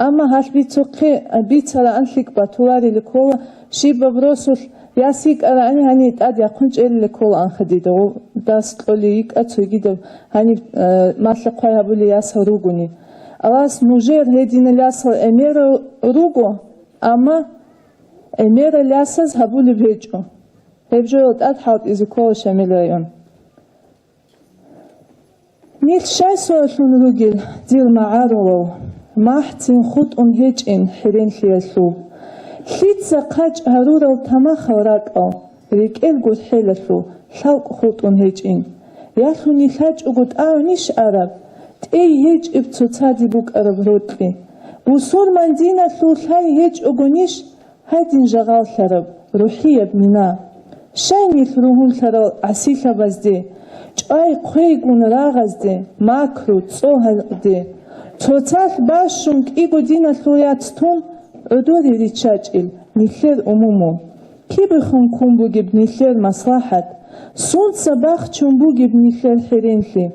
Амма гьалъ бицухъе, бицараан лъикӀ батуларили ккола, щибаб росулъ яс йикӀараани гьанив тӀад яхъун чӀелиле кколаанха дида, гъов дас кьолей йикӀа цогидаб гьаниб, э, малъа-хъвай гьабулей ясал ругони. Аллагьас нужер гьединал ясал гӀемерал руго, амма гӀемерал ясаз гьабулеб гьечӀо. Гьеб жоял тӀад хӀалтӀизе ккола Шамил район. Нилъ щай суаллъун ругел, дир магӀарулал, махӀцин хутӀун гьечӀин хӀеренлъиялъул? Лъица хъачӀ гьарурал тамахал ракӀал, рекӀел гурхӀелалъул лъалкӀ хутӀун гьечӀин? Ялъуни лъачӀого тӀагӀунищ араб, тӀей гьечӀеб цоцаде букӀараб рокьи? Бусурман диналъул лъай гьечӀогонищ гьадин жагъаллъараб рухӀияб мина? Щай нилъ ругьунлъарал гӀасилъабазде, чӀвай-хъвейгун рагъазде, макру, цӀогьалде, цоцалъ бащун кӀиго диналъул яц тун, гӀодоре риччачӀел нилъер умумул? Кибехун ккун бугеб нилъер маслахӀат? Сунца бахчун бугеб нилъер хӀеренлъи?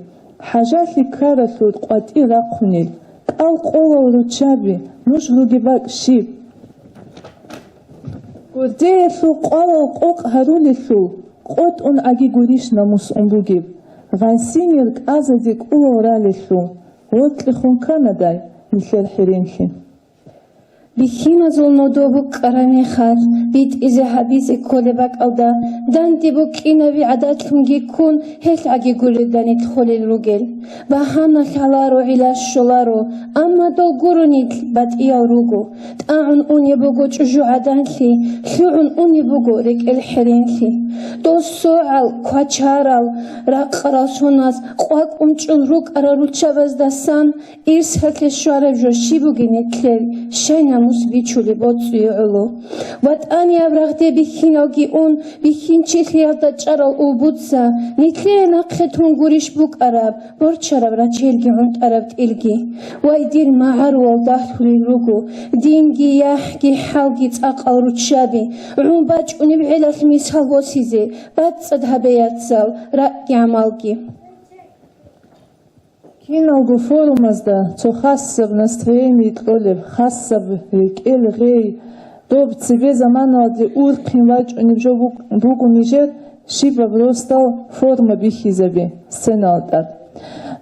ХӀажалъи ккаралъул къватӀир рахъунел, кӀал къолал руччаби, нуж ругеб бакӀ щиб? Гурдеялъул къвалал къокъ гьарулелъул, къотӀун гӀаги гурищ намус ун бугеб? Гъансинил кӀазазе кӀулал ралелъул, рокьихун кканадай нилъер хӀеренлъи? Бихьиназул нодо букӀараб мехалъ, битӀизе гьабизе кколеб бакӀалда, данде букӀинаби гӀадатлъунги ккун, гьелъ гӀаги гуреб данилъ холел ругел. Багьана лъаларо, гӀилла щоларо, амма дол гуро нилъ батӀиял руго. ТӀагӀун унеб буго чӀужугӀаданлъи, лъугӀун унеб буго рекӀел хӀеренлъи. Дол согӀал, квачарал, ракъарал соназ къвакӀун чӀун рукӀарал руччабаздасан ирсалъе щвараб жо щиб бугеб нилъер, щай намус бичулеб боцӀуе гӀоло? ВатӀанияб рагъде бихьиналги ун, бихьинчилъиялда чӀарал улбуца, нилъее нахъе тун гурищ букӀараб, борчараб рачелги гӀунтӀараб тӀилги? Вай, дир магӀарулал далъулел руго, динги, яхӀги, хӀалги, цӀакъал руччаби, гӀун бачӀунеб гӀелалъ мисал босизе, бацӀцӀад гьабе, яцал, ракӀги гӀамалги. Киналго форумазда цо хасаб настроение кьолеб, хасаб рекӀел гъей, доб цебе заманалде урхъин вачӀунеб жо буг-, буго нижер щибаб росдал форма бихьизаби сценала тӀад.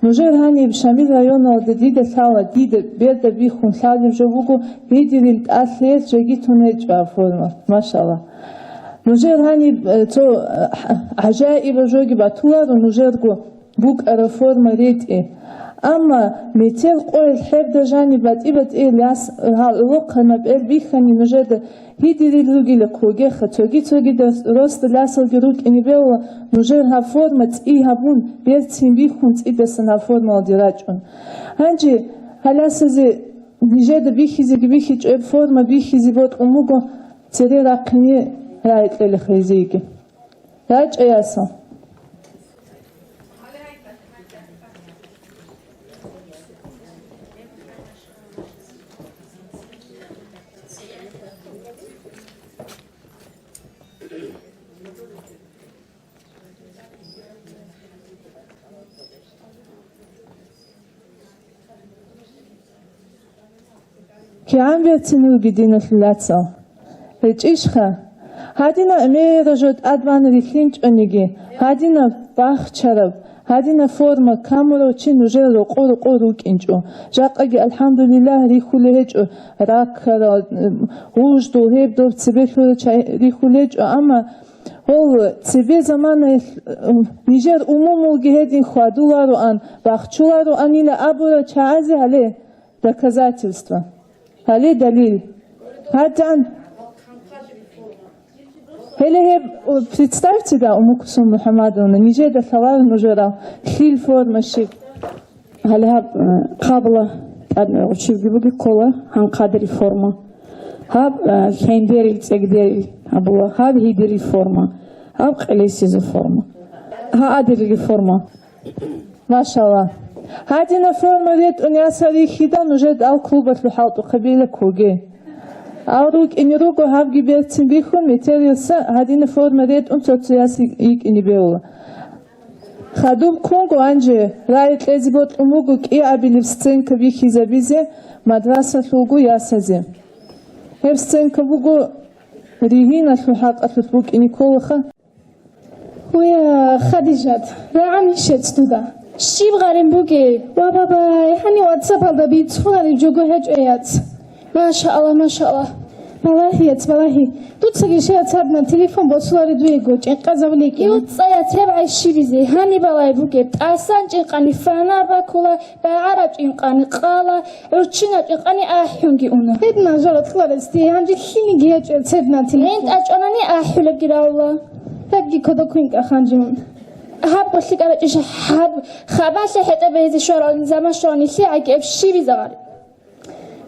Нужер гьаниб Шамил районалда дида лъала, дида берда бихьун лъалеб жо буго, гьидирил тӀалъиялъ жеги тун гьечӀо гьаб форма, машалла. Нужер гьаниб, э, цо, э, гӀажаибаб жоги батуларо нужерго букӀараб форма ретӀи. Амма метер къоялъ хӀебда жаниб батӀи-батӀиял яс гьалъухъа напӀер бихьани нужеда гьидирил ругила ккогеха, цоги-цогидас росдал ясалги рукӀине бегьула, нужер гьаб форма цӀий гьабун, берцин бихьун цӀидасан гьаб формалде рачӀун. Гьанже гьаласазе нижеда бихьизеги бихьичӀеб форма бихьизе бокьун буго, цере рахъине рагӀи кьелеха гьезиеги. РачӀа, ясал. КигӀан берцин руги, диналъул яцал? ГьечӀищха? Гьадинаб гӀемераб жо тӀадван рилълъинчӀониги, гьадинаб бахчараб, гьадинаб форма камурав чи нужер рокъо-рокъо рукӀинчӀо. Жакъаги, алхӀамдулиллагь, рихьулей гьечӀо раккарал, гъуждул, гьеб доб цебе лъурал чагӀи рихьулей гьечӀо, амма гьол цебе заманаялъ, э, нижер умумулги гьедин хьвадулароан, бахчулароанила абурал чагӀазе гьале доказательство. Гьале далил. ГьатӀан. Гьеле гьеб, о, представьте, да, Умукусум МухӀаммадовна, нижеда лъаларо нужерал лъил форма щиб. Гьале гьаб, э, хъабла тӀад гъучибги буги ккола гьанкъадри форма. Гьаб, э, лъендерил, цӀегдерил гьабула, гьаб гьидирил форма. Гьаб къилисизе форма. Гьа, адилги форма. Машалла. Гьадина форма ретӀун ясал рихьида нужеда ал клубалъул хӀалтӀухъабила ккоге. Ал рукӀине руго гьабги берцин бихьун, метерилса гьадина форма ретӀун цо-цояс йикӀине бегьула. Хадуб ккунго гьанже рагӀи кьезе бокьун буго кӀиабилеб сценка бихьизабизе мадрасалъулго ясазе. Гьеб сценка буго Региналъул хӀакъалъулъ букӀине кколаха. Уя, Хадижат, рагӀанищ гьечӀ дуда. Щиб гъарин бугеб? Ва бабай, гьанив WhatsApp-алда бицунареб жого гьечӀо яц. Машаалла, машаалла. Балагьи, яц, балагьи. Дуцаги щай цадна телефон босулари дуего, чӀинкъазабулей кӀина. Юцая тебгӀай щибизе, гьаниб балай бугеб, тӀасан чӀинкъани фанар бакула, багӀараб чӀинкъани къала, гӀурччинаб чӀинкъани ахӀунги уна. Гьеб нажара кьарасде, гьанже лъилиги гьечӀо цебна телефон. ГӀин тӀачӀванани ахӀулебги равла. Гьебги кодоккун кӀаханжун. Гьаб гъолъи кӀарачӀищ, гьаб хабалъа хӀетӀе бейзе щварал заман щвани лъигӀаги гьеб щибизагъари.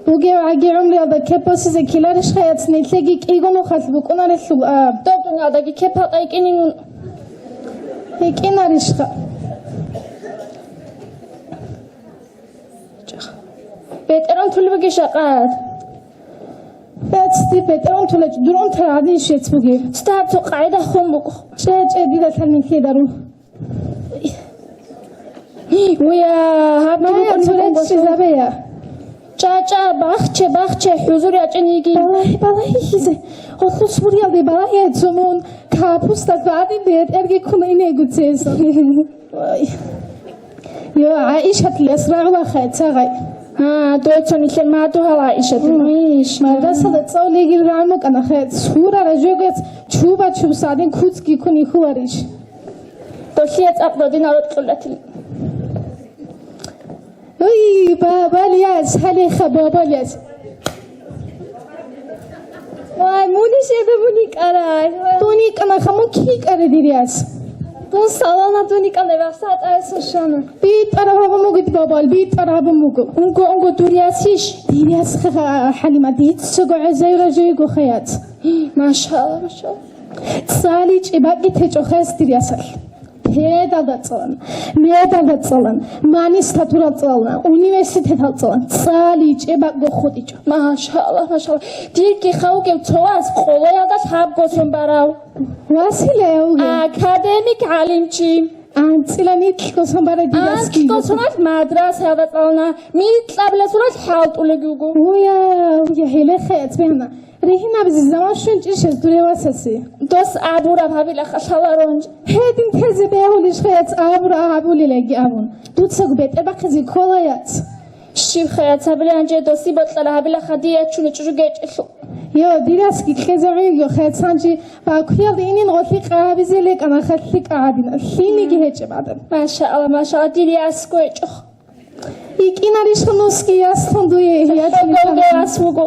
Бугев гӀаги гӀумруялда кеп босизе ккеларищха яц нилъеги кӀиго нухалъ букӀунарелъул аб? Доб дуниялдаги кеп гьалкьа йикӀинин. ЙикӀинарищха? БетӀерон тулеб бугищ акъад? Яц, дир бетӀерон тулечӀ, дурун таргӀадин щец бугеб. Цо гьаб цо къагӀида хун буго. ЧӀе, чӀе, дида лъан нилъеда ру. Уя, гьаб Мая, кибикъун цо букӀун речӀчӀизабея. ЧӀа, чӀа, бахче, бахче, хӀузур ячӀин йиги. Балагьи, балагьи хьизе. Гъолъус бурялде балагьи гьецо мун. Капусталъ гьадин бетӀерги ккун инего цесан. Вай. Йо, ГӀаишатилас рагӀулаха гьецагъай. А, дой цо нилъер мадугьал ГӀаишатил. М. Иш. Мадрасалда цӀалулегил рагӀун букӀана хец. Сура ражогец чуба-чуб садин куцги ккун ихьуларищ? Долъие цӀакъ додинал рокьулатил. Ой, бабалияс, гьалеха бабалияс. Вай, муни щебе муни кӀарай. Дуни кӀанаха, мун ки кӀаре дирияс? Дун салана дуни кӀана, вахса атӀарасун шана. БитӀара гьабун бугит бабал, битӀара гьабун буго. Унго, унго, дуриясищ? Дирияс ха, ХӀалима, дица гогӀезайра жойго хаяц. Машалла, машалла. ЦӀали чӀебакӀги течӀо хес дириясалъ. Педалда цӀалана, медалда цӀалана, магистратурал цӀалана, университетал цӀалана, цӀали чӀебакӀго хутӀичӀо. Машалла, машалла. Дирги хавгев цо вас къолоялда лъабго сон барав. Василев угев? Академик гӀалимчи. АнцӀила микьго сон барай дириясги. АнцӀго сонал мадрасаялда цӀалана, микьабила сонал хӀалтӀулеги вуго. Уя, уя, гьеле хаяц бегьна. Ригьин абизе заман щун чӀишез дуре васасе. Дос абураб гьабила хъалъаларонж. Гьедин тезе бегьулищ хаяц абура гьабулилайги абун. Дуцаго бетӀер бахъизе ккола яц. Щиб хаяц гьабилан же доси бокьара гьабила хадия чуни чӀужу гечӀелъу. Йо, дирасги кьезе гӀуйго хаяц гьанжи бакуялда инин гъолъи къагьабизе лекӀана халъи къагьадина. Лъимиги гьечӀеб адам. Машаалла, машаалла, дир ясго гьечӀо. ИкӀинарищха нусги яслъун дуе, ясни Гогогас вуго.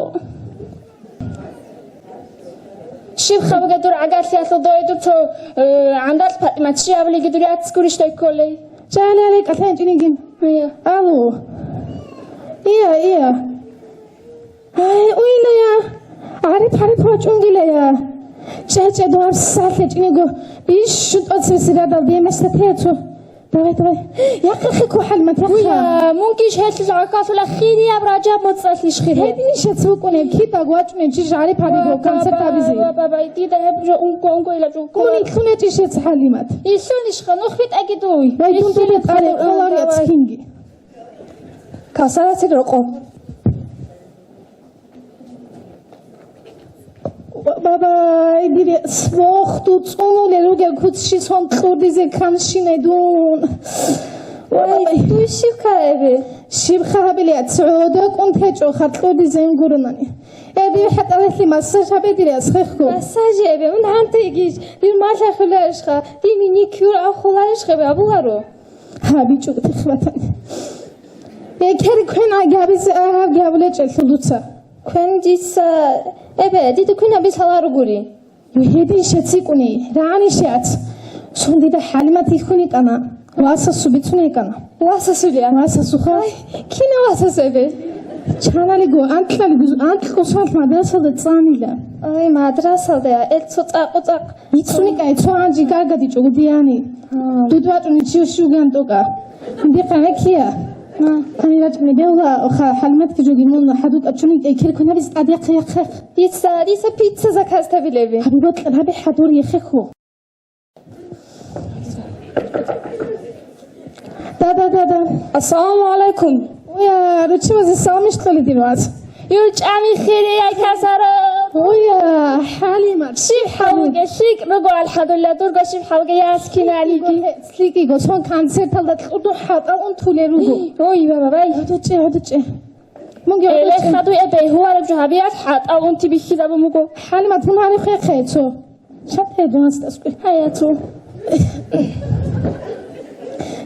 Щиб хабуге дур гӀагарлъиялъул дой дур цо, э, гӀандал ПатӀимат чи абулиги дур яц гурищ дой кколей? Чалале кӀалъанчӀинигин. Ия. Алло. Ия, ия. Ай, уйла я. ГӀариф-гӀариф вачӀунгила я. ЧӀа-чӀа дугьаб сахлъа чӀиниго. Бищун тӀоцебесеб радал демесда тецо. Давай, давай. Яхъа-хъа кухӀал матяхъа. Уя, мункиш гьелъул гӀахьалъула хирияб Ражаб моцӀалъиш хирияб. Гьедин шец букӀунеб, кидаго вачӀунеб чи гӀариф-гӀариф концерт абизе. Баба, баба, дида гьеб жо унго-унго ила жо. Мун илъун гьечӀищ гьец ХӀалимат. Илъунищха, нух витӀаги дуй. Вай, дун дуде къаре, къолар яц хинги. Касарацил рокъоб. Бабай, дире, смохту цӀунулел ругел куц щисон кьурдизе канщинай дун. Вай, дуй щиб ккарай бе? Щиб хабиле, цӀодо кӀун течӀо, харкьурдизе гурунани. Эби хӀатӀалахъи массаж гьабе дире, асхехго. Массаж эбе, ун гьанта йигищ, дир малъа хулаишха, дир миникюр ахулаишха, абуларо. ГьабичӀо тихбатани. Экер квен агьабизе агьабги гьабулечӀелъул дуца. Квен дица, эбе, дида квен абиз гьаларо гури. Гьедин шецикӀуни, рагӀани шец. Сун дида ХӀалимат ихьуни кӀана. Васасу бицуни кӀана. Васасулия? Васасуха. Ай, кина васас эбе? Чаналиго, анкьалиго, анкьго соналъ мадрасалда цӀанила. Ай, мадрасалда, эл цо цӀакъу-цӀакъ. Ицуникай, цо гьанжи гаргадичӀого дияни. А. Дуд вачӀуни чи щуган тӀокӀа. Дихъа гьекия. А. Гьани рачӀуни бевла, ха, ХӀалиматги жоги мун хадуб кӀачуни кӀекер кунабиз тӀадяхъ яхъехъ. Дица, дица пицца заказ гьабилеби? Гьабиб бакьа, гьабе хӀадур яхъехъо. Да, да, да, да. Ассаламу алайкум. Уя, руччабазе салам иш кьоли дир вац. Юрчами хири яй касаро. Уя, ХӀалимат. Щиб хӀалуге, лъикӀ руго, алхӀамдулилла, дурго щиб хӀалуге, яс киналиги. ЛъикӀиго, сон концерталда кьурдун хӀатӀал унтулел руго. Ой, баба, бай. ГьодочӀе, гьодочӀе. Мунги гьодочӀе. Эбе, хаду эбе, гьуараб жо гьабиялъ хӀатӀал унти бихьизабун буго. ХӀалимат, мун гьари хвехъе, цо. ШатхӀе дун астаскӀуй. Гьая, цо.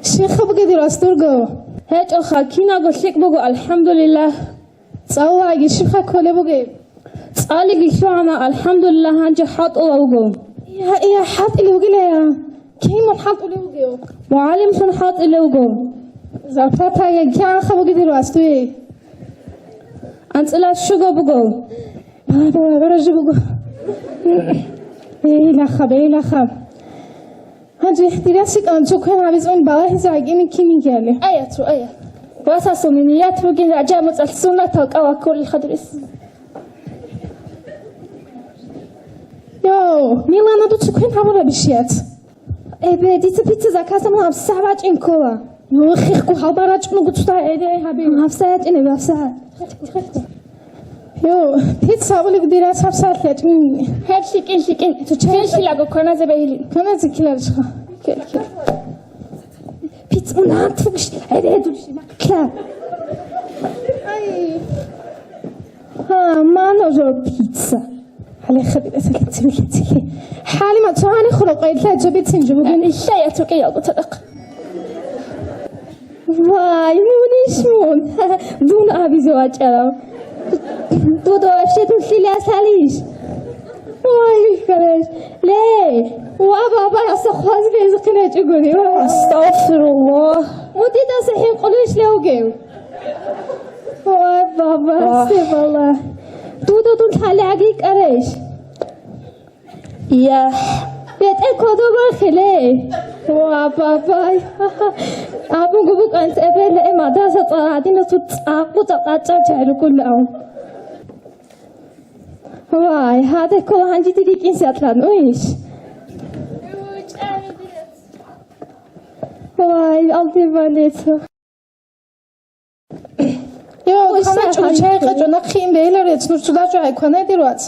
Щибха бугеб дир вас дурго? ГьечӀоха, киналго лъикӀ буго, алхӀамдулиллагь. ЦӀаллаги щибха кколеб бугеб? ЦӀалиги лъугьана, алхӀамдулиллагь, гьанже хӀалтӀула вуго. Я, я, хӀалтӀулев вугилая. Кин мун хӀалтӀулев вугев? МугӀалимлъун хӀалтӀулев вуго. Зарплатаги кигӀанха бугеб дир вас дуе? АнцӀила щуго буго. Давай, давай, гӀуражи буго. Эйлахаб, эйлахаб. Гьанже дир ясикӀан цо квен гьабизун балагьизе гӀагини кин йигели. Ая, цо ая. Васасул ният бугин, ражамуцӀалъ суннатал кӀала кколел хадурис. Йо, Милана, дуца квен гьабурабищ яц? Эбе, дица пицца заказ гьабун гьабсагӀат бачӀин ккола. Йо, хехго гьалбал рачӀун гуцда гӀеде гьабе. ГьабсагӀат ячӀин, эбе, гьабсагӀат. Йо, пицца абулеб дир яс гьабсагӀат ячӀин. Гьеб лъикӀин, лъикӀин. Цо чай. Хелхилаго кваназе бегьилин. Кваназе ккеларищха? Кел, кел. Пицца унан тугш, гӀеде дулщи маккла. Ай. Ха, мана жо пицца. Гьале хадираса лъици-лъици. ХӀалимат, цо гьанихъула къведлъай цо бицин жо бугин. Илла я цо кӀиялго цадахъ. Вай, мунищ мун? Дун абизе вачӀарав. Дуда вообще тулъилас гьалищ? Вай, караш. Ле, ва баба, аса хваз безухъин гьечӀогури, ва. Астагъфируллагь. МутӀидаса хӀинкъулищ левгев? Вай, баба, Вах. Се бала. Дуда дун лъали агикӀареш? Яхь. БетӀер кодобал хиле? Ва, бабай. Абуго букӀан цебе ле, мадаса цӀа гьадинасул цӀакъу цӀакъачӀа чагӀи рукӀулав. Вай, гьаде ккола гьанжи диги кӀинси атлан, уйищ? Вай, алди балецо. Йо, кваначӀо, чай къачӀо, нахъе ин бегьиларец, нуж цо дачӀо гьай, кванай дир вац.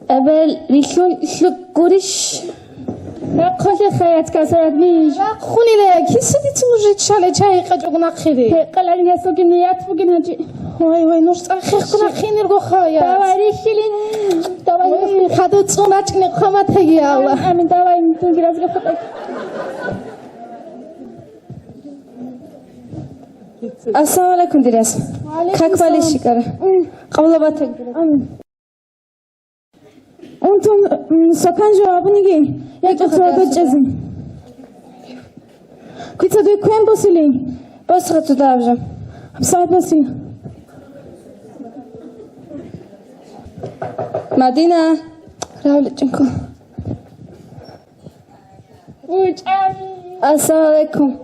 Эбел, рилълъун лъук гурищ? Рахъулъе хаяц касаят ниж. Рахъуниле, киса дица нуж риччале чай къачӀого нахъе ри? Гьекъаларин гьесулги ният бугин гьанжи. Вай, вай, нуж цӀархъехъго нахъе инирго хаяц. Давай, рихьилин. Давай, вай, хадур цӀун рачӀине хъаматаги, Аллагь. Амин, давай, дунги разго хутӀай. Ассаламу алейкум, дирес. Ва алейкум салам. Как балищ, шикара? М. Къабла батаг. Ам. Унтун, м, сакан жо абуниги, я, я, кьуцалда чӀезе. Квица дуй квен босили? Босха цо дараб жо. Абсагьат босили. Мадина. Равличинко. Ассаламу алейкум.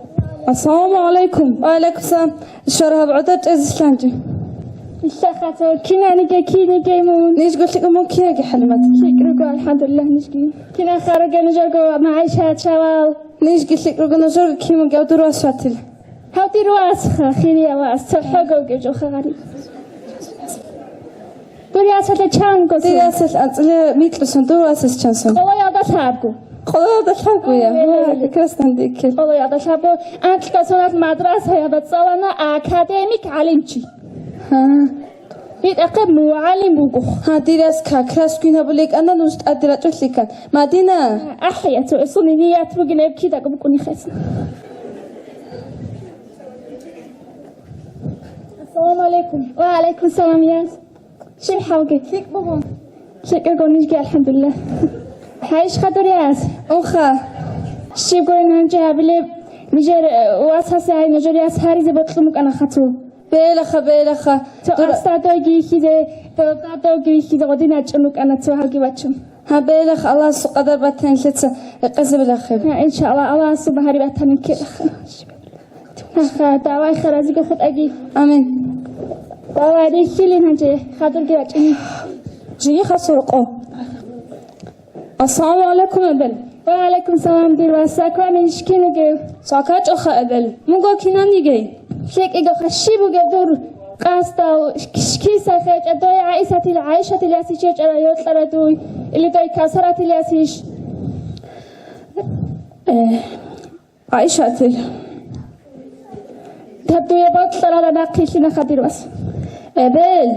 Ассаламу алейкум. Ва алейкум салам. Шаргьаб гӀода чӀезилъанчи. Ишахъа цо кинаниге киниге мун. Нижго лъикӀ мун кияги, ХӀалимат? ЛъикӀ руго, алхӀамдулиллагь, нижги. Кина харуге нужерго МагӀишат чавал? Нижги лъикӀ руго нужерго, кин вугев дур вас ватил? Гьав дир васха, хирияв вас, цохӀого вугев жо хагъариб. Дур ясалъе чанго сон? Дир ясалъ анцӀила микьусон, дур васас чансон. Къолоялда лъабго. Къолоялда лъабго, я? Ой, ой, ой. Ва, прекрасно, диккел. Къолоялда лъабго. Анкьго сонал мадрасаялда цӀалана, академик гӀалимчи. Гьа. ГьитӀахъе мугӀалим вуго. Гьа, дир яс как раз квин гьабулей кӀана, нуж тӀаде рачӀулъикан. Мадина! АхӀи, я, цо эсуни ният бугин, эб кидаго букӀуни хесна. Ассаламу алейкум. Ва алейкум салам, яс. Щиб хӀалги? ЛъикӀ буго. ЛъикӀ буго нижги, алхӀамдулиллагь. ХӀайш хадур, яс? Уха. Щиб гурин гьанже гьабилеб? Нижер, э, васасе гьай, нижер яс гьаризе бокьун букӀана хацу. Белаха, белаха. Цо Дура- аста дойги вихьизе, цо дадойги вихьизе гъодин ачӀун букӀана цо гьалги вачун. Гьа, белаха, Аллагьасул къадар батанилъеца рекъезабилахъе. Гьа, иншааллагь, Аллагьасул багьари батанилъе. Аха, давай, харазиго хутӀаги. Амин. Давай, рихьилин гьанже, хадурги вачӀин. Жиги хасуркъо. Ассаламу гӀалайкум, эбел. Ва гӀалайкум салам, дир вас. Сакванищ, кин вугев? СакачӀоха, эбел. Мунго кинан йигей? ЛъикӀигоха, щиб бугеб дур къасдал, киса хечӀа дой ГӀайсатил, ГӀайшатил ясищ гьечӀара йокьара дуй, или дой Кавсаратил ясищ? Э, ГӀайшатил. Даб дуе бокьарала нахъилъина хадирвас. Эбел,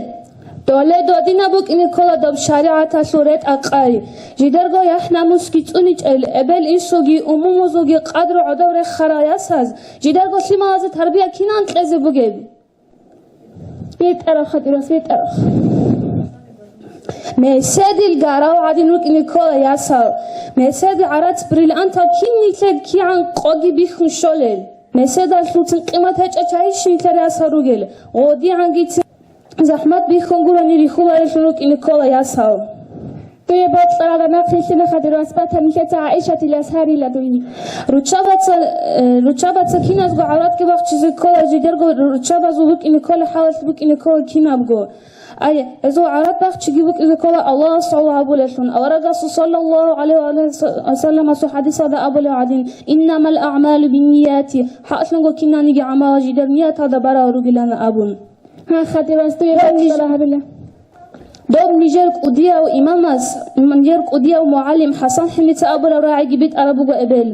доле додина букӀине ккола доб шаригӀаталъул ретӀа-къай. Жидерго яхӀ-намусги цӀуничӀел, эбел-инсулги умумузулги къадру гӀодов рехарал ясаз, жидерго лъималазе тарбия кинан кьезе бугеб? ВитӀарал хадирвас, витӀарал. Меседил гарав гӀадин рукӀине ккола ясал. Меседа гӀарац бриллиантал кин нилъер кигӀан къоги бихьун щолел. Меседалъуцин къимат гьечӀа чайищ нилъер ясал ругел. ГъодигӀангицин захӀмат бихьун гурони рихьуларелъун рукӀине ккола ясал. Дуе бокьарала нахъилъина хадирвас батанилъеца ГӀайшатил яс гьарила дуй. Руччабаца, э, руччабаца киназго гӀавратги бахчизе ккола, жидерго руччабазул букӀине ккола, хӀалалъ букӀине ккола кинабго. Ай, гьезул гӀаврат бахчиги букӀине ккола Аллагьас гӀоло гьабулелъун. Аварагасул саллаллагьу гӀалайгьи ва салламасул хӀадисалда абулев гӀадин: «Иннамал аъмалу биннияти», хӀакълъунго кинаниги гӀамал жидер нияталда барал ругилан абун. Гьа, хадирвас, дуе бокьарала гьабила. Доб нижер кӀудияв имамас, нижер кӀудияв мугӀалим ХӀасан ХӀимица абураб рагӀиги битӀараб буго эбел.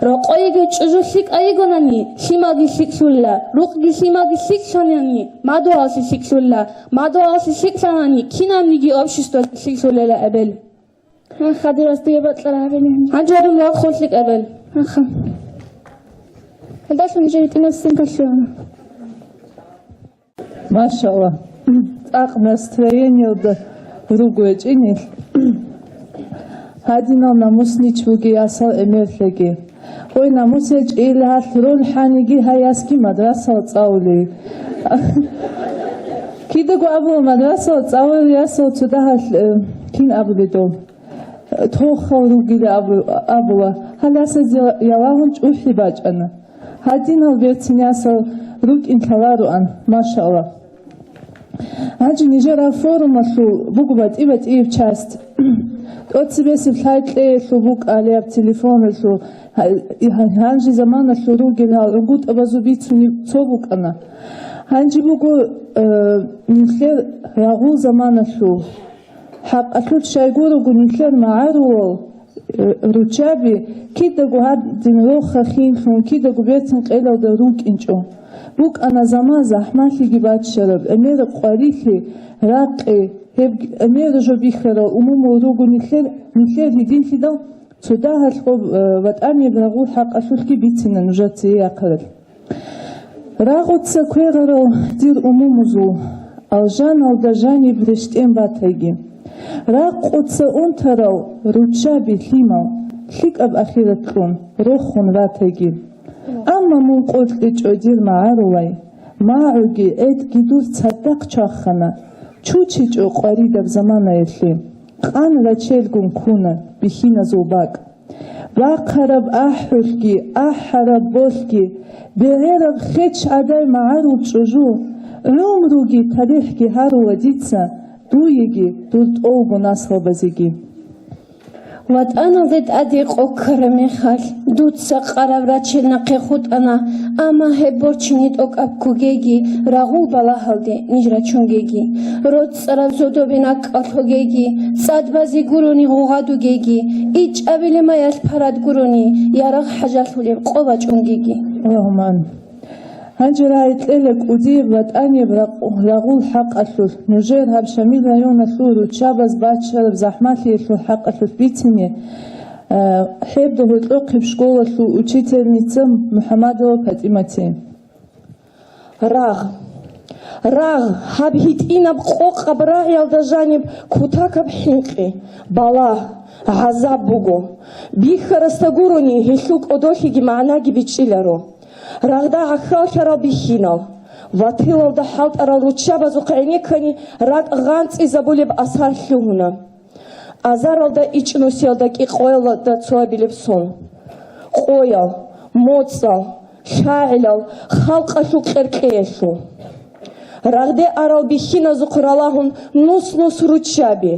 Рокъойги чӀужу лъикӀай йигонани, лъималги лъикӀлъула, рукъги лъималги лъикӀлъанани, мадугьаллъи лъикӀлъула, мадугьаллъи лъикӀлъанани, кинабниги обществоялъе лъикӀлъулела эбел. Гьанже гьадин вахъун лъикӀабал. Гьадалъун жо гьитӀинаб стенкалъугьана. Машалла. ЦӀакъ настроениялда руго гьечӀинел. Гьадинал намуснич вуги ясал эмерлъеги. Гъой намус гьечӀила гьалъ роль хӀаниги гьай ясги мадрасал цӀалули. Кидаго абула мадрасал цӀалули ясал цо дагьалъ, э, кин абуледул. Тохал ругила абу-, абула. Гьал ясазе ялагьун чӀухӀи бачӀана. Гьадинал берцин ясал рукӀин лъалароан, машалла. Гьанже нижерал форумалъул буго батӀи-батӀияб часть. ТӀоцебесеб лъай кьеялъул букӀалияб телефоналъул, гьа-, гьа-, гьанже заманалъул ругел гьал ругутӀабазул бицунеб цо букӀана. Гьанже буго, э, нилъер рагъул заманалъул. ХӀакъалъулъ щайгурого нилъер магӀарулал, э, руччаби кидаго гьадин рохахинлъун, кидаго берцин къелалда рукӀинчӀо. БукӀана заман захӀмалъиги баччараб, гӀемераб къварилъи, ракъи, гьеб гӀемераб жо бихьарал умумул руго нилъер, нилъер гьединлъидал цо дагьалъ гъоб, э, ватӀанияб рагъул хӀакъалъулъги бицина нужеца гьей ахъарал. Рагъуца кверарал дир умумузул, алжаналда жаниб рещтӀен батайги. Ракъуца унтарал руччаби лъимал, лъикӀаб ахират кьун, рохун ратайги. Амма мун къотӀичӀо, дир магӀарулай, магӀуги гӀетӀги дур цадахъ чвахана, чучичӀо къваридаб заманаялъе, къан рачелгун ккуна бихьиназул бакӀ. Бахъараб ахӀулъги, ахӀараб болъги, бегӀераб хеч гӀадай магӀарул чӀужу, гӀумруги тарихӀги гьарула дица, дуеги, дур тӀолго наслабазеги. ВатӀаналде тӀаде къо ккараб мехалъ, дуца къараб рачел нахъе хутӀана, амма гьеб борчине тӀокӀаб ккогейги, рагъул балагьалде ниж рачунгейги, роцӀцӀараб зодобе накӀкӀалъугейги, цӀад базе гурони гъугъадугейги, ичӀабилеб маялъ парад гурони, ярагъ хӀажалъулеб къо бачӀунгейги. Аллагьумма амин. Гьанже рагӀи кьела кӀудияб ватӀанияб ракъ-, рагъул хӀакъалъулъ, нужер гьаб Шамил районалъул руччабаз баччараб захӀмалъиялъул хӀакъалъулъ бицине, а, гьебда гьоркьохъеб школалъул учительница МухӀаммадова ПатӀимати. Рагъ. Рагъ, гьаб гьитӀинаб къокъаб рагӀиялда жаниб кутакаб хӀинкъи, балагь, гӀазаб буго. Бихьарасда гурони, гьелъул кӀодолъиги магӀнаги бичӀчӀиларо. Рагъда гӀахьаллъарал бихьинал, ватилалда хӀалтӀарал руччабазухъ гӀенеккани, ракӀ гъанцӀизабулеб асар лъугьуна. Азаралда ичӀнусиялда кӀикъоялда цоабилеб сон. Къоял, моцӀал, лъагӀелал, халкъалъул къеркьеялъул. Рагъде арал бихьиназухъ ралагьун нус-нус руччаби,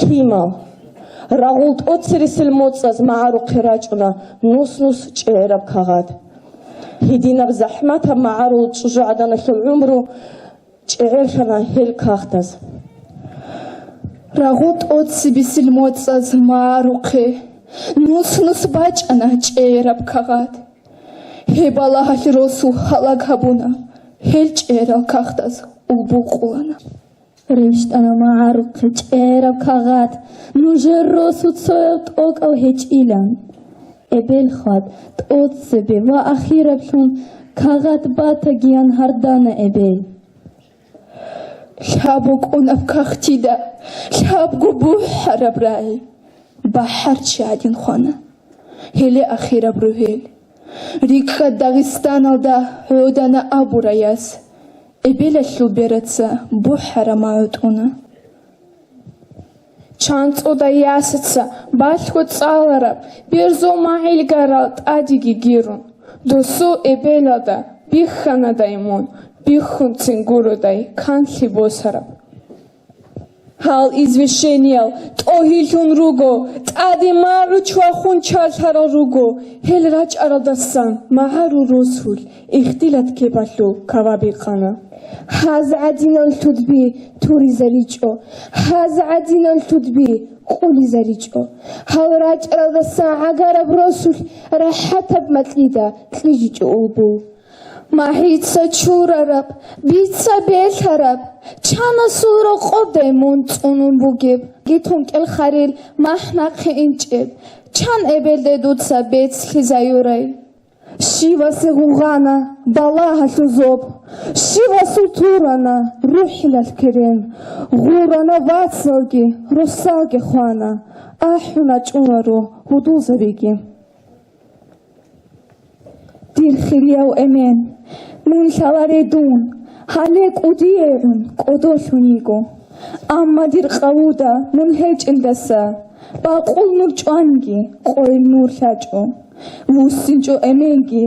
лъимал. Рагъул тӀоцересел моцӀаз магӀарухъе рачӀуна нус-нус чӀегӀераб кагъат. Гьединаб захӀматаб магӀарул чӀужугӀаданалъул гӀумру чӀегӀерлъана гьел кагътаз. Рагъул тӀоцебесел моцӀаз магӀарухъе нус-нус бачӀана чӀегӀераб кагъат. Гьеб балагьалъ росу гьалаг гьабуна, гьел чӀегӀерал кагътаз улбукъулана. РещтӀана магӀарухъе чӀегӀераб кагъат, нужер росу цояв тӀокӀав гьечӀилан. Эбел хвад, тӀоцебе ва ахираблъун кагъат батагиян гьардана эбел. Лъаб букӀунаб кагътида лъабго бухӀараб рагӀи бахӀарчи гӀадин хвана. Гьеле ахираб ругьел. РикӀкӀад Дагъистаналда гӀодана абурай яс, эбелалъул бераца бухӀараб магӀу тӀуна. ЧанцӀода ясаца балъго цӀалараб, берзо магӀилгарал тӀадеги гирун, досул эбелалда бихьанадай мун, бихьунцин гуродай канлъи босараб. Гьал извещениял тӀогьилъун руго, тӀаде магӀу чвахун чалъарал руго, гьел рачӀаралдасан магӀарул росулъ ихтилат ккебалъул каваб бикъана. Гьаз гӀадинан лъудби туризаричӀо, гьаз гӀадинан лъудби къулизаричӀо. Гьал рачӀаралдасан гӀагараб росулъ рахӀатаб макьида кьижичӀо улбул. МагӀица чурараб, бица белъараб, чанасул рокъобдай мун цӀунун бугеб. Гитун кӀел харил махӀ нахъе инчӀеб, чан эбелде дуца бецлъизаюрай? Щивасе гъугъана балагьалъул зоб, щивасул турана рухӀилал керен, гъурана вацалги, росалги хвана, ахӀуна чӀунаро гьудулзабиги. Дир хирияв эмен, мун лъаларе дун, гьале кӀудиягӀун кӀодолъун йиго. Амма дир къавуда мун гьечӀелдаса, бакъул нур чӀванги, къойил нур лъачӀо. ВуссинчӀо эменги,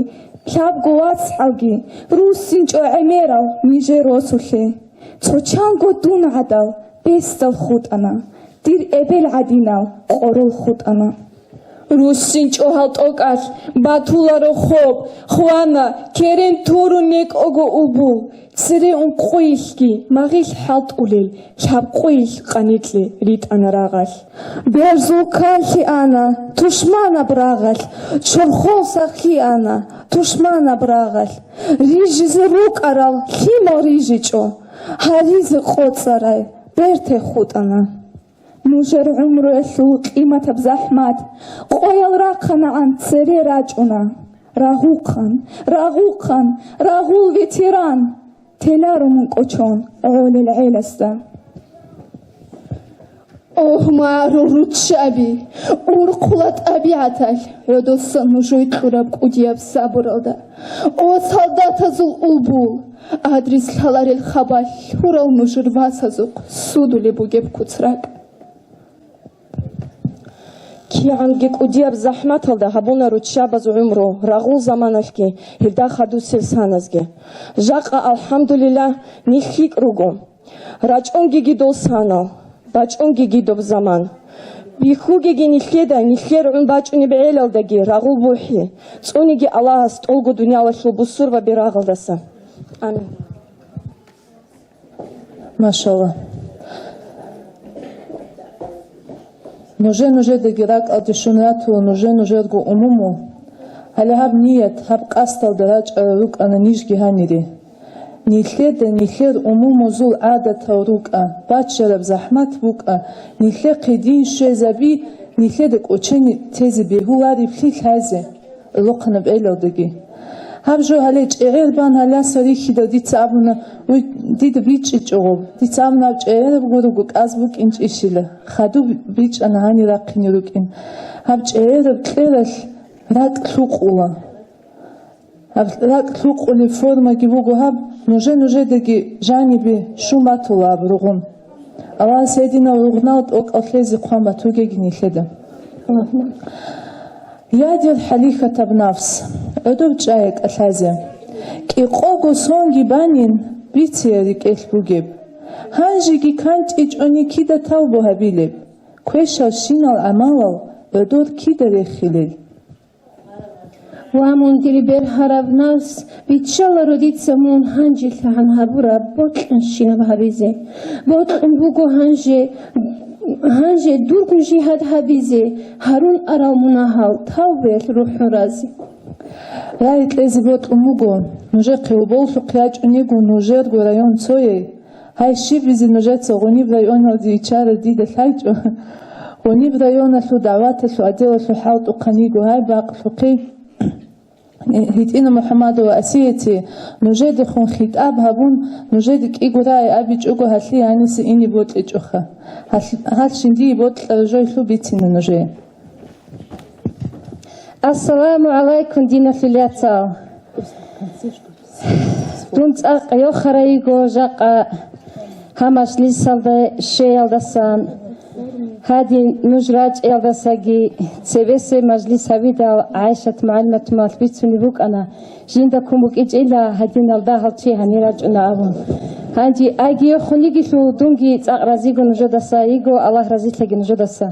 лъабго вацгӀалги, руссинчӀо гӀемерал нижер росулъе. Цо чанго дун гӀадал бесдал хутӀана, дир эбел гӀадинал къорол хутӀана. РуссинчӀо гьал тӀокӀалъ батуларо хоб, хвана, керен турун некӀого улбул, цере ункъоялъги магъилъ хӀалтӀулел лъабкъоялъ къаникье ритӀана рагъалъ. Берзул канлъи ана тушманаб рагъалъ, чорхол сахлъи ана тушманаб рагъалъ. Рижизе рукӀарал лъимал рижичӀо, гьаризе къоцӀарай берте хутӀана. Нужер гӀумруялъул къиматаб захӀмат къоял рахъанагӀан цере рачӀуна. Рагъухъан, рагъухъан, рагъул ветеран! Теларо мун кӀочон гӀолел гӀеласда. Огь, магӀарул руччаби, урхъула тӀабигӀаталъ гӀодосан нуж ройкьураб кӀудияб сабуралда. О, солдатазул улбул, адрес лъаларел хабалъ лъурал нужер васазухъ судулеб бугеб куц ракӀ. КигӀанги кӀудияб захӀматалда гьабуна руччабаз гӀумру, рагъул заманалъги, гьелда хадусел саназги. Жакъа, алхӀамдулиллагь, нилъ лъикӀ руго. РачӀунгиги дол санал, бачӀунгиги доб заман. Бихьугеги нилъеда, нилъер гӀун бачӀунеб гӀелалдаги рагъул бухӀи, цӀуниги Аллагьас тӀолго дуниялалъул бусурбаби рагъалдаса. Амин. Машалла. Нужер-нужедаги ракӀалде щун ратула нужер-нужерго умуму. Гьале гьаб ният, гьаб къасдалда рачӀарал рукӀана нижги гьанире. Нилъеда нилъер умумузул гӀадатал рукӀа, бачараб захӀмат букӀа, нилъехъе дин щвезаби, нилъеда кӀочене тезе бегьулареблъи лъазе, гӀолохъанаб гӀелалдаги. Гьаб жо гьале чӀегӀер бан гьаласа рихьидал дица абуна, уй, дида бичӀчӀичӀого. Дица абуна, гьаб чӀегӀераб гурого кӀаз букӀинчӀищила, хадуб бичӀчӀана гьанир рахъине рукӀин. Гьаб чӀегӀераб кьералъ ракӀ лъукъула. Гьаб ракӀ лъукъулеб формаги буго гьаб, нужер-нужедаги жанибе щун батула гьаб ругъун. Аллагьас гьединал ругънал тӀокӀал лъезе хъван батугеги нилъеда. Я, дир хӀалихьатаб нафс, гӀодов чӀая кӀалъазе. КӀикъого сонги банин, бицея рекӀелъ бугеб. Гьанжеги кантӀичӀони кида тавбу гьабилеб? Квешал щинал гӀамалал гӀодор кида рехилел? Ва мун, дир бергьараб нафс, биччаларо дица мун гьанжелъагӀан гьабураб бокьанщинаб гьабизе. Бокьун буго гьанже, гьанже дургун жигьад гьабизе, гьарун арал мунагьал тавбаялъ рухӀун разе. Рай кьезе бокьун буго, нужехъе гьоболлъухъ ячӀун йиго нужерго район цое, гьай щибизе нужеца гъуниб районалде ичарал дида лъайчӀо, гъуниб районалъул дагӀваталъул отделалъул хӀалтӀухъан йиго гьай бакълъухъе. ГьитӀина МухӀамадова Асияти нужедехун хитӀаб гьабун, нужеде кӀиго рагӀи абичӀого гьалъие гьаниса ине бокьичӀоха. Гьалъ-, гьалъ жиндие бокьараб жоялъул бицина нужее. Ассаламу гӀалайкум, диналъул яцал! Дун цӀакъ йохарай йиго жакъа гьаб мажлисалде щвеялдасан, гьадин нуж рачӀиялдасаги цебесеб мажлис гьабидал ГӀайшат мугӀалиматумал бицунеб букӀана, жинда ккун букӀинчӀила гьадинал дагьал чи гьанир рачӀуна абун. Гьанже айги йохун йигелъул, дунги цӀакъ разиго нужедаса йиго, Аллагь разилъаги нужедаса.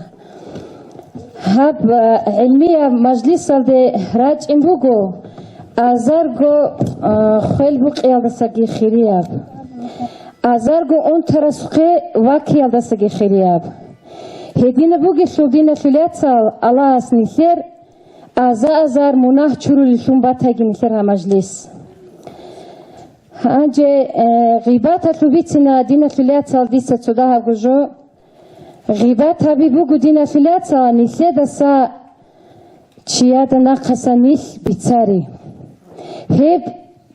Гьаб, а, гӀилмияб мажлисалде рачӀин буго азарго, а, хвел букъиялдасаги хирияб, азарго унтарасухъе вакиялдасаги хирияб. Гьединаб бугелъул, диналъул яцал, Аллагьас нилъер аза-азар мунагь чурулеллъун батаги нилъер гьаб мажлис. Гьанже, э, гъибаталъул бицина, диналъул яцал, дица цо дагьабго жо. Гъибат гьаби буго, диналъул яцал, нилъедаса чияда нахъасан нилъ бицари. Гьеб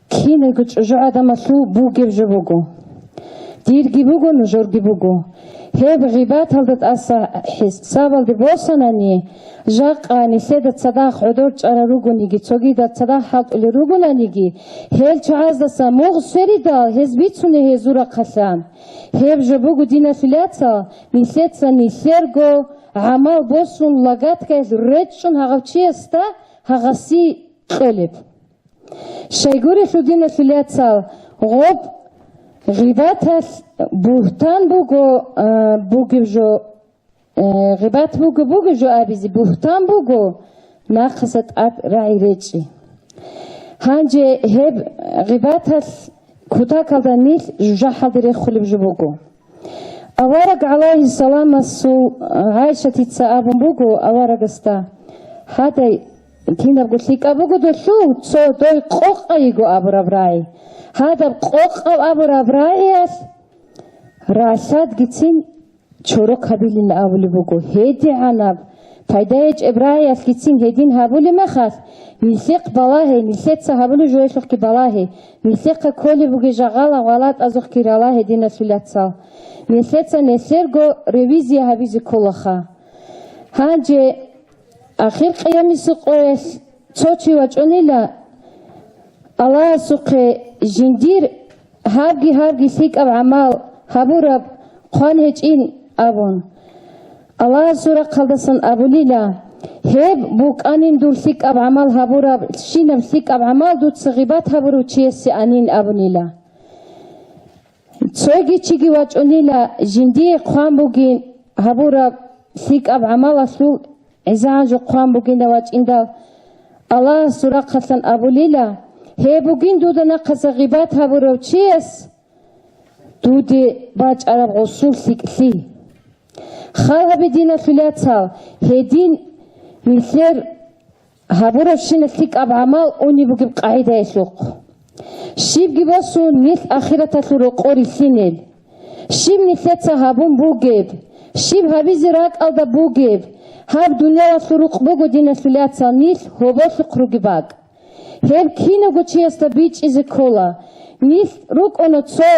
киналго чӀужугӀадамалъул бугеб жо буго. Дирги буго, нужерги буго. Гьеб гъибаталда тӀаса хӀисабалде босанани, жакъа нилъеда цадахъ гӀодор чӀарал ругониги, цогидал цадахъ хӀалтӀулел ругонаниги, гьел чагӀаздаса мугъ сверидал, гьез бицуней гьезул рахъалъан. Гьеб жо буго, диналъул яцал, нилъеца нилъерго гӀамал босун лагаткаялъ речӀчӀун гьагъав чиясда гьагъаси кьолеб. Щайгурелъул, диналъул яцал, гъоб гъибаталъ бугьтан буго, а, бугеб жо, э, гъибат буго бугеб жо абизе, бугьтан буго нахъаса тӀад рагӀи речӀчӀи. Гьанже гьеб гъибаталъ кутакалда нилъ жужахӀалде рехулеб жо буго. Авараг гӀалайгьиссаламасул ГӀайшатица абун буго аварагасда: «Гьадай, кинабго лъикӀаб буго долъул, цо дой къокъа йиго абураб рагӀи. Гьадаб къокъав абураб рагӀиялъ ралъадгицин чорок гьабилин абулеб буго. ГьедигӀанаб пайда гьечӀеб рагӀиялъгицин гьедин гьабулеб мехалъ, нилъехъ балагье, нилъеца гьабулеб жоялъухъги балагье, нилъехъа кколеб бугеб жагъала гъалатӀазухъги ралагье, диналъул яцал. Нилъеца нилъерго ревизия гьабизе кколаха». Гьанже ахир къиямасеб къоялъ цо чи вачӀунила, Аллагьасухъе жиндир гьабги-гьабги лъикӀаб гӀамал гьабураб хъван гьечӀин абун. Аллагьасул рахъалдасан абулила: «Гьеб букӀанин дур лъикӀаб гӀамал гьабураб, щинаб лъикӀаб гӀамал дуца гъибат гьабурав чиясе анин», — абунила. Цоги чиги вачӀунила, жиндие хъван бугин гьабураб лъикӀаб гӀамалалъул гӀезегӀан жо хъван бугинав вачӀиндал, Аллагьасул рахъалъан абулила: «Гьеб бугин дуда нахъаса гъибат гьабурав чияс дуде бачӀараб гъосул лъикӀлъи». Хал гьабе, диналъул яцал, гьедин нилъер гьабуравщинал лъикӀаб гӀамал унеб бугеб къагӀидаялъухъ. Щибги босун нилъ ахираталъул рокъор рилълъинел. Щиб нилъеца гьабун бугеб, щиб гьабизе ракӀалда бугеб, гьаб дуниялалъул рукъ буго, диналъул яцал, нилъ гьоболлъухъ ругеб бакӀ. Гьеб кинавго чиясда бичӀчӀизе ккола. Нилъ рукӀуна цо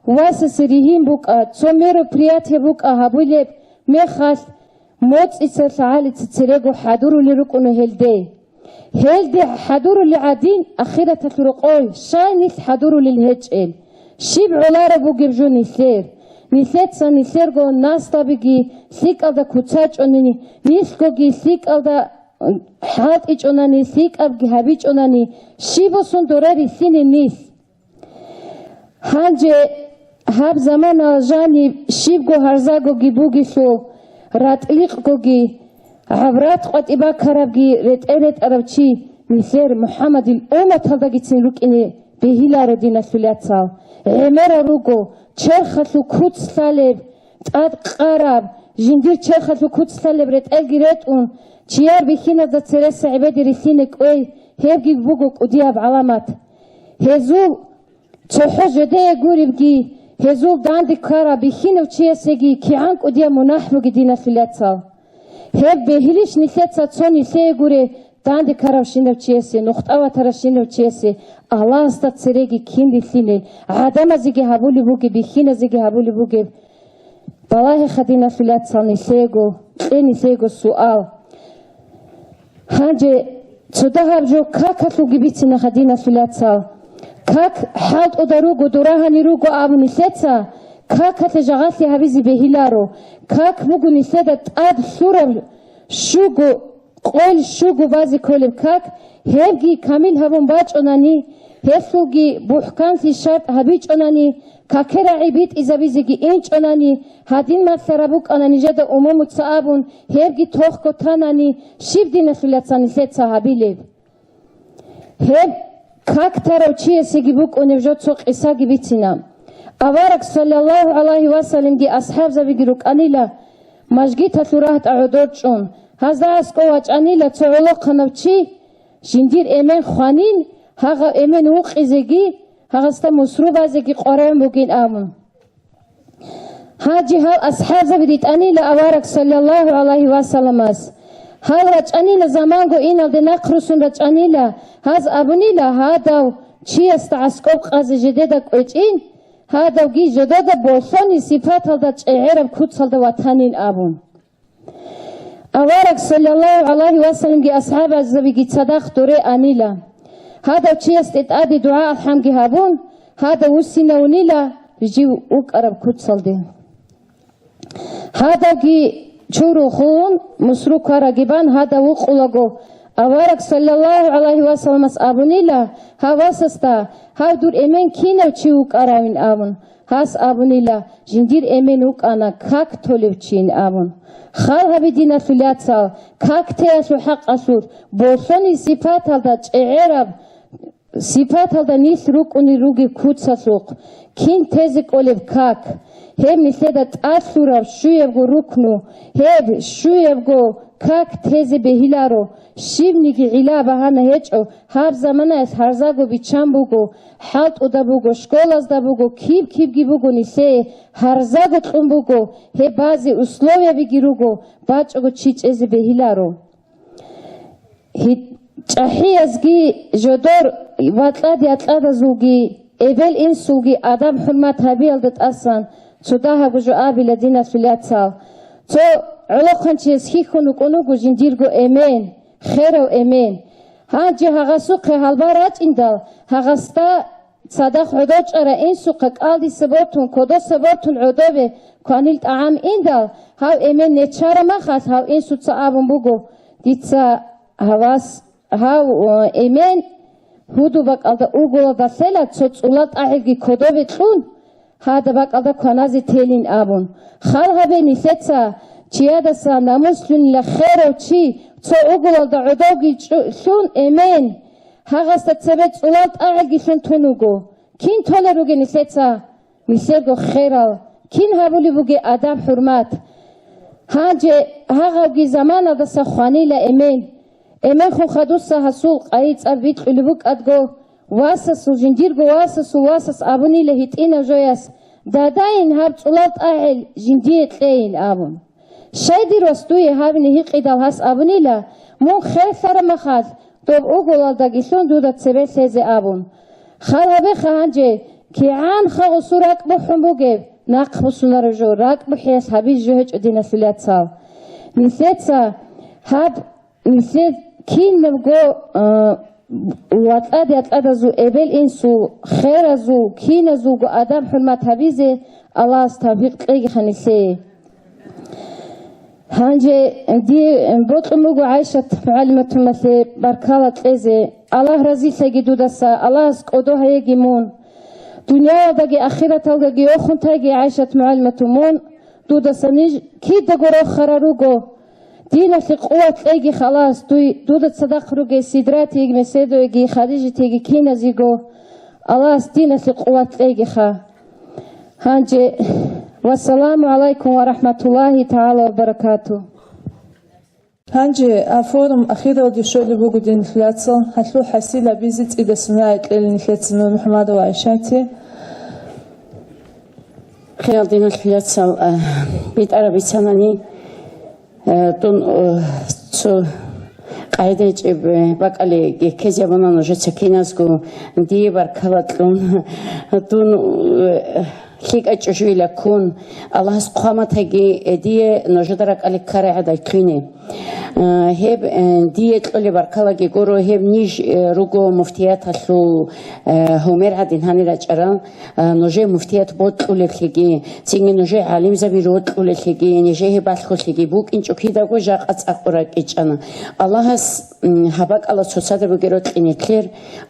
васасе ригьин букӀа, цо мероприятие букӀа гьабулеб мехалъ, моцӀица лъагӀалица церего хӀадурулел рукӀуна гьелде. Гьелде хӀадурулел гӀадин, ахираталъул рокъой щай нилъ хӀадурулел гьечӀел? Щиб гӀолареб бугеб жо нилъер? Нилъеца нилъерго наслабиги лъикӀалда куцачӀони, нилъгоги лъикӀалда хӀалтӀичӀонани, лъикӀабги гьабичӀонани, щиб босун дора рилълъине нилъ? Гьанже гьаб заманалъ жаниб щибго гьарзагоги бугелъул, ратӀликъгоги, гӀаврат къватӀибакарабги ретӀел ретӀарав чи нилъер МухӀаммадил умматалдагицин рукӀине бегьиларо, диналъул яцал. ГӀемерал руго, черхалъул куц лъалеб, тӀад къараб, жиндир черхалъул куц лъалеб ретӀелги ретӀун, чияр бихьиназда цереса гӀебеде рилълъине кӀвей, гьебги буго кӀудияб гӀаламат. Гьезул цохӀо жидее гуребги, гьезул данде ккараб бихьинав чиясеги кигӀан кӀудияб мунагь бугеб, диналъул яцал. Гьеб бегьилищ нилъеца цо нилъее гуре, данде ккаравщинав чиясе, нухтӀа ватаращинав чиясе Аллагьасда цереги кин рилълъине, гӀадамазеги гьабулеб бугеб, бихьиназеги гьабулеб бугеб? Балагьеха, диналъул яцал, нилъего, кье нилъего суал. Гьанже цо дагьаб жо какалъулги бицина, диналъул яцал. Как хӀалтӀуда руго, дора гьанир руго абун нилъеца какалъе жагъалъи гьабизе бегьиларо. Как буго нилъеда тӀад лъураб щуго къойил щуго базе кколеб как, гьебги камил гьабун бачӀунани, гьелъулги бухӀканлъи шартӀ гьабичӀунани, каке рагӀи битӀизабизеги инчӀунани, гьадин малъараб букӀана нижеда умумуца абун, гьебги тохго танани, щиб, диналъул яцал, нилъеца гьабилеб? Гьеб как тарав чиясеги букӀунеб жо цо къисаги бицина. Авараг, саллаллагьу гӀалайгьи вассалламги асхӀабзабиги рукӀанила, мажгиталъул рагьтӀа гӀодор чӀун, гьазда аскӀов вачӀанила цо гӀолохъанав чи, жиндир эмен хванин, гьагъав эмен вукъизеги, гьагъасда мусру базеги къваригӀун бугин абун. Гьанже гьал асхӀабзаби ритӀанила авараг, саллаллагьу гӀалайгьи вассалламас. Гьал рачӀанила, заманго иналде нахърусун рачӀанила, гьаз абунила, гьадав чиясда аскӀоб къазе жидеда кӀвечӀин, гьадавги жидеда болъонил сипаталда чӀегӀераб куцалда ватанин абун. Авараг, саллаллагьу гӀалайгьи вассалламги асхӀабзабиги цадахъ доре анила. Гьадав чиясде тӀаде дугӀа-алхӀамги гьабун, гьадав вуссинавунила, жив вукӀараб куцалде. Гьадавги чурухъун, мусру квараги бан гьадав вукъулаго, авараг, саллаллагьу гӀалайгьи вассалламас абунила гьав васасда, гьав дур эмен кинав чи вукӀаравин абун. Гьас абунила, жиндир эмен вукӀана как толев чин абун. Хал гьабе, диналъул яцал, как теялъул хӀакъалъулъ, болъонил сипаталда чӀегӀераб сипаталда нилъ рукӀунел ругеб куцалъухъ кин тезе кӀолеб как? Гьеб нилъеда тӀад лъураб щуябго рукну, гьеб щуябго как тезе бегьиларо, щибниги гӀилла-багьана гьечӀо, гьаб заманаялъ гьарзаго биччан буго, хӀалтӀуда буго, школазда буго, киб-кибги буго нилъее, гьарзаго кьун буго, гьеб базе условиябиги руго, бачӀого чи чӀезе бегьиларо. Гьи-, чӀахӀиязги жодор бакьад-якьадазулги, эбел-инсулги адаб-хӀурмат гьабиялда тӀасан цо дагьабго жо абила, диналъул яцал. Цо гӀолохъанчияс хьихьун вукӀун вуго жиндирго эмен, херав эмен. Гьанже гьагъасухъе гьалбал рачӀиндал, гьагъасда цадахъ гӀодов чӀара инсухъа кӀалдиса бортун, кодоса бортун гӀодове кванил тӀагӀам индал, гьав эмен нечара махалъ гьав инсуца абун буго: «Дица гьавас, гьав, э, эмен гьудул бакӀалда уголалдалъела цо цӀулал тӀагӀелги кодове кьун, гьада бакӀалда кваназе телин», — абун. Хал гьабе нилъеца, чиядаса намуслъунила херав чи цо уголалда гӀодовги чӀу-, лъун эмен, гьагъасда цебе цӀулал тӀагӀелги лъун тун вуго. Кин толел ругел нилъеца нилъерго херал, кин гьабулеб бугеб адаб-хӀурмат? Гьанже гьагъабги заманалдаса хванила эмен. Эменхун хадуса гьасул къайи-цӀар бикьулеб букӀадго, васасул, жиндирго васасул васас абунила гьитӀинав жояс: «Дадайин, гьаб цӀулал тӀагӀел жиндие кьейин», — абун. Щай дир вас дуе гьабине гьикъидал, гьас абунила: «Мун херлъараб махалъ, Доб уголалдаги лъун дуда цебе лъезе абун. Хал гьабеха гьанже, кигӀан ха гъусу ракӀ бухӀун бугеб, нахъ бусунареб жо, ракӀ бухӀиялъ гьабизе жо гьечӀо, диналъул яцал. Нилъеца гьаб, нилъер кинабго, а, ватӀлад-ятӀладазул, эбел-инсул, херазул, киназулго адаб-хӀурмат гьабизе Аллагьас тавфикъ кьегиха нилъее. Гьанже дие бокьун буго ГӀайшат мугӀалиматуналъе баркала кьезе. Аллагь разилъаги дудаса, Аллагьас кӀодо гьаеги мун. Дуниялалдаги ахираталдаги йохун тайги, ГӀайшат мугӀалимату, мун дудаса ниж кидаго рохарал руго. Диналъе къуват кьеги халас дуй, дуда цадахъ ругей Сидратиги, Меседоеги, Хадижатиги киназего. Аллагьас диналъе къуват кьегиха. Гьанже, вассаламу гӀалайкум ва рахӀматуллагьи тагӀала ва баракатугь. Гьанже а форум ахиралде щолеб буго, диналъул яцал, гьалъул хӀасил гьабизе цӀидасан рагӀи кьела нилъеца Нурмухьамадова ГӀайшатие. Хирал диналъул яцал, а, битӀараб бицанани, а, дун, а, цо къайда гьечӀеб, а, бакӀалде ккезе абуна нужеца киназго, дие баркала кьун. Дун, а, лъикӀа чӀужуйила ккун, Аллагьас хъваматаги, э, дие нужеда ракӀалде ккарай гӀадай ккине. Э, гьеб, э, дие кьолеб баркалаги гуро, гьеб ниж, э, руго муфтияталъул, э, гьумер гӀадин гьанир рачӀарал, э, нужее муфтият бокьулеблъиги, цинги нужее гӀалимзаби рокьулеблъиги, нижее гьеб балъголъиги букӀинчӀо, кидаго жакъа цӀакъ ракӀичӀана. Аллагьас, м, гьаб бакӀалда цоцазда бугеб рокьи нилъер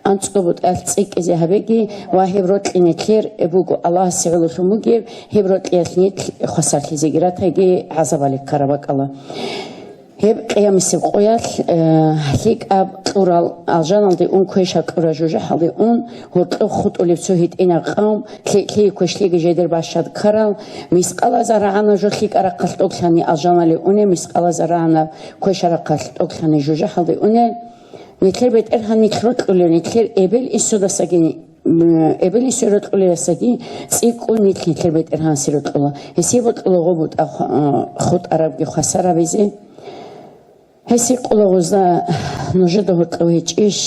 анцӀго бутӀалъ цӀикӀкӀизе гьабеги ва гьеб рокьи нилъер буго Аллагьасе гӀололъун бугеб, гьеб рокьиялъ нилъ хвасарлъизеги ратайги гӀазабалде ккараб бакӀалда. Гьеб къиямасеб къоялъ, э, лъикӀаб кьурал, алжаналде ун квеша кьурал жужахӀалде ун, гьоркьоб хутӀулеб цо гьитӀинаб къавм, лъикӀлъи квешлъиги жидер бащад ккарал, мискъала зарагӀана жо лъикӀа рахъалъ тӀоглъани алжаналде унел, мискъала зарагӀана квеша рахъалъ тӀоглъани жужахӀалде унел. Нилъер БетӀергьан нилъ рокьулев, нилъер эбел-инсудасаги, м, эбел-инсуе рокьулевасаги цӀикӀкӀун нилъ нилъер БетӀергьанасде рокьула. Гьесие бокьула гъоб бутӀа ху-, а, хутӀарабги хвасар гьабизе. Гьесие кьула гъозда нужеда гьоркьов гьечӀищ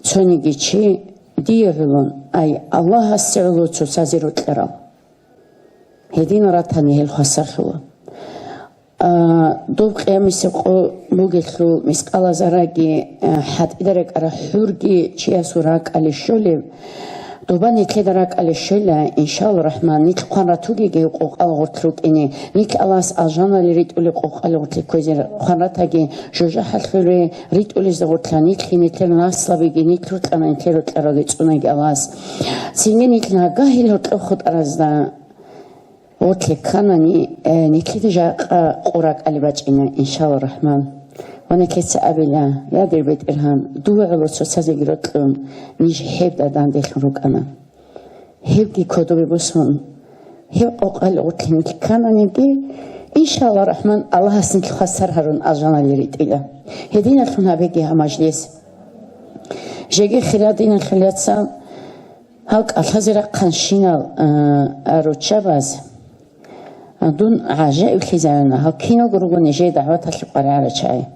цониги чи дие гӀоло, ай, Аллагьасе гӀоло цоцазе рокьарал. Гьедин ратани гьел хвасарлъула. А, доб къиямасеб къо бугелъул мискъала зараги, а, хӀатӀида рекӀараб хӀурги чиясул ракӀалде щолеб, доба нилъеда ракӀалде щвела, иншалла рахман, нилъ хъван ратугеги къокъал гъорлъ рукӀине, нилъ Аллагьас алжаналде ритӀулел къокъал гъорлъе кквезе хъван ратаги, жужахӀалъуре ритӀулезда гъорлъа нилъги нилъер наслабиги, нилъ рукьана нилъер рокьаралги цӀунаги Аллагьас. Цинги нилъ нагагьил гьоркьоб хутӀаразда гъорлъе кканани, э, нилъеда жакъа къо ракӀалде бачӀина, иншалла рахман. Ва нилъеца абила, я дир БетӀергьан, дуда гӀоло цоцазеги рокьун, ниж гьеб данделъун рукӀана. Гьебги кодобе босун, гьеб къокъал гъорлъе нилъ ккананиги, иншалла рахман, Аллагьас нилъ хвасар гьарун алжаналде ритӀила. Гьединалъун гьабеги гьаб мажлис. Жеги хирал диналъул яцал, гьал кӀалъазе рахъанщинал, а, а, руччабаз, а, дун гӀажаиблъизавуна, гьал киналго руго нижее дагӀваталъе къваригӀарал чагӀи.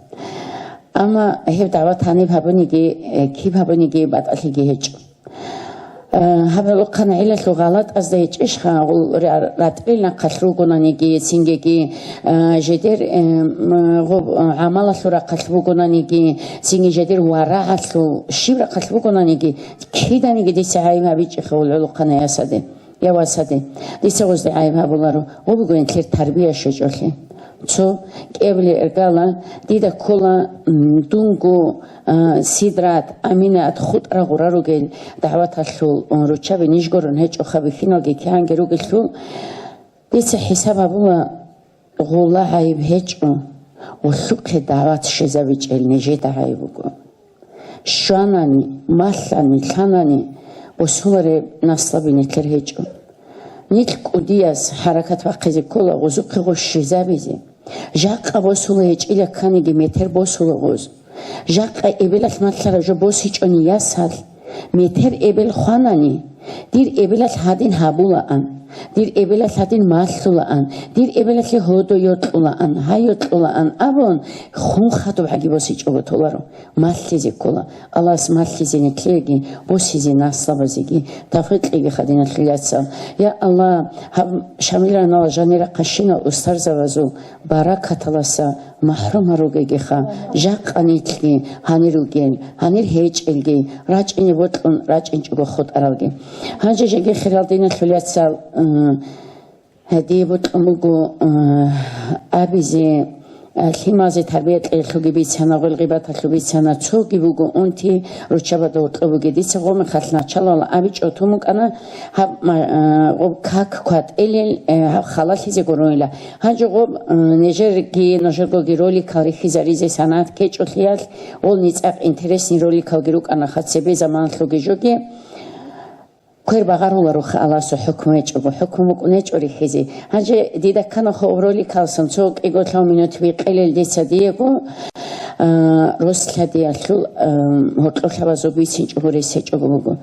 Амма гьеб дагӀват гьаниб гьабуниги, э, киб гьабуниги батӀалъиги гьечӀо. Э, гьаб гьалухъан гӀиллалъул гъалатӀазда гьечӀищха, гъул ра-, ратӀлил нахъалъ ругонаниги, цингиги, э, жидер, э, м, гъоб, э, гӀамалалъул рахъалъ бугонаниги, цинги жидер варагӀалъул щиб рахъалъ бугонаниги, киданиги дица гӀайиб гьабичӀеха гъул гӀолохъанай ясаде, я васаде. Дица гъозде гӀайиб гьабуларо, гъо буго нилъер тарбия щвечӀолъи. Цо кӀиабилеб иргала, дида ккола, м, дунго, а, Сидрат, Аминат хутӀра гъура ругел дагӀваталъул, м, руччаби ниж гурун гьечӀоха бихьиналги кигӀанги ругелъул, дица хӀисаб гьабула, гъула гӀайиб гьечӀо, гъуллъухъе дагӀват щвезабичӀел нижеда гӀайиб буго. Щванани, малъани, лъанани босулареб наслаби нилъер гьечӀо. Нилъ кӀудияз хӀаракат бахъизе ккола гъозухъе гъо щвезабизе. Жакъа босула гьечӀила кканиги метер босула гъоз. Жакъа эбелалъ малъараб жо босичӀони ясалъ, метер эбел хванани, Дир эбелалъ гьадин гьабулаан, дир эбелалъ гьадин малъулаан, дир эбелалъе гьодо йокьулаан, гьай йокьулаан абун, хун хадуб гьаги босичӀого толаро. Малъизе ккола. Аллагьас малъизе нилъееги, босизе наслабазеги тавфикъ кьеги, хадиналъул яцал. Я Аллагь, гьаб Шамил рагьунал жанира къащинал устарзабазул баракаталаса махӀрум гьаругегиха, жакъа нилъги гьанир ругел, гьанир гьечӀелги, рачӀине бокьун рачӀинчӀого хутӀаралги. Гьанже жеги, хирал диналъул яцал, м, гьадие бокьун буго, м, абизе, а, лъималазе тарбия кьеялъулги бицана, гъел гъибаталъул бицана, цоги буго унти руччабада гьоркьоб бугеб. Дица гъомехалъ началал абичӀо тун букӀана, гьаб ма-, а, гъоб как кватӀелел, э, гьаб халалъизе гуроила. Гьанже гъоб, э, нижерги, нужергоги роликал рихьизаризе санат ккечӀолъиялъ, гъол низагӀ интересный роликалги рукӀана, ха цебе заманалъулги жоги. Квер багъарулароха Аллагьасул хӀукму гьечӀого, хӀукму букӀун гьечӀо рихьизе. Гьанже дида ккана хо роликалсан цо кӀиго-лъабго минут бикъилел дица диего, а, рос-лъадиялъул, а, гьоркьор лъабазул бицинчӀого рес гьечӀого буго.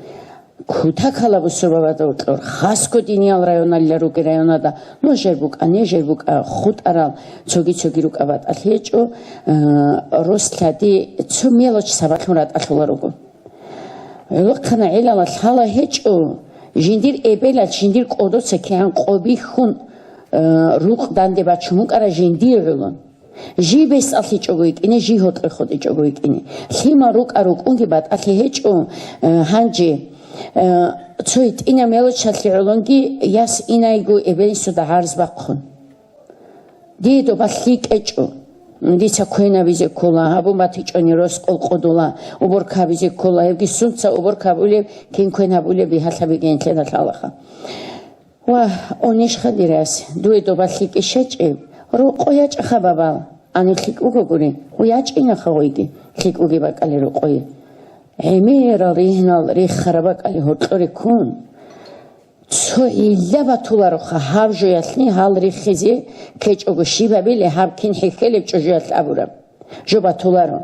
Кутакала бусурбабазда гьоркьор, хасго диниял районалила ругел районада, нужер букӀа, нижер букӀа, хутӀарал цоги-цоги рукӀа батӀалъи гьечӀо, а, рос-лъади цо мелочь сабаблъун ратӀалъула руго. ГӀолохъанал гӀелалъ лъала гьечӀо, жиндир эбелалъ жиндир кӀодоца кигӀан къо бихьун, э, рукъ данде бачун букӀара жиндие гӀоло. Жий бесалъичӀого йикӀине, жий гьоркьор хутӀичӀого йикӀине. Лъимал рукӀа-рукӀунги батӀалъи гьечӀо, э, гьанже, э, цо гьитӀинаб мелочалъе гӀолонги яс инайго эбел-инсуда гӀарз бахъун. Дие доба лъикӀ гьечӀо. Дица квен гьабизе ккола, гьабун батичӀони рос къолкъодула, уборка гьабизе ккола, гьебги сунца уборка гьабулеб, кин квен гьабулеб бигьалъабиги гьенлъеда лъалаха. Ва, онищха дир яс, дуе доба лъикӀищ гьечӀеб? Рокъо ячӀаха, бабал, гьаниб лъикӀ бугогури, гъу ячӀинаха гъойги, лъикӀ бугеб бакӀалде рокъое. ГӀемерал ригьнал риххараб бакӀалде гьоркьоре ккун. Цо гӀилла батулароха гьаб жоялъе гьал риххизе ккечӀого, щиб гьабилеб гьаб кин хӀехьелеб чӀужуялъ абураб жо батуларо.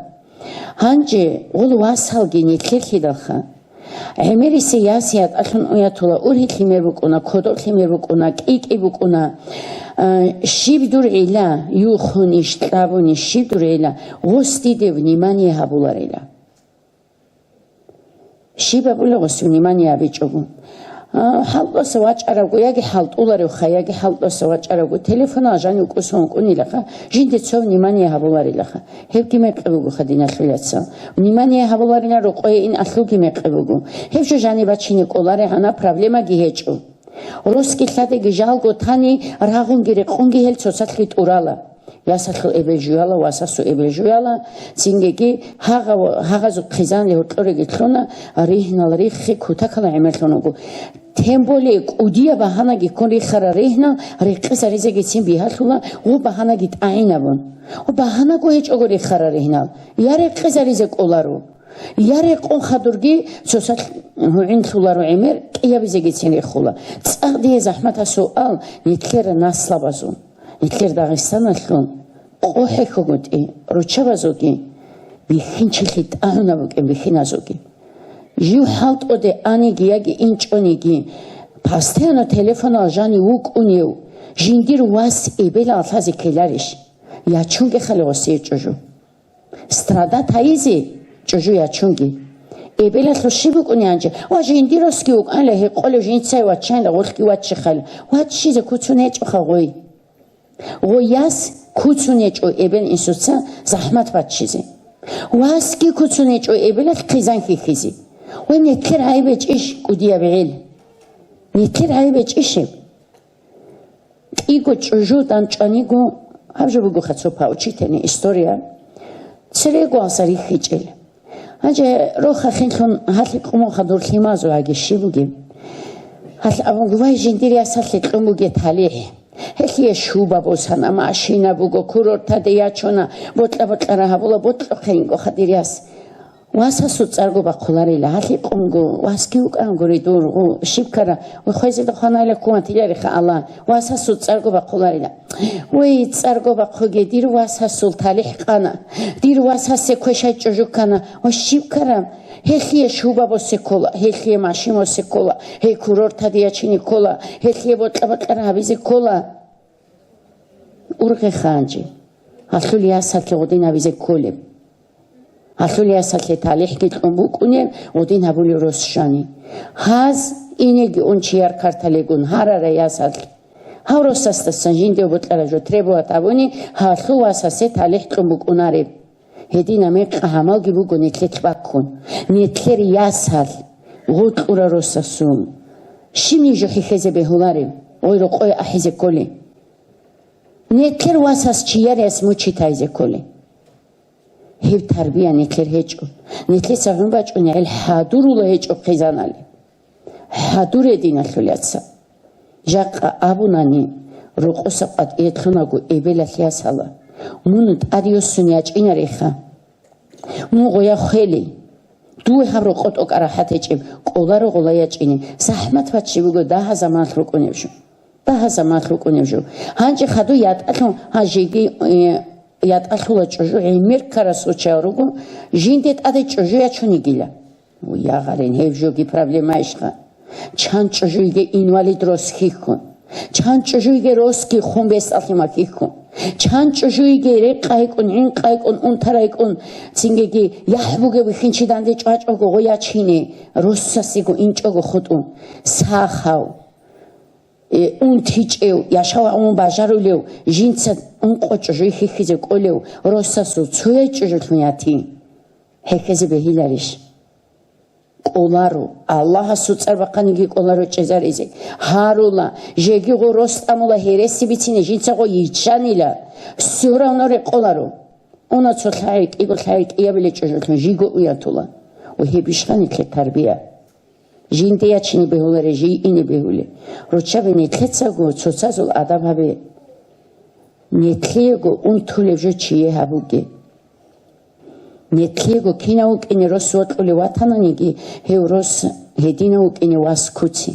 Гьанже гъул васалги нилъерлъидалха. ГӀемерисе яс ятӀалъун уятула, ургьи лъимер букӀуна, кодоб лъимер букӀуна, кӀи-кӀи букӀуна. А, щиб дур гӀилла, юхунищ, кьабунищ, щиб дур гӀилла, гъос диде внимание гьабуларила. Щиб абула гъос внимание гьабичӀого? А, хӀалтӀуса вачӀарабго, яги хӀалтӀуларевха, яги хӀалтӀуса вачӀарабго, телефонал жанив кӀусон вукӀунилаха, жинде цо внимание гьабуларилаха. Гьебги мекъи бугоха, диналъул яцал. Внимание гьабуларила рокъое ин алъулги мекъи буго. Гьеб жо жаниб бачине кӀоларегӀана, проблемаги гьечӀо. Росги лъадеги жалго тани, рагъунги рекъунги гьел цоцалъги тӀурала. Ясалъул эбел жуяла, васасул эбел жуяла, цингеги гьагъав-, гьагъазул хъизанлъи гьоркьореги лъуна, ригьнал риххи кутакала гӀемерлъун вуго. Тем более кӀудияб багьанаги ккун риххарал ригьнал рекъезаризегицин бигьалъула, гъо багьанаги тӀагӀинабун. Гъо багьанаго гьечӀого риххарал ригьнал, я рекъезаризе кӀоларо, я рекъон хадурги цоцалъ гьугӀинлъуларо гӀемер, кӀиябизегицин рехула. ЦӀакъ дие захӀматаб суал нилъер наслабазул, нилъер Дагъистаналъул къо хӀехьогутӀи руччабазулги, бихьинчилъи тӀагӀунаб букӀин бихьиназулги. Жив хӀалтӀуде аниги яги инчӀониги, постоянно телефонал жанив вукӀунев жиндир вас эбелалъазе ккеларищ? Ячунги хали гъосие чӀужу. Страдать гьайизе чӀужу ячунги. Эбелалъул щиб букӀуни гьанже? Ва жиндир росги вукӀанила гьекъолев жинцай ваччанила гъолъги ваччихъайила. Ваччизе куцун гьечӀоха гъой. Гъой яс куцун гьечӀо эбел-инсуца захӀмат баччизе. Васги куцун гьечӀо эбелалъ хъизан хьихьизе. Ва нилъер гӀайиб гьечӀищ, кӀудияб гӀел? Нилъер гӀайиб гьечӀищ гьеб? КӀиго чӀужу данчӀваниго, гьаб жо бугоха цо поучительный история. Церего алса рихьичӀел. Гьанже рохахинлъун гьалъи къумуха дур лъимазул гьаги щиб бугеб? Гьалъ абун, вай, жиндир ясалъе кьун бугеб талихӀ. Гьелъие шуба босана, машина буго, курортаде ячуна, бокьа-бокьара гьабула, бокьухъейингоха дир яс. Васасул цӀарго бахъуларила, гьалъикъунго васги вукӀангури дур, гъу, щиб ккара, ва хвезеда хванайла ккун ватилариха Аллагь, васасул цӀарго бахъуларила. Вай, цӀарго бахъуге, дир васасул талихӀ къана, дир васасе квешай чӀужу ккана, ва щиб ккара, гьелъие шуба босе ккола, гьелъие машин босе ккола, гьей курортаде ячине ккола, гьелъие бокьа-бокьара гьабизе ккола. Ургъе ханчи. Гьалъул ясалъе гъудин гьабизе кколеб. Гьалъул ясалъе талихӀги кьун букӀунеб гъудин гьабулев рос щани. Гьаз инеги ун чияр карталигун гьарара ясалъ. Гьав росасдасан жинде бокьараб жо требовать гьабуни, гьалъул васасе талихӀ кьун букӀунареб. Гьедина мекъа гьамалги буго нилъелъ баккун. Нилъер ясалъ гъутӀура росасул. Щиб нижу хӀехьезе бегьуларев, гъой рокъое ахӀизе кколей? Нилъер васас чияр яс мучитайзе кколей? Гьеб тарбия нилъер гьечӀо. Нилъеца гьун бачӀунегӀел хӀадурула гьечӀо хъизанали. ХӀадуре, диналъул яца. Жакъа абунани, рокъоса къватӀире лъунаго эбелалъ ясала, мун тӀад йосун ячӀинариха. Мун гъоя хвели. Дуе гьаб рокъо тӀокӀа рахӀат гьечӀеб, кӀоларо гъола ячӀине. ЗахӀмат ваччи буго дагьа заманалъ рукӀунеб жо. Дагьа заманалъ рукӀунеб жо. Гьанже хадуй ятӀалъун, гьанжеги, э, ятӀалъула чӀужу гӀемер ккарасул чагӀи руго, жинде тӀаде чӀужу ячунигила. Ву, ягъарин, гьев жоги проблема ишха? Чан чӀужуйги инвалид рос хьихьун. Чан чӀужуйги росги хун бесдалъи макьихьун. Чан чӀужуйги рекъайкӀун, гӀинкъайкӀун, унтарайкӀун, цингиги яхӀ бугеб бихьинчи данде чӀвачӀого гъоячине, росасего инчӀого хутӀун. Сахав, э, унтичӀев, яшав гьавун бажарулев, жинца ункъо чӀужуй хьихьизе кӀолев, росасул цояй чӀужулъун ятин. ХӀехьезе бегьиларищ? КӀоларо, Аллагьасул цӀар бахъаниги кӀоларо чӀезаризе. Гьарула, жеги гъо рос тӀамула гьереси бицине, жинца гъо йиччанила, всё равно рекъоларо. Уна цо лъагӀи, кӀиго лъагӀи кӀиябиле чӀужулъун жиго уятула. Ва гьеб ишха нилъер тарбия? Жинде ячине бегьуларе, жий ине бегьуле. Руччаби нилъецаго цоцазул адаб гьабе. Нилъего унтулев жо чие гьабуге. Нилъего кинав вукӀине рос вокьулев ватананиги, гьев рос гьединав вукӀине вас куци.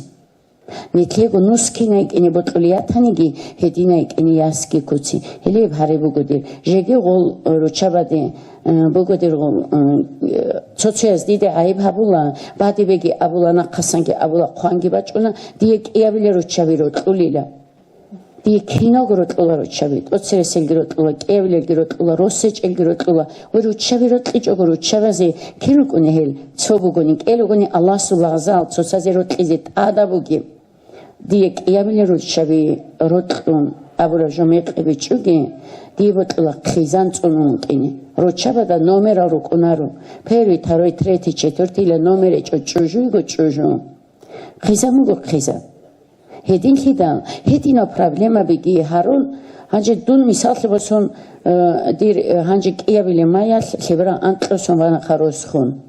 Нилъего нус кинай кӀине бокьулей ятаниги, гьединай кӀине ясги куци. Гьелеб гьари буго дир. Жеги гъол руччабаде, э, буго дир гъол, э, цо-цояз диде гӀайиб гьабула, бадибеги абула, нахъасанги абула, хъванги бачӀуна, дие кӀиябиле руччаби рокьулила. Дие киналго рокьула руччаби, тӀоцереселги рокьула, кӀиявилелги рокьула, росечелги рокьула. Ва руччаби рокьичӀого руччабазе кин рукӀуни гьел? Цо бугони, кӀел ругони Аллагьасул лагъзал цоцазе рокьизе тӀада бугеб. Дие кӀиявилел руччаби рокьун абураб жо мекъи бичӀчӀуги, дие бокьула хъизан цӀунун вукӀине. Руччабада номерал рукӀунаро. Первый, второй, третий, четвертый ила номер гьечӀо, чӀужуйго чӀужу. Хъизан буго хъизан. Гьединлъидал, гьединал проблемабиги гьарун, гьанже дун мисаллъи босун, э, дир, э, гьанже кӀиябилеб маялъ лъеберал анкьросун вана харосхун.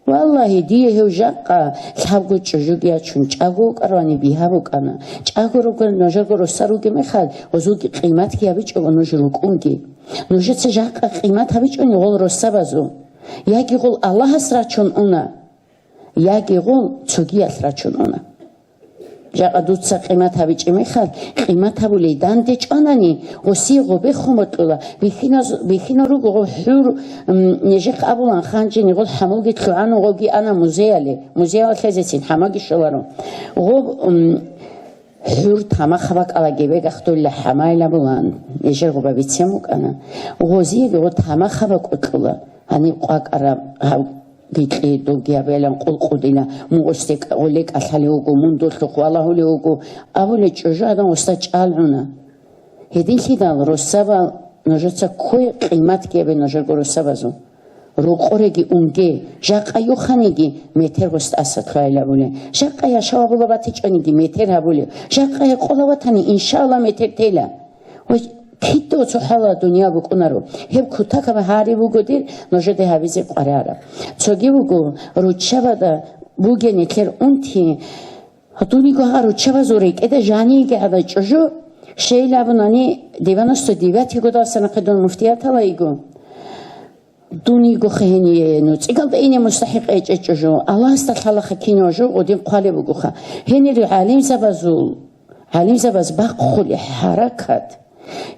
Валлагьи, дие гьев жакъа лъабго чӀужуги ячун, чӀаго вукӀаравани бигьа букӀана. ЧӀаго ругел нужерго росал ругеб мехалъ, гъозулги къиматги гьабичӀого нуж рукӀунги. Нужеца жакъа къимат гьабичӀони гъол росабазул. Яги гъол Аллагьас рачун уна. Яги гъол цогиялъ рачун уна. Жакъа дуца къимат гьабичӀеб мехалъ, къимат гьабулей данде чӀванани, гъосие гъобехун бокьула, бихьиназ-, бихьинал руго гъо хӀур, м, нижехъ абулан ханжини гъол хӀамулги лъугӀанун гъоги ана музеяле, музеялъезецин хӀамаги щоларо. Гъоб, м, хӀур тамахаба кӀалаги бегахъ долла хӀамайла булан, нижер гъоба бицен букӀана. Гъозиеги гъо тамахаба кӀукьула, гьаниб къвакӀараб гьав гикьи, довги гьабилан къулкъудила, мун гъосде кӀа-, гъоле кӀалъалев вуго, мун долъухъ валагьулев вуго, абулей чӀужу адам гъосда чӀалгӀуна. Гьединлъидал росабал нужеца ккве къиматги гьабе нужерго росабазул. Рокъореги унге, жакъа юханиги метер гъосда асад лъугьайилабуле. Жакъа яшав абула батичӀониги метер гьабулев. Жакъа гьекъола ватани, иншалла, метер тела. Ва кидаго цо хӀала дуниял букӀунаро. Гьеб кутакаб гьари буго дир нужеде гьабизе къваригӀараб. Цоги буго, руччабада бугени нилъер унти, дуниго гьа руччабазул рекӀеда жаниги гӀадай чӀужу, щейла абунани, девяносто девятый годалса нахъе дун муфтиятала йиго. Дун йигоха гьение, ну, цӀикӀкӀалда ине мустахӀикъ гьечӀечӀо жо. Аллагьасда лъалаха кинав жо гъодин хъвалеб бугоха. Гьенире гӀалимзабазул, гӀалимзабаз бахъулеб хӀаракат.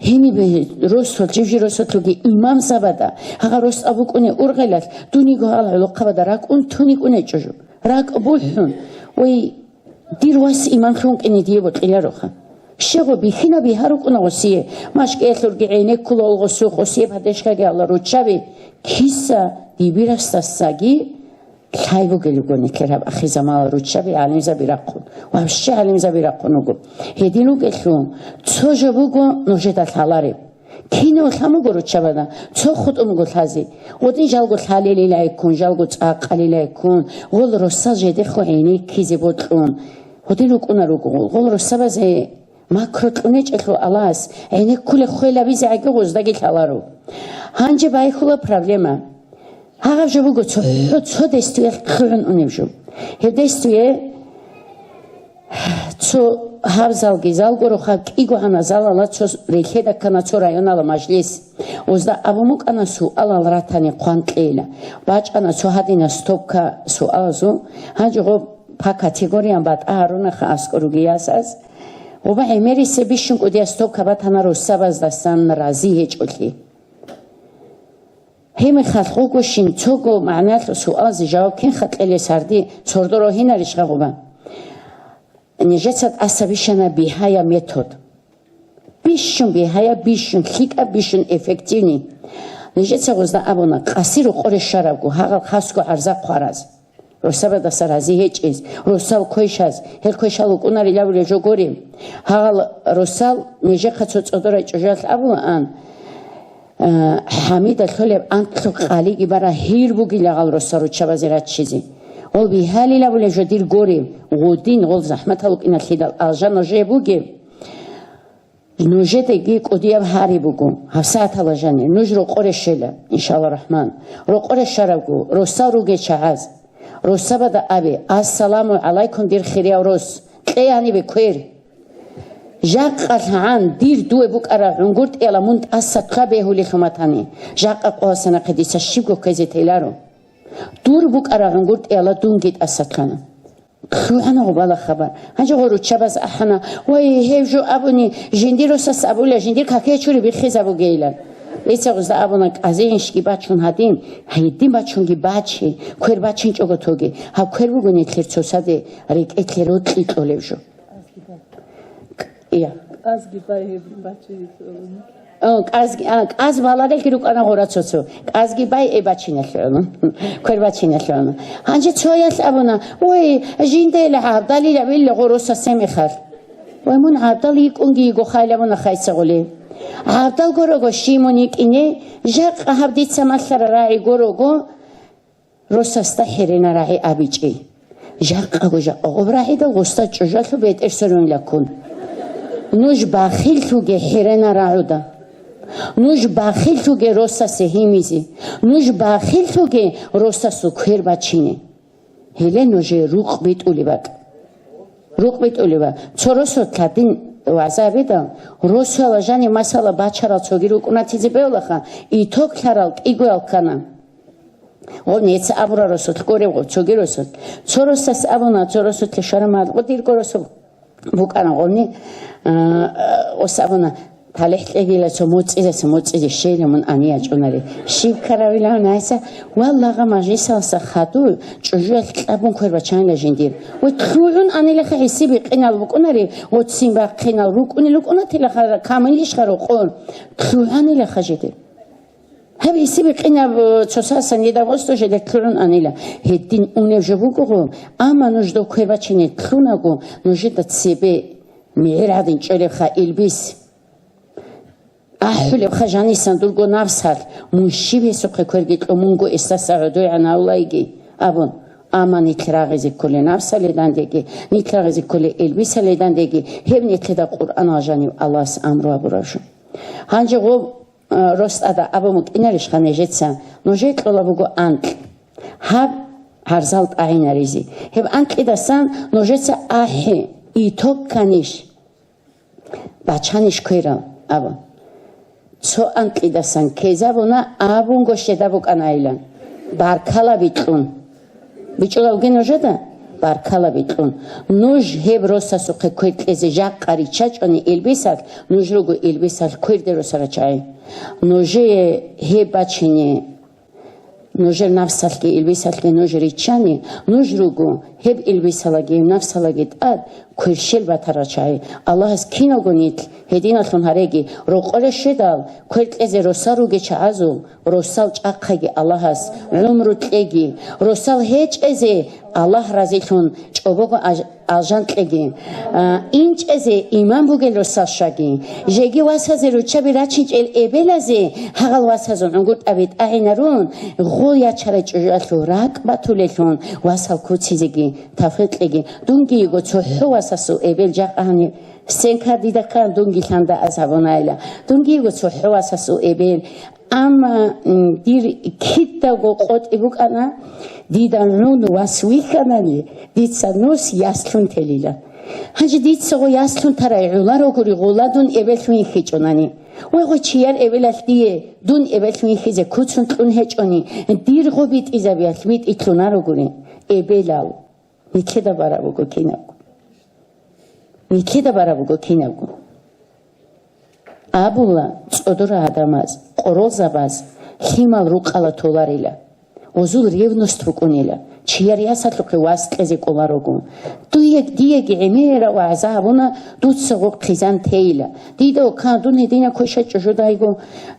Гьенибе росулъ, жиб-жи росулъуги имамзабада, гьагъа рос абукӀуне ургъелалъ, дун йиго гьал гӀолохъабада ракӀун тун йикӀун гьечӀо жо. РакӀ бухӀун, вай, дир вас имамлъун кӀине дие бокьилароха. Щегъо бихьинаб бигьа рукӀуна гъосие, машкӀиялъурги гӀенеккула гъосухъ, гъосие падешкаги гьабула руччаби, киса дибирасдасаги лъай бугел руго нилъер гьаб ахирзаманал руччаби гӀалимзаби рахъун, вообще гӀалимзаби рахъун руго. Гьедин ругелъул, цо жо буго нужеда лъалареб. Кинав лъан буго руччабада, цо хутӀун буго лъазе. Гъодин жалго лъалилилайккун, жалго цӀакъалилайккун, гъол росал жедехъо гӀенеккизе бокьун. Гъодин рукӀуна руго гъол. Гъол росабазе макру кьунечӀелъул Аллагьас гӀенеккулеб хвел гьабизе гӀаги гъоздаги лъаларо. Гьанже байхьула проблема. Гьагъаб жо буго цохӀо цо дестуялъ лъугӀун унеб жо. Гьеб дестуе цо гьаб залги, залго рохаб кӀиго гьана залала цо релъеда ккана цо районала мажлис. Озда абун букӀана суалал ратани хъван кьейила. БачӀана цо гьадинаб стопка суалазул. Гьанже гъоб по категориям батӀа гьарунаха аскӀор ругиясаз. Гъоба гӀемерисеб бищун кӀудияб стопка батана росабаздасан рази гьечӀолъи. Гьебмехалъ гъогощин цого магӀнаялъул суалзе жаваб кинха кьелес гьарди сордо рогьинарищ гъагъуба? Нижеца тӀаса бищана бигьаяб метод. Бищун бигьаяб, бищун лъикӀаб, бищун эффективный. Нижеца гъозда абуна, къаси рокъоре щварабго, гьагъал хасго гӀарза хъвараз. Росабадаса рази гьечӀез, росал квешаз, гьел квешал вукӀунарил абулеб жо гури. Гьагъал росал нижехъа цо цӀодорай чӀужалъ абулаан, а, ХӀамида лъолеб анкьлъу къалиги бара гьир бугила гъал росал руччабазе раччизе. Гъол бигьалил абулеб жо дир гури, гъудин гъол захӀматал вукӀиналъидал алжан нужее бугеб. Нужедаги кӀудияб гьари буго, гьабсагӀатала жанир нуж рокъоре щвела, иншалла рахман. Рокъоре щварабго, росал ругел чагӀаз. Росабада абе, ассаламу гӀалайкум, дир хирияв рос, кье гьанибе квер. Жакъа лъагӀан, дир дуе букӀараб гӀунгутӀиялда мун тӀаса ква бегьулелъун батани, жакъа къояса нахъе дица щибго ккезе теларо. Дур букӀараб гӀунгутӀиялда дунги тӀаса квана. ЛъугӀана гъубала хабар. Гьанже гъо руччабаз ахӀана: «Вай, гьев жо абуни, жиндир росас абула, жиндир каке чури биххизабугейилан». Дица гъузда абуна: «КӀазейинщги бачун гьадин, гьедин бачунги бачи, квер бачинчӀого тоги. Гьаб квер буго нилъер цоцаде рекӀелъе рокьи кьолеб жо». Ия. Азги бай гьеб бачи. О, кӀазги, а, кӀаз балагьалги рукӀана гъура цо-цо. КӀазги бай, э, бачиналъугӀуна. Квер бачиналъугӀуна. Гьанже цоялъ абуна: «Ой, жиндайла гӀабдалила вилла гъуруса семехъал». Вай, мун гӀабдал йикӀунги йиго хайлабуна хайсагъули. ГӀабдал горого щимун йикӀине, жакъа гьаб дица малъара рагӀи горого, росасда хӀерена рагӀи абичӀей. Жакъаго жакъа гъоб рагӀидал гъуста чӀужалъу бетӀер сорунилаккун. Нуж бахиллъуге хӀерена рагӀуда. Нуж бахиллъуге росасе гьимизе. Нуж бахиллъуге росасул квер бачине. Гьеле нужее рукъ битӀулеб бакӀ. Рукъ битӀулеба. Цо росулъ гьадин вагӀза абидал, росуяла жанив масала бачарал цоги рукӀунатизе бевлаха, итоглъарал кӀигоял ккана. Гъоб нецин абура росулъ, гуреб гъоб цоги росулъ. Цо росас абуна, цо росулъе шарамал, гъо дирго росу букӀана гъобни, а, а, ос абуна, талихӀ кьегила цо моцӀизаса моцӀизе щейила мун ани ячӀунари. Щиб ккаравилан гьайса, валлагъа мажлисаласа хадув, чӀужуялъ кьабун квер бачанила жиндир. Ва лъугӀун анилаха гьесиб бикъинал букӀунари, ва ццин бахъинал рукӀунел рукӀунатилаха камиллъищха рокъор. ЛъугӀанилаха жиндир. Гьаб гьесиб бикъинаб, э, цо сасан недавгъосда жеда лъугӀун анила. Гьедин унев жо бугого, амма нуж дов квер бачине лъунаго, нужеда цебе мигӀир гӀадин чӀолебха илбис. АхӀулебха жанисан дурго напсалъ, мун щиб гьесухъе квергикьу мунго эсдаса гӀодой гӀанавлайги, абун. Амма нилъ рагъизе кколе напсалидандеги, нилъ рагъизе кколе илбисалидандеги, гьеб нилъеда Къуръанал жанив Аллагьас амру гьабураб жо. Гьанже гъоб, а, росдада абун букӀинарищха нижеца, нужее кьола буго анкь. Гьаб гӀарзал тӀагӀинаризе. Гьеб анкьидасан нужеца ахӀи, итог кканищ? Бачанищ кверал, абун. цо анкьидасан ккезабуна абунго щеда букӀанайилан. Баркала бикьун. БичӀулавги нужеда? Баркала бикьун. Нуж гьеб росасухъе квер кьезе жакъа риччачӀони илбисалъ, нуж руго илбисалъ кверде росарачагӀи. Нужее гьеб бачине, нужер напсалъги илбисалъги нуж риччани, нуж руго гьеб илбисалаги напсалаги тӀад кверщел батарачагӀи. Аллагьас киналго нилъ гьединалъун гьареги, рокъоре щведал, квер кьезе росал ругел чагӀазул, росал чӀахъаги Аллагьас гӀумру кьеги, росал гьечӀезе Аллагь разилъун чӀобого аж-, алжан кьеги, а, инчӀезе иман бугел росал щваги, жеги васазе руччаби рачинчӀел эбелазе гьагъал васазул гӀунгутӀаби тӀагӀинарун, гъол ячарай чӀужуялъул ракӀ батулелъун васал куцизеги тавфикъ кьеги. Дунги йиго цохӀо васасул эбел жакъа гьаниб стенкар дида ккан, дунги лъанда аз гьабунайила. Дунги йиго цохӀо васасул эбел. Амма, м, дир кидаго къотӀи букӀана, дида гӀун вас вихьанани, дица нус яслъун телила. Гьанже дица гъо яслъун тарай гӀоларогури гъола дун эбеллъун вихьичӀонани. Вай гъо чияр эбелалъ дие дун эбеллъун вихьизе куцун кьун гьечӀони, дир гъо битӀизабиялъ битӀилъунарогури эбелал. Нилъеда бараб буго кинабго. Нилъеда бараб буго кинабго. Абула, цӀодора гӀадамаз, къоролзабаз лъимал рукъала толарила. Гъозул ревность букӀунила. Чияр ясалъухъе вас кьезе кӀоларого. Дуе-, диеги гӀемерав вагӀза гьабуна, дуца гъоб хъизан тейила. Дида вукан дун гьедина квеша чӀужудайго,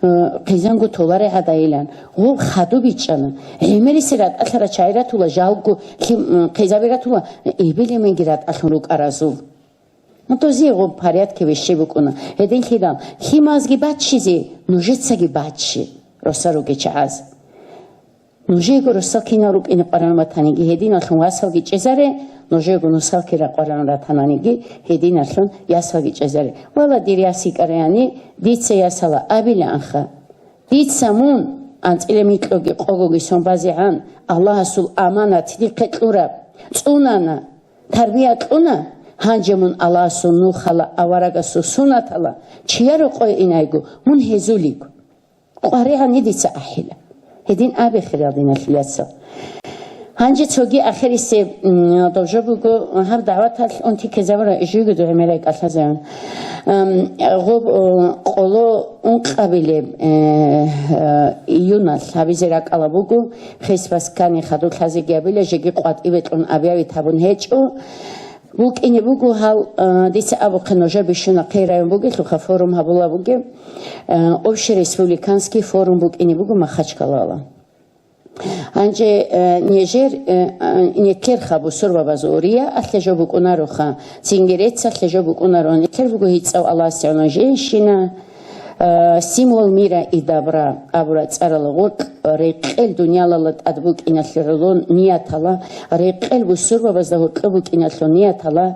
э, хъизанго толаре гӀадайилан. Гъоб хадуб бичӀчӀана. ГӀемерисе ратӀалъара чагӀи ратула, жалго лъим-, м, хъизаби ратула, эбел-эменги ратӀалъун рукӀаразул. Ну, дозие гъоб порядке вещей букӀуна. Гьединлъидал лъимазги баччизе, нужецаги баччи, росал ругел чагӀаз. Нужеего росал кинал рукӀине къваран батаниги, гьединалъун васалги чӀезаре, нужеего нусал кира къваран ратананиги, гьединалъун ясалги чӀезаре. Вала, дир яс йикӀараяни, дица ясала абилаанха. Дица мун, анцӀила микьоги къогоги сон базегӀан, Аллагьасул аманат дихъе кьураб, цӀунана, тарбия кьуна, гьанже мун Аллагьасул нухала аварагасул сунатала чияр рокъое инайго, мун гьезулиго. КъваригӀани дица ахӀила. Гьедин абе, хирал диналъул яцал. Гьанже цоги ахирисеб, м, дов жо буго, гьаб дагӀваталъ унти ккезабураб жуйго дугӀмерай кӀалъазавун. Ам, гъоб, о, къоло ункъабилеб, э, э, июналъ гьабизе ракӀалаб буго, хесбаскани хадур лъазеги абила, жеги къватӀибе кьун абиави табун гьечӀо. БукӀине буго гьал, а, дица абухъе нужер бищунахъе район бугелъулха, форум гьабула бугеб, а, общереспубликанский форум букӀине буго Махачкалала. Гьанже, а, нижер, а, а, нилъерха бусурбабазул рияалъе жо букӀунароха, цинги реццалъе жо букӀунаро, нилъер буго гьицӀав Аллагьасе гӀоло женщина, Э, символ мира и добра абураб цӀарала гъоркь рекъел дуниялалда тӀад букӀиналъе гӀоло ниятала, рекъел бусурбабазда гьоркьоб букӀиналъул ниятала,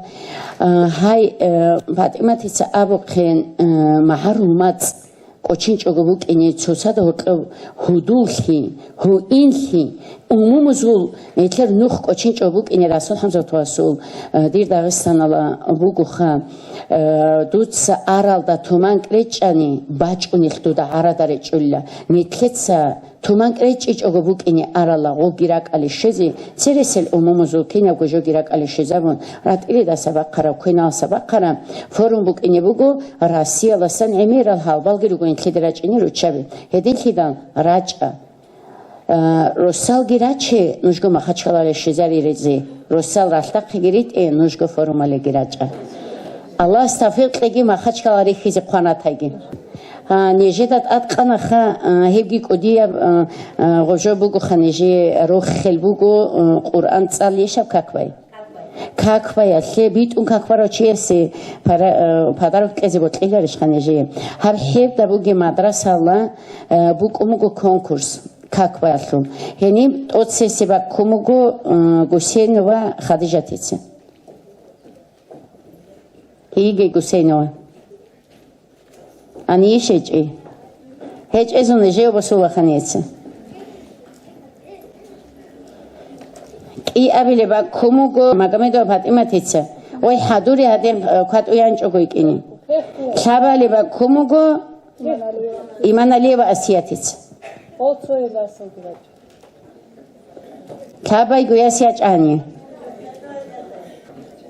э, гьай, э, ПатӀиматица абухъен, э, магӀарул мацӀ кӀочинчӀого букӀине цоцазда гьоркьоб гьудуллъи, гьуинлъи, умумузул нилъер нух кӀочинчӀого букӀине Расул ХӀамзатовасул, э, дир Дагъистанала бугоха, э, дуца аралда туманкӀ речӀчӀани, бачӀунелъ дуда гӀарада речӀчӀула. Нилъеца туманкӀ речӀчӀичӀого букӀине арала гъобги ракӀалде щвезе, цересел умумузул кинабго жоги ракӀалде щвезабун, ратӀлидаса бахъараб, квеналъаса бахъараб форум букӀине буго, Россияласан гӀемерал гьалбалги руго нилъеда рачӀине руччаби. Гьединлъидал рачӀа. А, росалги раче, нужго Махачкалале щвезаризе. Росал ралъдахъеги ритӀе, нужго форумалеги рачӀа. Аллагьас тавфикъ кьеги, Махачкала рихьизе хъван ратайги. А, нижеда тӀадкъанаха, а, гьебги кӀудияб, а, а, гъожо бугоха, нижее рохел буго, а, Къуръан цӀалищаб как бай? Как баялъе битӀун как барав чиясе пара-, а, подарок кьезе бокьиларищха нижее? Гьаб гьебда бугеб мадрасала, а, букӀун буго конкурс. Как баялъул. Гьениб тӀоцесеб баккун буго, э, Гусейнова Хадижатица. Гьиги Гусейнова. Гьанийищ гьечӀи? ГьечӀезун жив босулаханица. КӀиабилеб баккун буго Магомедова ПатӀиматица. Ой, хӀадури гьадин, э, кватӀу янчӀого йикӀине. Лъабалеб баккун буго Иманалиева Асиятица. Лъабайго яс ячӀани.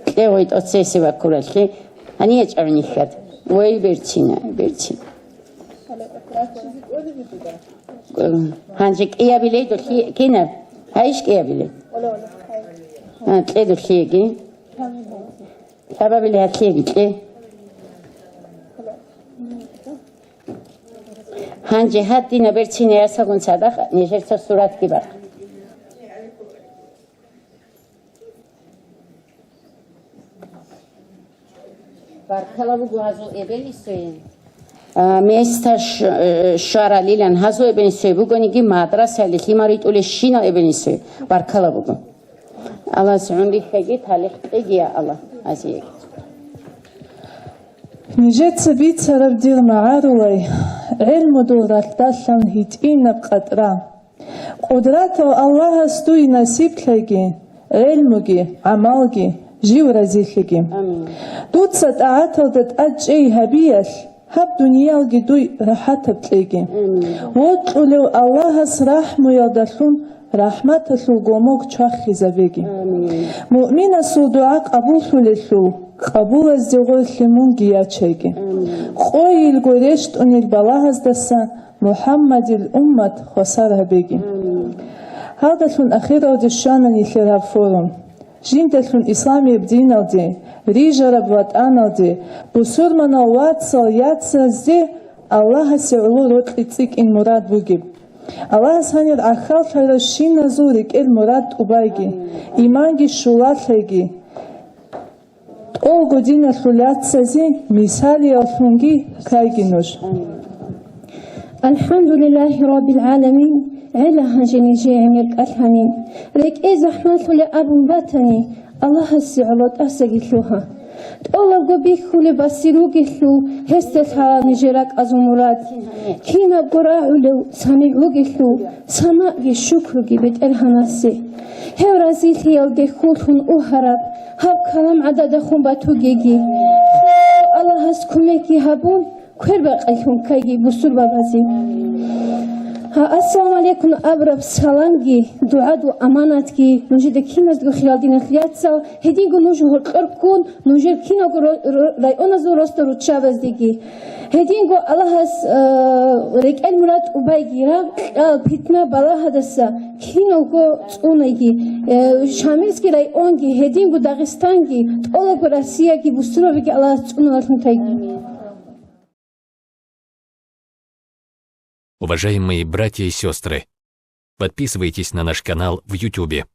Кье гъой тӀоцеси ваккуралъе. Гьани ячӀавни хьад. Вай берцина, берцина. Гьанже кӀиябилей долъи кинаб? Гьайищ кӀиябилей? А, кье долъиеги. Лъабабилей гьалъиеги кье. Гьанже гьадинаб берцина ясагун цадахъ нижерца суратги бахъ. Баркала буго гьазул эбел-инсуе. А, места ш-, э, щваралилан гьазул эбел-инсуе бугониги, мадрасаялде лъимал ритӀулел щинал эбел-инсуе баркала буго. Аллагьас гӀумру кьеги, талихӀ кьеги, я Аллагь, азиеги. Нижеца бицараб дир магӀарулай, гӀелмудул ралъдалъан гьитӀинаб къатӀра. Къудратав Аллагьас дуе насиблъайги, гӀелмуги, гӀамалги, жив разилъиги. Амин. Дуца тӀагӀаталда тӀад чӀей гьабиялъ, гьаб дуниялги дуй рахӀатаб кьеги. Амин. Вокьулев Аллагьас рахӀмуялдалъун рахӀматалъул гомог чвахизабеги. Амин. Муъминасул дугӀа къабуллъулелъул, къабулазде гъорлъе мунги ячайги. Амин. Къойилго рещтӀунел балагьаздаса МухӀаммадил уммат хвасар гьабеги. Амин. Гьалдалъун ахиралде щвана нилъер гьаб форум. Жиндалъун исламияб диналде, рижараб ватӀаналде, бусурманал вацал яцазде Аллагьасе гӀоло рокьи цӀикӀкӀин мурад бугеб. Аллагьас гьанир гӀахьаллъарав щиназул рекӀел мурад тӀубайги, иманги щулалъайги. ТӀолго диналъул яцазе мисалияллъунги ккайги нуж. АлхӀамдулиллагьи раббил гӀаламин, гӀела гьанже нижее гӀемер кӀалъани. РекӀей захӀмалъулеб абун батани, Аллагьасе гӀоло тӀасаги лъугьа. ТӀолабго бихьулеб басир вугелъул, гьесда лъала нижер ракӀазул мурад. Кинабго рагӀулев самигӀ вугелъул, самаги шукруги БетӀергьанасе. Гьев разилъиялде хьуллъун угьараб гьаб калам гӀададахун батугеги. Аллагьас кумекги гьабун, квербакъилъун ккайги бусурбабазе. Гьа, ассаламу гӀалайкум абураб саламги, дугӀаду аманатги нужеда киназдаго хирал диналъул яцал, гьединго нуж гьоркьор ккун, нужер киналго ро-, ро-, районазул росда руччабаздеги. Гьединго Аллагьас, э, рекӀел мурад тӀубайги, рагъ-кьал, питна-балагьадаса киналго цӀунайги, э, Шамилский районги, гьединго Дагъистанги, тӀолабго Россияги, бусурбабиги Аллагьас цӀуналъун тайги. Уважаемые братья и сестры, подписывайтесь на наш канал в Ютубе.